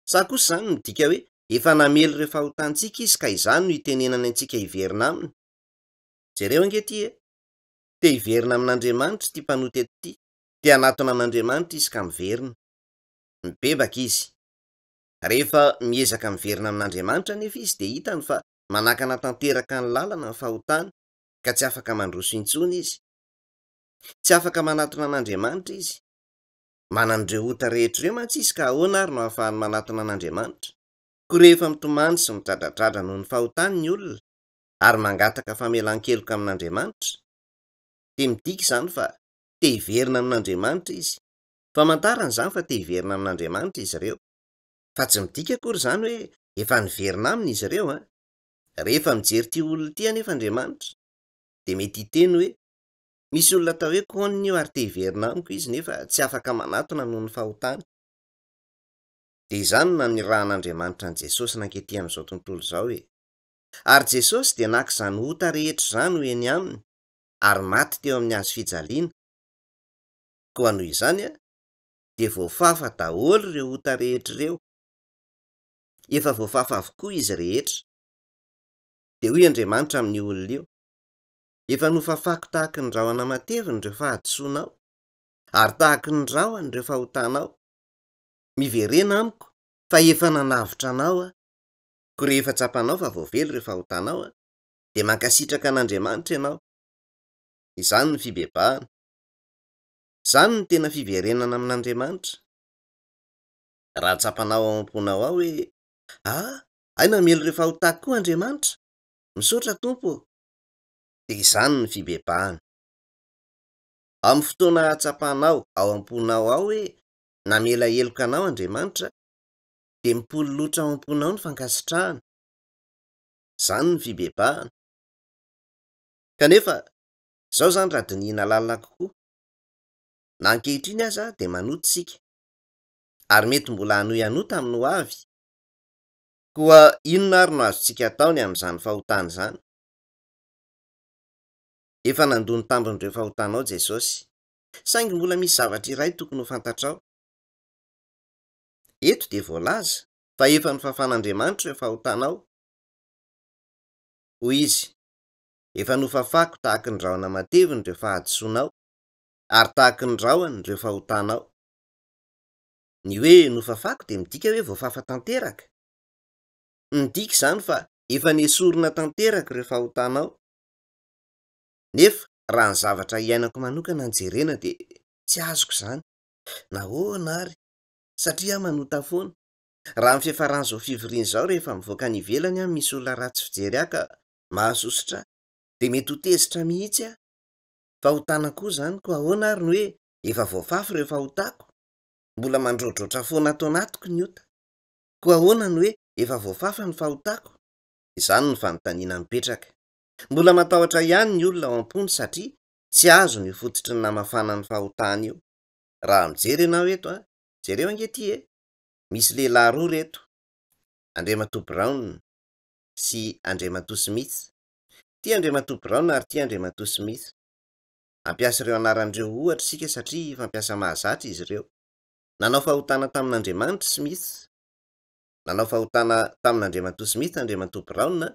Sa kosa izany midika hoe efa namela ireo fahotantsika Izy ka izany no itenenany antsika hiverina aminy? Jereo ange ity e! Te hiverina amin'Andriamanitra ity mpanota eto ity. Te hanatona an'Andriamanitra izy ka miverina. Mibebaka izy. Rehefa miezaka miverina amin'Andriamanitra anefa izy dia hitany fa Manakana tanteraka ny lalana ny fahotany ka tsy afaka mandroso intsony izy. Tsy afaka manatona an'Andriamanitra izy. Manana ireo ota rehetra ireo mantsy izy ka ahoana ary no ahafahany manatona an'Andriamanitra? Koa rehefa mitomany sy midradradradra noho ny fahotany ny olona ary mangataka famelan-keloka amin'Andriamanitra, dia midika izany fa te hiverina amin'Andriamanitra izy. Famantarana izany fa te hiverina amin'Andriamanitra izy ireo. Fa tsy midika akory izany hoe efa niverina aminy izy ireo an! Rehefa mijery ity olona ity anefa Andriamanitra, dia mety hiteny hoe, Misy olona atao hoe Connie io ary te hiverina amiko izy nefa tsy afaka manatona noho ny fahotany. Dia izany no nanirahan'Andriamanitra an'i Jesosy nankety amin'izao tontolo izao e! Ary Jesosy dia naka izany ota rehetra izany ho eny aminy ary maty teo amin'ny hazo fijaliana. Koa noho izany dia voafafa daholo ireo ota rehetra ireo. Efa voafafa avokoa izy rehetra. Dia hoy Andriamanitra amin'io olona io, Efa nofafako tahaky ny rahona matevina ireo fahadisoanao, ary tahaky ny rahona ireo fahotanao. Miverena amiko, fa efa nanavotra anao aho. Koa rehefa tsapanao fa voavela ireo fahotanao, dia mankasitraka an'Andriamanitra ianao. Izany no fibebahana. Izany no tena fiverenana amin'Andriamanitra. Raha tsapanao ao am-ponao ao hoe, Ah, hay namela ireo fahotako koa Andriamanitra! Misaotra Tompo ô! Dia izany no fibebahana. Amin'ny fotoana ahatsapanao ao am-ponao ao hoe namela heloka anao Andriamanitra, dia mipololotra ao am-ponao ny fankasitrahana. Izany no fibebahana. Kanefa, izao izany raha dinihina lalina kokoa, na ankehitriny aza dia manota isika, ary mety mbola hanohy hanota amin'ny ho avy. Koa inona ary no azontsika atao ny amin'izany fahotana izany? Efa nandoa ny tambin'ireo fahotanao Jesosy. Saingy mbola misy zavatra iray tokony ho fantatrao. Eto dia voalaza fa efa nofafan'Andriamanitra ireo fahotanao. Hoy Izy, Efa nofafako tahaky ny rahona matevina ireo fahadisoanao, ary tahaky ny rahona ireo fahotanao. Ny hoe nofafako dia midika hoe voafafa tanteraka. Midika izany fa efa nesorina tanteraka ireo fahotanao. Nefa raha ny zavatra iainako manokana no jerena dia tsy azoko izany. Nahoana ary? Satria aho manota foana. Raha ny fiafaran'izao fivoriana izao rehefa mivoaka any ivelany aho misy olona ratsy fijery ahy ka mahasosotra ahy dia mety ho tezitra mihitsy aho. Fahotana koa izany koa ahoana ary ny hoe efa voafafy ireo fahotako? Mbola mandroadroatra foana ato anatiko ny ota. Koa ahoana ny hoe efa voafafa ny fahotako? Izany no fanontaniana mipetraka. Mbola matahotra ihany ny olona ao am-pony satria tsy azony io fototry ny namafana ny fahotany io. Raha mijery ianao eto an, jereo ange ity e! Misy lehilahy roa ireto, Andriamatoa Brown sy Andriamatoa Smith. Ity Andriamatoa Brown ary ity Andriamatoa Smith. Hampiasa ireo anarana ireo ho ohatra isika satria fampiasa mahazatra izy ireo. Nanao fahotana tamin'Andriamanitra Smith. Nanao fahotana tamin'Andriamatoa Smith Andriamatoa Brown.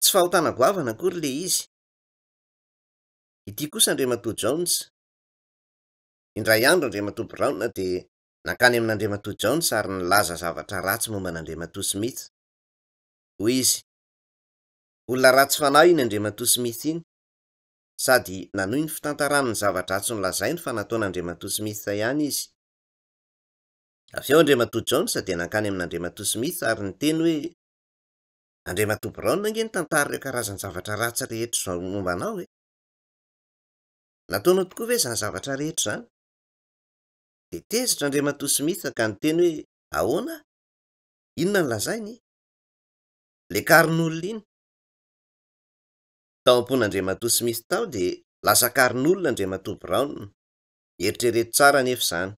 Tsy fahotana goavana akory ilay izy. Ity kosa Andriamatoa Jones. Indray andro Andriamatoa Brown dia nankany amin'Andriamatoa Jones ary nilaza zavatra ratsy momba an'Andriamatoa Smith. Hoy izy, Olona ratsy fanahy iny Andriamatoa Smith iny. Sady nanohy ny fitantarany ny zava-dratsy nolazainy fa nataon'Andriamatoa Smith ihany izy. Avy eo Andriamatoa Jones dia nankany amin'Andriamatoa Smith ary niteny hoe, Andriamatoa Brown ange nitantara ireo karazan-javatra ratsy rehetra izao momba anao e! Nataonao tokoa ve izany zavatra rehetra izany? Dia tezitra Andriamatoa Smith ka niteny hoe, Ahoana? Inona no lazainy? Ilay karin'olona iny. Tao am-pon'Andriamatoa Smith tao dia lasa karin'olona Andriamatoa Brown. Eritrereto tsara anefa izany.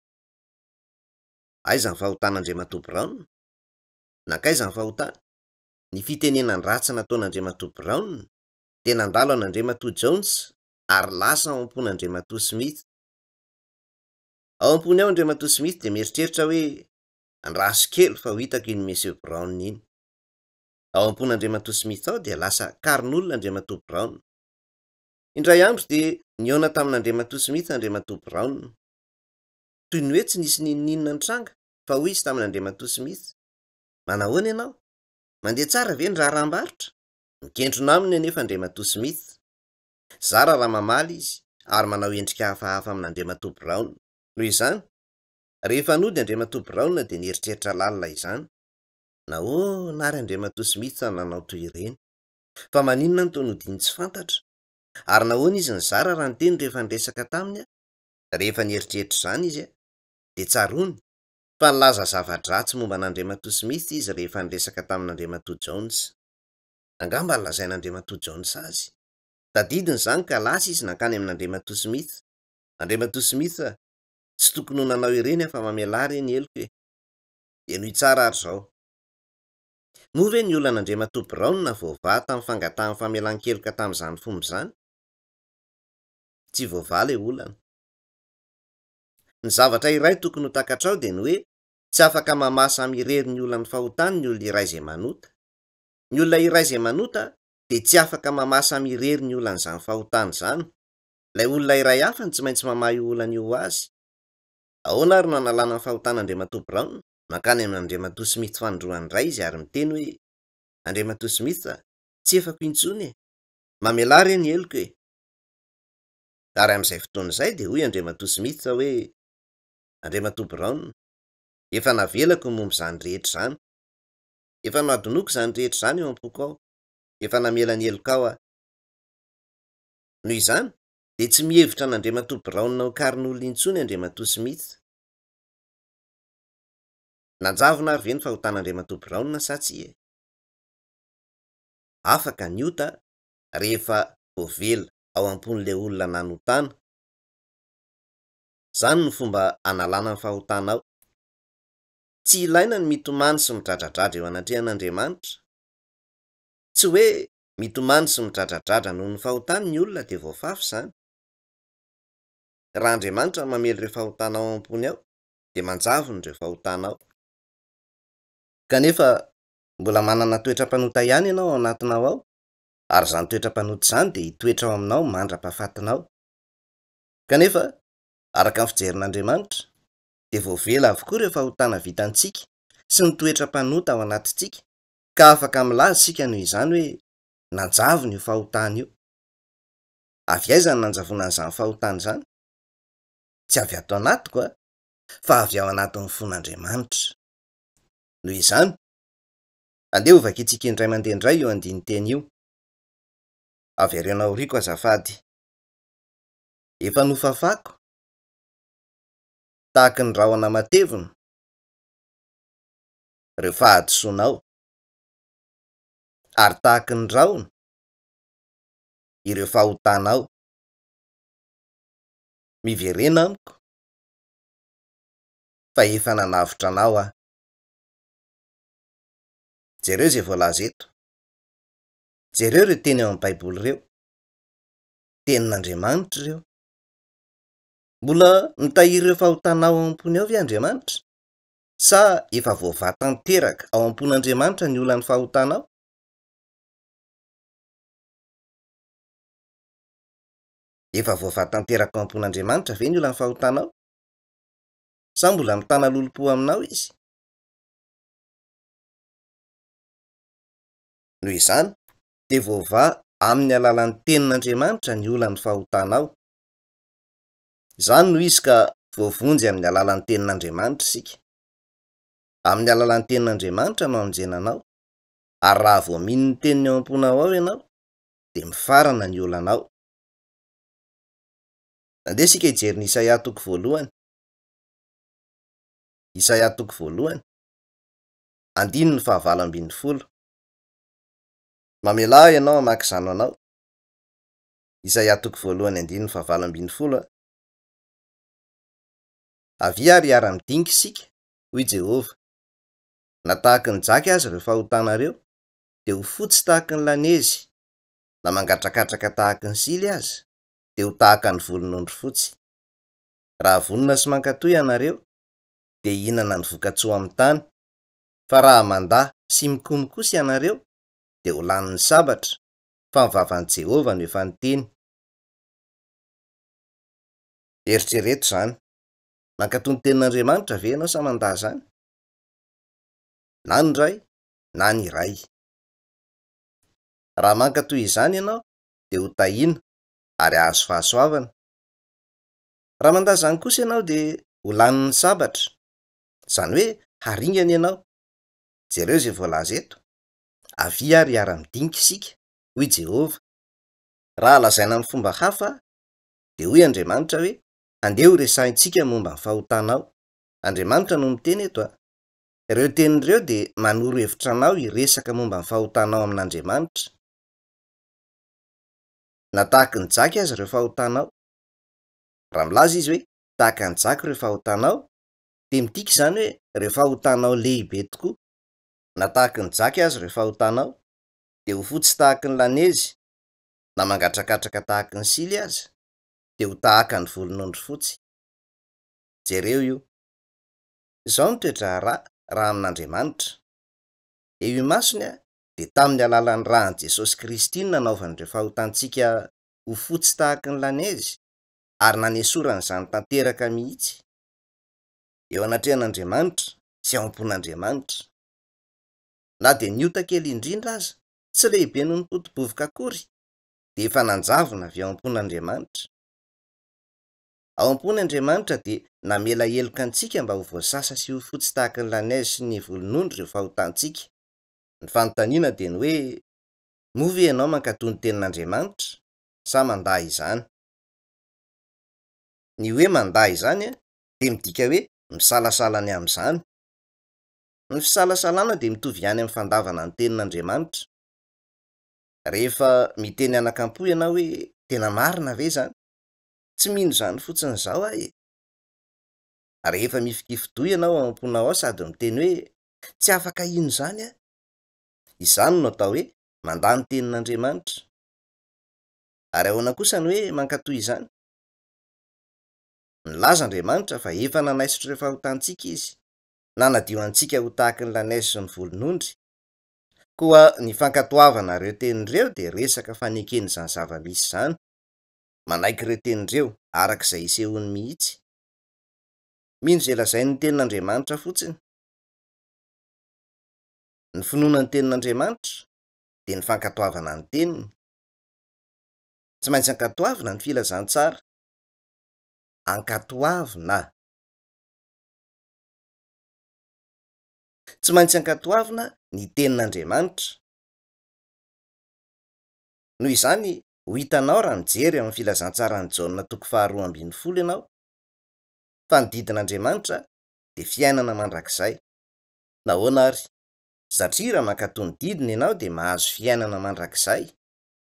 Aiza ny fahotan'Andriamatoa Brown? Nankaiza ny fahotany? Ny fitenenan-dratsy nataon'Andriamatoa Brown dia nandalo an'Andriamatoa Jones ary lasa ao am-pon'Andriamatoa Smith. Ao am-pony ao Andriamatoa Smith dia mieritreritra hoe, Andraso kely fa ho hitako iny Monsieur Brown iny. Ao am-pon'Andriamatoa Smith ao dia lasa karin'olona Andriamatoa Brown. Indray andro dia nihaona tamin'Andriamatoa Smith Andriamatoa Brown. Toy ny hoe tsy nisy n'inon'inona nitranga fa hoy izy tamin'Andriamatoa Smith, Manahoana ianao? Mandeha tsara ve ny raharaham-barotra? Mikentrona aminy anefa Andriamatoa Smith. Zara raha mamaly izy ary manao endrika hafahafa amin'Andriamatoa Brown. Noho izany, rehefa nody Andriamatoa Brown dia nieritreritra lalina izany. Nahoana ary Andriamatoa Smith no nanao toy ireny? Fa maninona no toa nodiany tsy fantatra? Ary nahoana izy nizara raha niteny rehefa niresaka taminy aho? Rehefa nieritreritra izany izy, dia tsaroany fa nilaza zava-dratsy momba an'Andriamatoa Smith izy rehefa niresaka tamin'Andriamatoa Jones. Angamba nolazain'Andriamatoa Jones azy. Tadidiny izany ka lasa izy nankany amin'Andriamatoa Smith. Andriamatoa Smith a, tsy tokony ho nanao ireny aho fa mamelà re ny heloko e! Henoy tsara ary izao. Moa ve ny olan'Andriamatoa Brown voavaha tamin'ny fangatahany famelan-keloka tamin'izany fomba izany? Tsy voavaha ilay olana. Ny zavatra iray tokony ho takatrao dia ny hoe tsy afaka mamaha samy irery ny olan'ny fahotany ny olona iray izay manota. Ny olona iray izay manota dia tsy afaka mamaha samy irery ny olan'izany fahotana izany. Ilay olona iray hafa no tsy maintsy mamaha io olana io ho azy. Ahoana ary no hanalana ny fahotan'Andriamatoa Brown? Mankany amin'Andriamatoa Smith fanindroany indray izy ary miteny hoe, Andriamatoa Smith a, tsy efako intsony e! Mamelà re ny heloko e! Ary amin'izay fotoana izay dia hoy Andriamatoa Smith hoe, Andriamatoa Brown, efa navelako ny momba izany rehetra izany. Efa nohadinoiko izany rehetra izany eo am-poko ao. Efa namela ny helokao aho. Noho izany, dia tsy mihevitra an'Andriamatoa Brown ho karin'olona intsony Andriamatoa Smith. Nanjavona ary ve ny fahotan'Andriamatoa Brown sa tsia? Afaka ny ota rehefa voavela ao am-pon'ilay olona nanotana. Izany no fomba analana ny fahotana ao. Tsy ilaina ny mitomany sy midradradradra eo anatrehan'Andriamanitra. Tsy hoe mitomany sy midradradradra noho ny fahotany ny olona dia voafafy izany. Raha Andriamanitra no mamela ireo fahotana ao am-pony ao, dia manjavona ireo fahotana ao. Kanefa mbola manana toetra mpanota ihany ianao ao anatinao ao, ary izany toetra mpanota izany dia hitoetra ao aminao mandra-pahafatinao. Kanefa, araka ny fijerin'Andriamanitra, dia voavela avokoa ireo fahotana vitantsika sy ny toetra mpanota ao anatintsika, ka afaka milaza isika noho izany hoe nanjavona io fahotana io. Avy aiza no nanjavonan'izany fahotana izany? Tsy avy ato anatiko a, fa avy ao anatin'ny fon'Andriamanitra. Noho izany, andeha hovakintsika indray mandeha indray io andinin-teny io. Avereno aoriako azafady. Efa nofafako tahaky ny rahona matevina ireo fahadisoanao, ary tahaky ny rahona ireo fahotanao. Miverena amiko, fa efa nanavotra anao aho. Jereo izay voalaza eto. Jereo ireo teny ao amin'ny Baiboly ireo. Tenin'Andriamanitra ireo. Mbola mitahiry ireo fahotanao ao am-pony ao ve Andriamanitra? Sa efa voavaha tanteraka ao am-pon'Andriamanitra ny olan'ny fahotanao? Efa voavaha tanteraka ao am-pon'Andriamanitra ve ny olan'ny fahotanao? Sa mbola mitana lolompo aminao Izy? Noho izany, dia voavaha amin'ny alalan'ny Tenin'Andriamanitra ny olan'ny fahotanao. Izany no izy ka voavonjy amin'ny alalan'ny Tenin'Andriamanitra isika. Amin'ny alalan'ny Tenin'Andriamanitra no hamonjena anao, ary raha vao mino ny Teniny ao am-ponao ao ianao, dia mifarana ny olanao. Andeha isika hijery ny Isaia toko voalohany. Isaia toko voalohany, andininy fahavalo ambinifolo. Mamelà ahy ianao hamaky izany ho anao. Isaia toko voalohany andininy fahavalo ambinifolo a. Avia ary hiara-midinika isika, hoy Jehovah. Na tahaky ny jaky aza ireo fahotanareo, dia ho fotsy tahaky ny lanezy, na mangatrakatraka tahaky ny sily aza, dia ho tahaka ny volon'ondry fotsy. Raha vonona sy mankatò ianareo, dia hihinana ny voka-tsoa amin'ny tany, fa raha mandà sy mikomy kosa ianareo, dia ho lanin'ny sabatra, fa ny vavan'i Jehovah no efa niteny. Eritrereto izany. Mankatò ny tenin'Andriamanitra ve ianao sa mandà izany? Na ny iray, na ny iray. Raha mankatò izany ianao dia ho tahiana ary hahazo fahasoavana. Raha mandà izany kosa ianao dia ho lanin'ny sabatra, izany hoe haringana ianao. Jereo izay voalaza eto, Avia ary hiara-midinika isika, hoy Jehovah. Raha lazaina amin'ny fomba hafa, dia hoy Andriamanitra hoe, Andeha horesahintsika momba ny fahotanao. Andriamanitra no miteny eto a! Ireo teny ireo dia manoro hevitra anao hiresaka momba ny fahotanao amin'Andriamanitra. Na tahaky ny jaky aza ireo fahotanao. Raha milaza izy hoe tahaka ny jaky ireo fahotanao, dia midika izany hoe ireo fahotanao lehibe tokoa. Na tahaky ny jaky aza ireo fahotanao, dia ho fotsy tahaky ny lanezy, na mangatrakatraka tahaky ny sily aza, dia ho tahaka ny volon'ondry fotsy. Jereo io. Izao ny toe-draharaha raha amin'Andriamanitra. Eo imasony dia tamin'ny alalan'ny ràn'i Jesosy Kristy no nanaovany ireo fahotantsika ho fotsy tahaky ny lanezy ary nanesorany izany tanteraka mihitsy. Eo anatrehan'Andriamanitra sy ao am-pon'Andriamanitra. Na dia ny ota kely indrindra aza, tsy lehibe noho ny poti-bovoka akory, dia efa nanjavona avy ao am-pon'Andriamanitra. Ao am-pony Andriamanitra dia namela heloka antsika mba ho voasasa sy ho fotsy tahaky ny lanezy sy ny volon'ondry ireo fahotantsika. Ny fanontaniana dia ny hoe, moa ve ianao mankatò ny tenin'Andriamanitra sa mandà izany? Ny hoe mandà izany dia midika hoe misalasala ny amin'izany. Ny fisalasalana dia mitovy ihany amin'ny fandavana ny tenin'Andriamanitra. Rehefa miteny anakampo ianao hoe tena marina ve izany? Tsy mino izany fotsiny izao aho e! Rehefa mifikifi-doha ianao ao am-ponao ao sady miteny hoe tsy afaka hino izany aho. Izany no atao hoe mandà ny tenin'Andriamanitra. Ary ahoana kosa ny hoe mankatò izany? Nilaza Andriamanitra fa efa nanaisotra ireo fahotantsika Izy, nanadio antsika ho tahaky ny lanezy sy ny volon'ondry. Koa ny fankatoavana ireo teny ireo dia resaka fanekena izany zava-misy izany. Manaiky ireo teny ireo araka izay isehoany mihitsy. Mino izay lazain'ny Tenin'Andriamanitra fotsiny. Ny finoana ny Tenin'Andriamanitra dia ny fankatoavana ny Teniny. Tsy maintsy ankatoavina ny filazantsara. Ankatoavina. Tsy maintsy ankatoavina ny Tenin'Andriamanitra. Noho izany, ho hitanao raha mijery ao amin'ny Filazantsaran'i Jaona toko faharoa ambinifolo ianao, fa ny didin'Andriamanitra dia fiainana mandrakizay. Nahoana àry? Satria raha mankatò ny didiny ianao dia mahazo fiainana mandrakizay.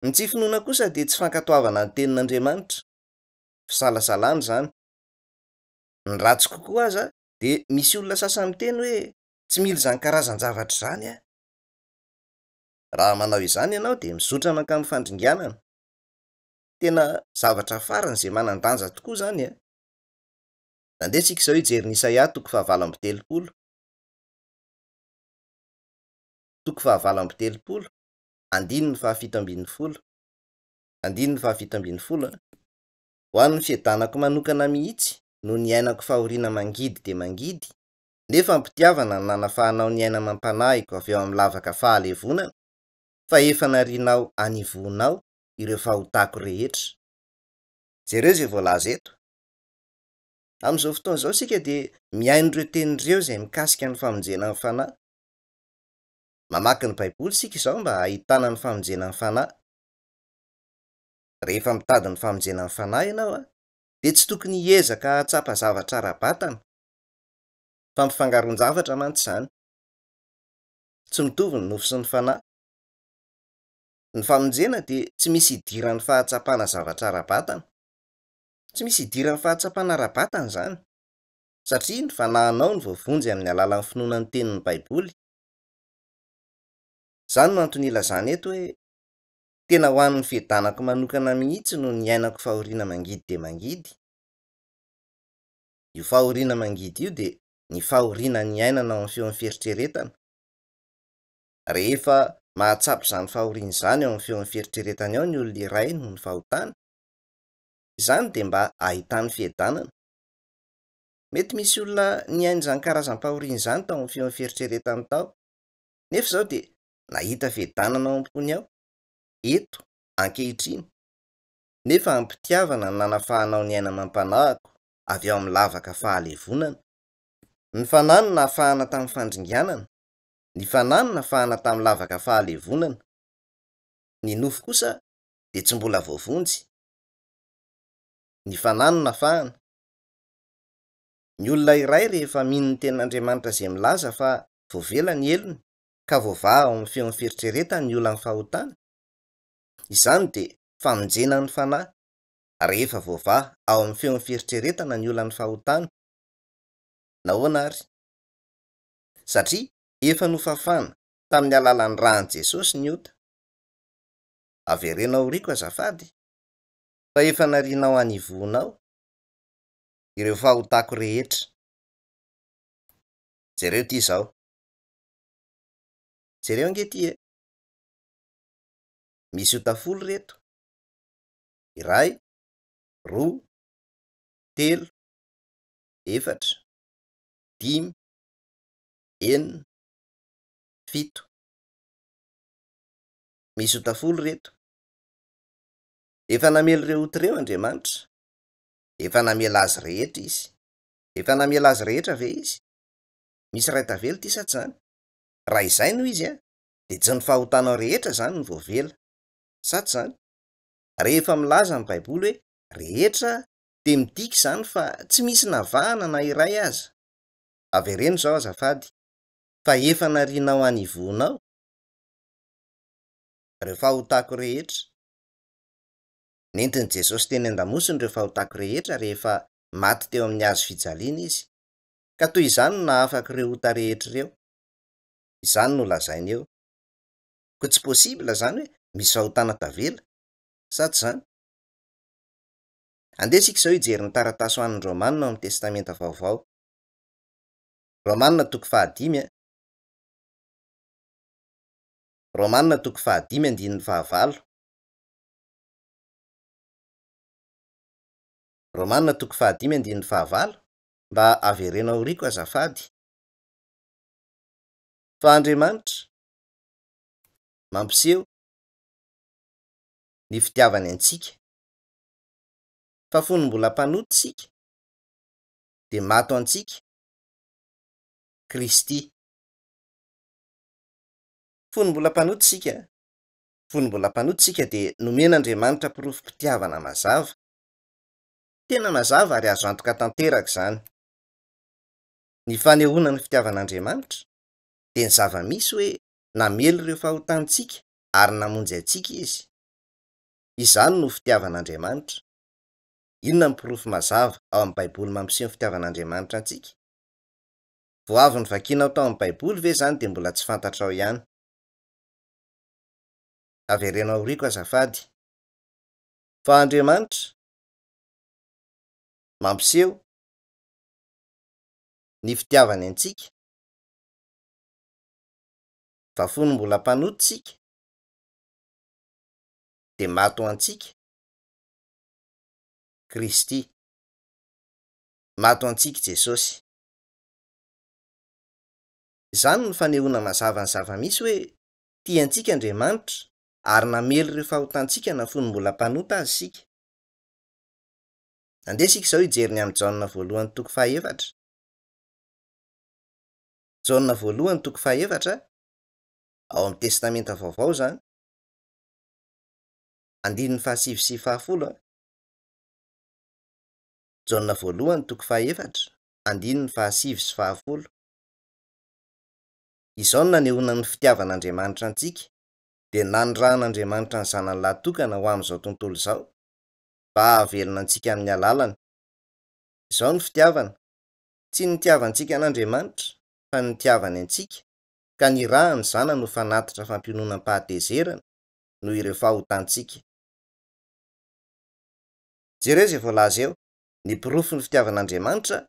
Ny tsy finoana kosa dia tsy fankatoavana ny Tenin'Andriamanitra. Fisalasalana izany. Ny ratsy kokoa aza dia misy olona sasany miteny hoe, Tsy mila izany karazan-javatra izany aho. Raha manao izany ianao dia mizotra mankamin'ny fandringanana. Tena zavatra farany izay manan-danja tokoa izany an! Andeha isika izao hijery ny Isaia toko fahavalo amby telopolo. Toko fahavalo amby telopolo, andininy fahafito ambin'ny folo. Andininy fahafito ambin'ny folo an! Ho an'ny fiadanako manokana mihitsy no niainako fahoriana mangidy dia mangidy, nefa am-pitiavana no nanafahanao ny aina amam-panahiko avy ao amin'ny lavaka fahalevonana, fa efa narianao any ivohonao ireo fahotako rehetra. Jereo izay voalaza eto. Amin'izao fotoana izao isika dia mihaino ireo teny ireo izay mikasika ny famonjena ny fanahy. Mamaky ny Baiboly isika izao mba hahitana ny famonjena ny fanahy. Rehefa mitady ny famonjena ny fanahy ianao, dia tsy tokony hiezaka hahatsapa zavatra ara-batana. Fampifangaroan-javatra mantsy izany. Tsy mitovy ny nofo sy ny fanahy. Ny famonjena dia tsy misy idiran'ny fahatsapana zavatra ara-batana. Tsy misy idiran'ny fahatsapana ara-batana izany, satria ny fanahinao no voavonjy amin'ny alalan'ny finoana ny tenin'ny Baiboly. Izany no antony ilazana eto hoe, Tena ho an'ny fiadanako manokana mihitsy no niainako fahoriana mangidy dia mangidy. Io fahoriana mangidy io dia ny fahoriana niainana ao amin'ny feon'ny fieritreretana. Rehefa mahatsapa izany fahoriana izany ao amin'ny feon'ny fieritreretany ao ny olona iray noho ny fahotany, izany dia mba ahitany fiadanana. Mety misy olona niaina izany karazam-pahoriana izany tao amin'ny feon'ny fieritreretany tao, nefa izao dia nahita fiadanana ao am-pony ao. eto, ankehitriny, nefa am-pitiavana no nanafahanao ny aina amam-panahiko avy ao amin'ny lavaka fahalevonana. Ny fanahy no nahafahana tamin'ny fandringanana, ny fanahy no nafahana tamin'ny lavaka fahalevonana. Ny nofo kosa dia tsy mbola voavonjy. Ny fanahy no nafahana. Ny olona iray rehefa mino ny tenin'Andriamanitra izay milaza fa voavela ny helony ka voavaha ao amin'ny feon'ny fieritreretany ny olan'ny fahotana, izany dia famonjena ny fanahy rehefa voavaha ao amin'ny feon'ny fieritreretana ny olan'ny fahotana. Nahoana ary? Satria efa nofafana tamin'ny alalan'ny ràn'i Jesosy ny ota. Avereno aoriako azafady fa efa narianao any ivohonao ireo fahotako rehetra. Jereo ity izao. Jereo ange ity e! Misy ota folo ireto. Iray, roa, telo, efatra, dimy, enina, fito. Misy ota folo ireto. Efa namely ireo ota ireo Andriamanitra. Efa namela azy rehetra Izy. Efa namela azy rehetra ve Izy? Misy iray tavela ity sa tsy izany? Raha izay no izy dia tsy ny fahotanao rehetra izany no voavela. Sa tsy izany? Rehefa milaza ny Baiboly hoe rehetra dia midika izany fa tsy misy navahana na iray aza. Avereno izao azafady, fa efa narianao any ivohonao ireo fahotako rehetra. Nentin'i Jesosy teny an-damosiny ireo fahotako rehetra rehefa maty teo amin'ny hazo fijaliana Izy, ka toy izany no nahafaka ireo ota rehetra ireo. Izany no lazainy eo. Koa tsy possible izany hoe misy fahotana tavela, sa tsy izany? Andeha isika izao hijery ny taratasy ho an'ny Romana ao amin'ny Testamenta Vaovao. Romana toko fahadimy a. Romana toko fahadimy andininy fahavalo. Romana toko fahadimy andininy fahavalo, mba avereno aoriako azafady. Fa Andriamanitra mampiseho ny fitiavany antsika, fa fony mbola mpanota isika, dia maty ho antsika Kristy. Fony mbola mpanota isika, fony mbola mpanota isika dia nomen'Andriamanitra porofom-pitiavana mazava. Tena mazava ary azo antoka tanteraka izany. Ny fanehoana ny fitiavan'Andriamanitra dia ny zava-misy hoe namely ireo fahotantsika ary namonjy antsika Izy. Izany no fitiavan'Andriamanitra. Inona ny porofo mazava ao amin'ny Baiboly mampiseho ny fitiavan'Andriamanitra antsika? Vao avy novakianao tao amin'ny Baiboly ve izany dia mbola tsy fantatrao ihany? Avereno aoriako azafady. Fa Andriamanitra mampiseho ny fitiavany antsika, fa fony mbola mpanota isika, dia maty ho antsika Kristy. Maty ho antsika Jesosy. Izany no fanehoana mazava ny zava-misy hoe tia antsika Andriamanitra ary namely ireo fahotantsika na fony mbola mpanota aza isika. Andeha isika izao hijery ny amin'i Jaona voalohany toko fahaefatra. Jaona voalohany toko fahaefatra, ao amin'ny Testamenta Vaovao izany, andininy fahasivy sy fahafolo. Jaona voalohany toko fahaefatra, andininy fahasivy sy fahafolo. Izao no nanehoana ny fitiavan'Andriamanitra antsika, dia nanirahan'Andriamanitra ny Zanany lahy tokana ho amin'izao tontolo izao, mba hahavelona antsika amin'ny alalany. Izao no fitiavana, tsy ny nitiavantsika an'Andriamanitra, fa ny nitiavany antsika, ka nirahany ny Zanany ho fanatitra fampiononam-pahatezerana noho ireo fahotantsika. Jereo izay voalaza eo, ny porofon'ny fitiavan'Andriamanitra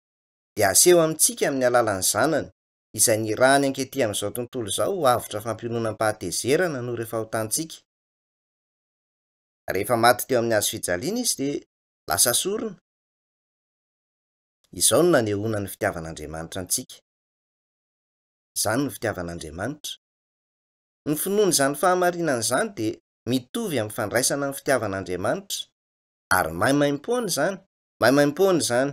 dia aseho amintsika amin'ny alalan'ny Zanany, izay nirahany ankety amin'izao tontolo izao ho avotra fampiononam-pahatezerana noho ireo fahotantsika. Rehefa maty teo amin'ny hazo fijaliana Izy dia lasa sorona. Izao no nanehoana ny fitiavan'Andriamanitra antsika. Izany no fitiavan'Andriamanitra. Ny finoana izany fahamarinana izany dia mitovy amin'ny fandraisana ny fitiavan'Andriamanitra, ary maimaimpoana izany, maimaimpoana izany.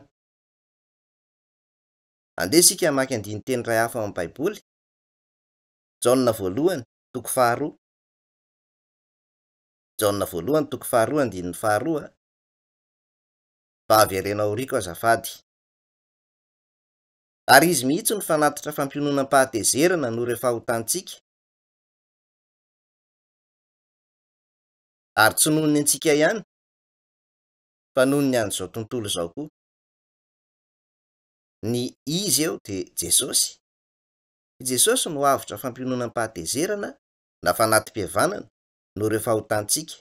Andeha isika hamaky andinin-teny iray hafa ao amin'ny Baiboly, Jaona voalohany, toko faharoa. Jaona voalohany, toko faharoa, andininy faharoa. Mba avereno aoriako azafady. Ary izy mihitsy no fanatitra fampiononam-pahatezerana noho ireo fahotantsika, ary tsy noho ny antsika ihany, fa noho ny an'izao tontolo izao koa. Ny izy eo dia Jesosy. I Jesosy no avotra fampiononam-pahatezerana na fanati-pihavanana noho ireo fahotantsika.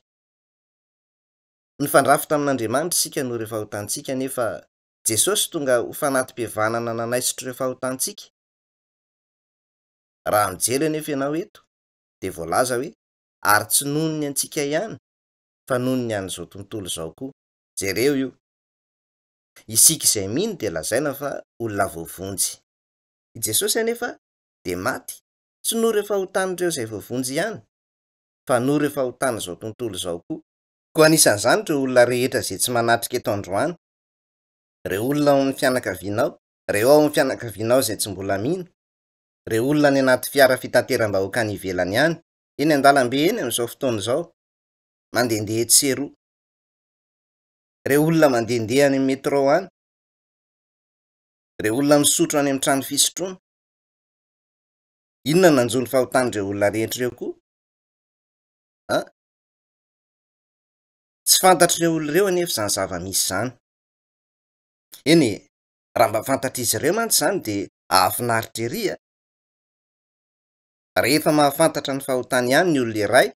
Nifandrafy tamin'Andriamanitra isika noho ireo fahotantsika, nefa Jesosy tonga ho fanati-pihavanana nanaisotra ireo fahotantsika. Raha mijery anefa ianao eto, dia voalaza hoe, ary tsy noho ny antsika ihany, fa noho ny an'izao tontolo izao koa. Jereo io. Isika izay mino dia lazaina fa olona voavonjy. I Jesosy anefa dia maty, tsy noho ireo fahotan'ireo izay voavonjy ihany, fa noho ireo fahotan'izao tontolo izao koa. Koa anisan'izany ireo olona rehetra izay tsy manatrika eto androany, ireo olona ao amin'ny fianakavianao, ireo ao amin'ny fianakavianao izay tsy mbola mino, ireo olona any anaty fiara fitateram-bahoaka any ivelany any, eny an-dalambe eny amin'izao fotoana izao, mandehandeha etsy sy eroa, ireo olona mandehandeha any amin'ny métro any, ireo olona misotro any amin'ny trano fisotroana. Inona no nanjo ny fahotan'ireo olona rehetra ireo koa? An? Tsy fantatr'ireo olona ireo anefa izany zava-misy izany. Eny e, raha mba fantatr'izy ireo mantsy izany dia hahafinaritra ery a! Rehefa mahafantatra ny fahotany ihany ny olona iray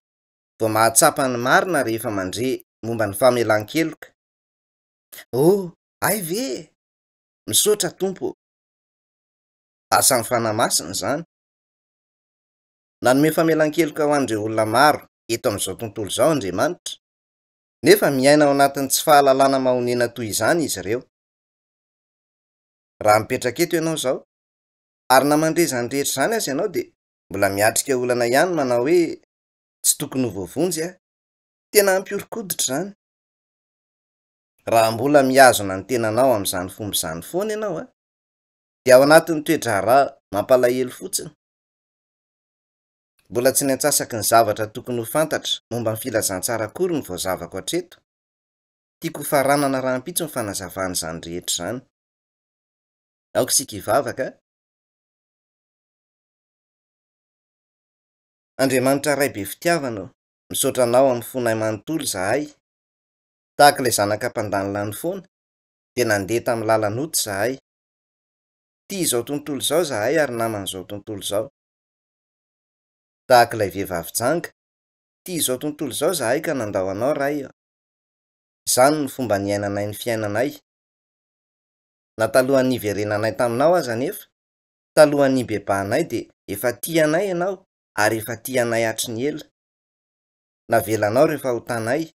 vao mahatsapa ny marina rehefa mandre momba ny famelan-keloka. Oh, hay ve e! Misaotra Tompo ô! Asan'ny Fanahy Masina izany. Nanome famelan-keloka ho an'ireo olona maro eto amin'izao tontolo izao Andriamanitra, nefa miaina ao anatin'ny tsy fahalalana mahonena toy izany izy ireo. Raha mipetraka eto ianao izao, ary na mandre izany rehetra izany aza ianao dia mbola miatrika olana ihany manao hoe tsy tokony ho voavonjy aho. Tena hampihoron-koditra izany. Raha mbola mihazona ny tenanao amin'izany fomba izany foana ianao, dia ao anatin'ny toe-draharaha mampalahelo fotsiny. Mbola tsy ny antsasaky ny zavatra tokony ho fantatra momba ny filazantsara akory no voazavako hatreto. Tiako hofaranana rahampitso ny fanazavana izany rehetra izany. Aoka isika hivavaka. Andriamanitra Ray be fitiavana ô, misaotra Anao amin'ny fonay manontolo izahay. Tahaka ilay zanaka mpandanilany foana, dia nandeha tamin'ny lalan'ota izahay. Tia izao tontolo izao izahay ary naman'izao tontolo izao. Tahaka ilay vehivavy janga, tia izao tontolo izao izahay ka nandao Anao Ray ô. Izany no fomba niainanay ny fiainanay. Na talohan'ny niverenanay taminao aza anefa, talohan'ny nibebahanay dia efa tia anay Ianao ary efa tia anay hatry ny ela. Navelanao ireo fahotanay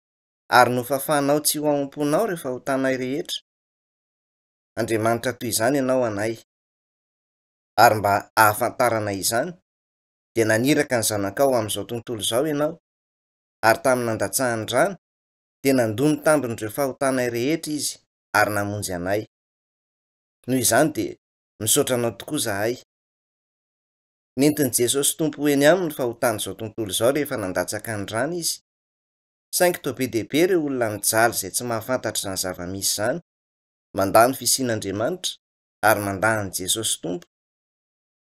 ary nofafanao tsy ho ao am-ponao ireo fahotanay rehetra. Andriamanitra toy izany Ianao anay. Ary mba hahafantaranay izany, dia naniraka ny Zanakao ho amin'izao tontolo izao Ianao, ary tamin'ny nandatsahany rano, dia nandoa ny tambin'ireo fahotanay rehetra Izy ary namonjy anay. Noho izany dia misaotra Anao tokoa izahay. Nentin'i Jesosy Tompo ho eny Aminy ny fahotan'izao tontolo izao rehefa nandatsaka ny rany Izy. Saingy toa be dia be ireo olona mijaly izay tsy mahafantatra izany zava-misy izany, mandà ny fisian'Andriamanitra ary mandà an'i Jesosy Tompo.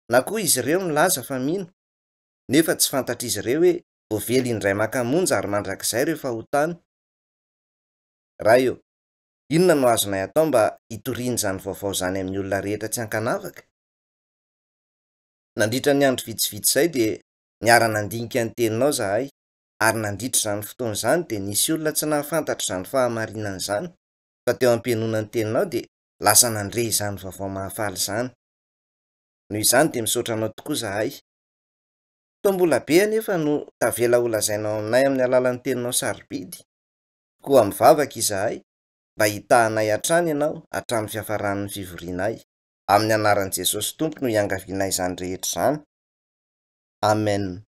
Na koa izy ireo milaza fa mino, nefa tsy fantatr'izy ireo hoe voavely indray maka monja ary mandrakizay ireo fahotany. Ray ô, inona no azonay atao mba hitoriana izany vaovao izany amin'ny olona rehetra tsy ankanavaka? Nandritra ny andro vitsivitsy izay dia niara-nandinika ny Teninao izahay, ary nandritra izany fotoana izany dia nisy olona tsy nahafantatra izany fahamarinana izany, fa teo am-pihainoana ny Teninao dia lasa nandre izany vaovao mahafaly izany. Noho izany dia misaotra Anao tokoa izahay. Toa mbola be anefa no tavela holazainao aminay amin'ny alalan'ny Teninao sarobidy. Koa mivavaka izahay mba hitahanay hatrany Ianao hatramin'ny fiafaran'ny fivorianay. Amin'ny anaran'i Jesosy Tompo no iangavianay izany rehetra izany. Amen.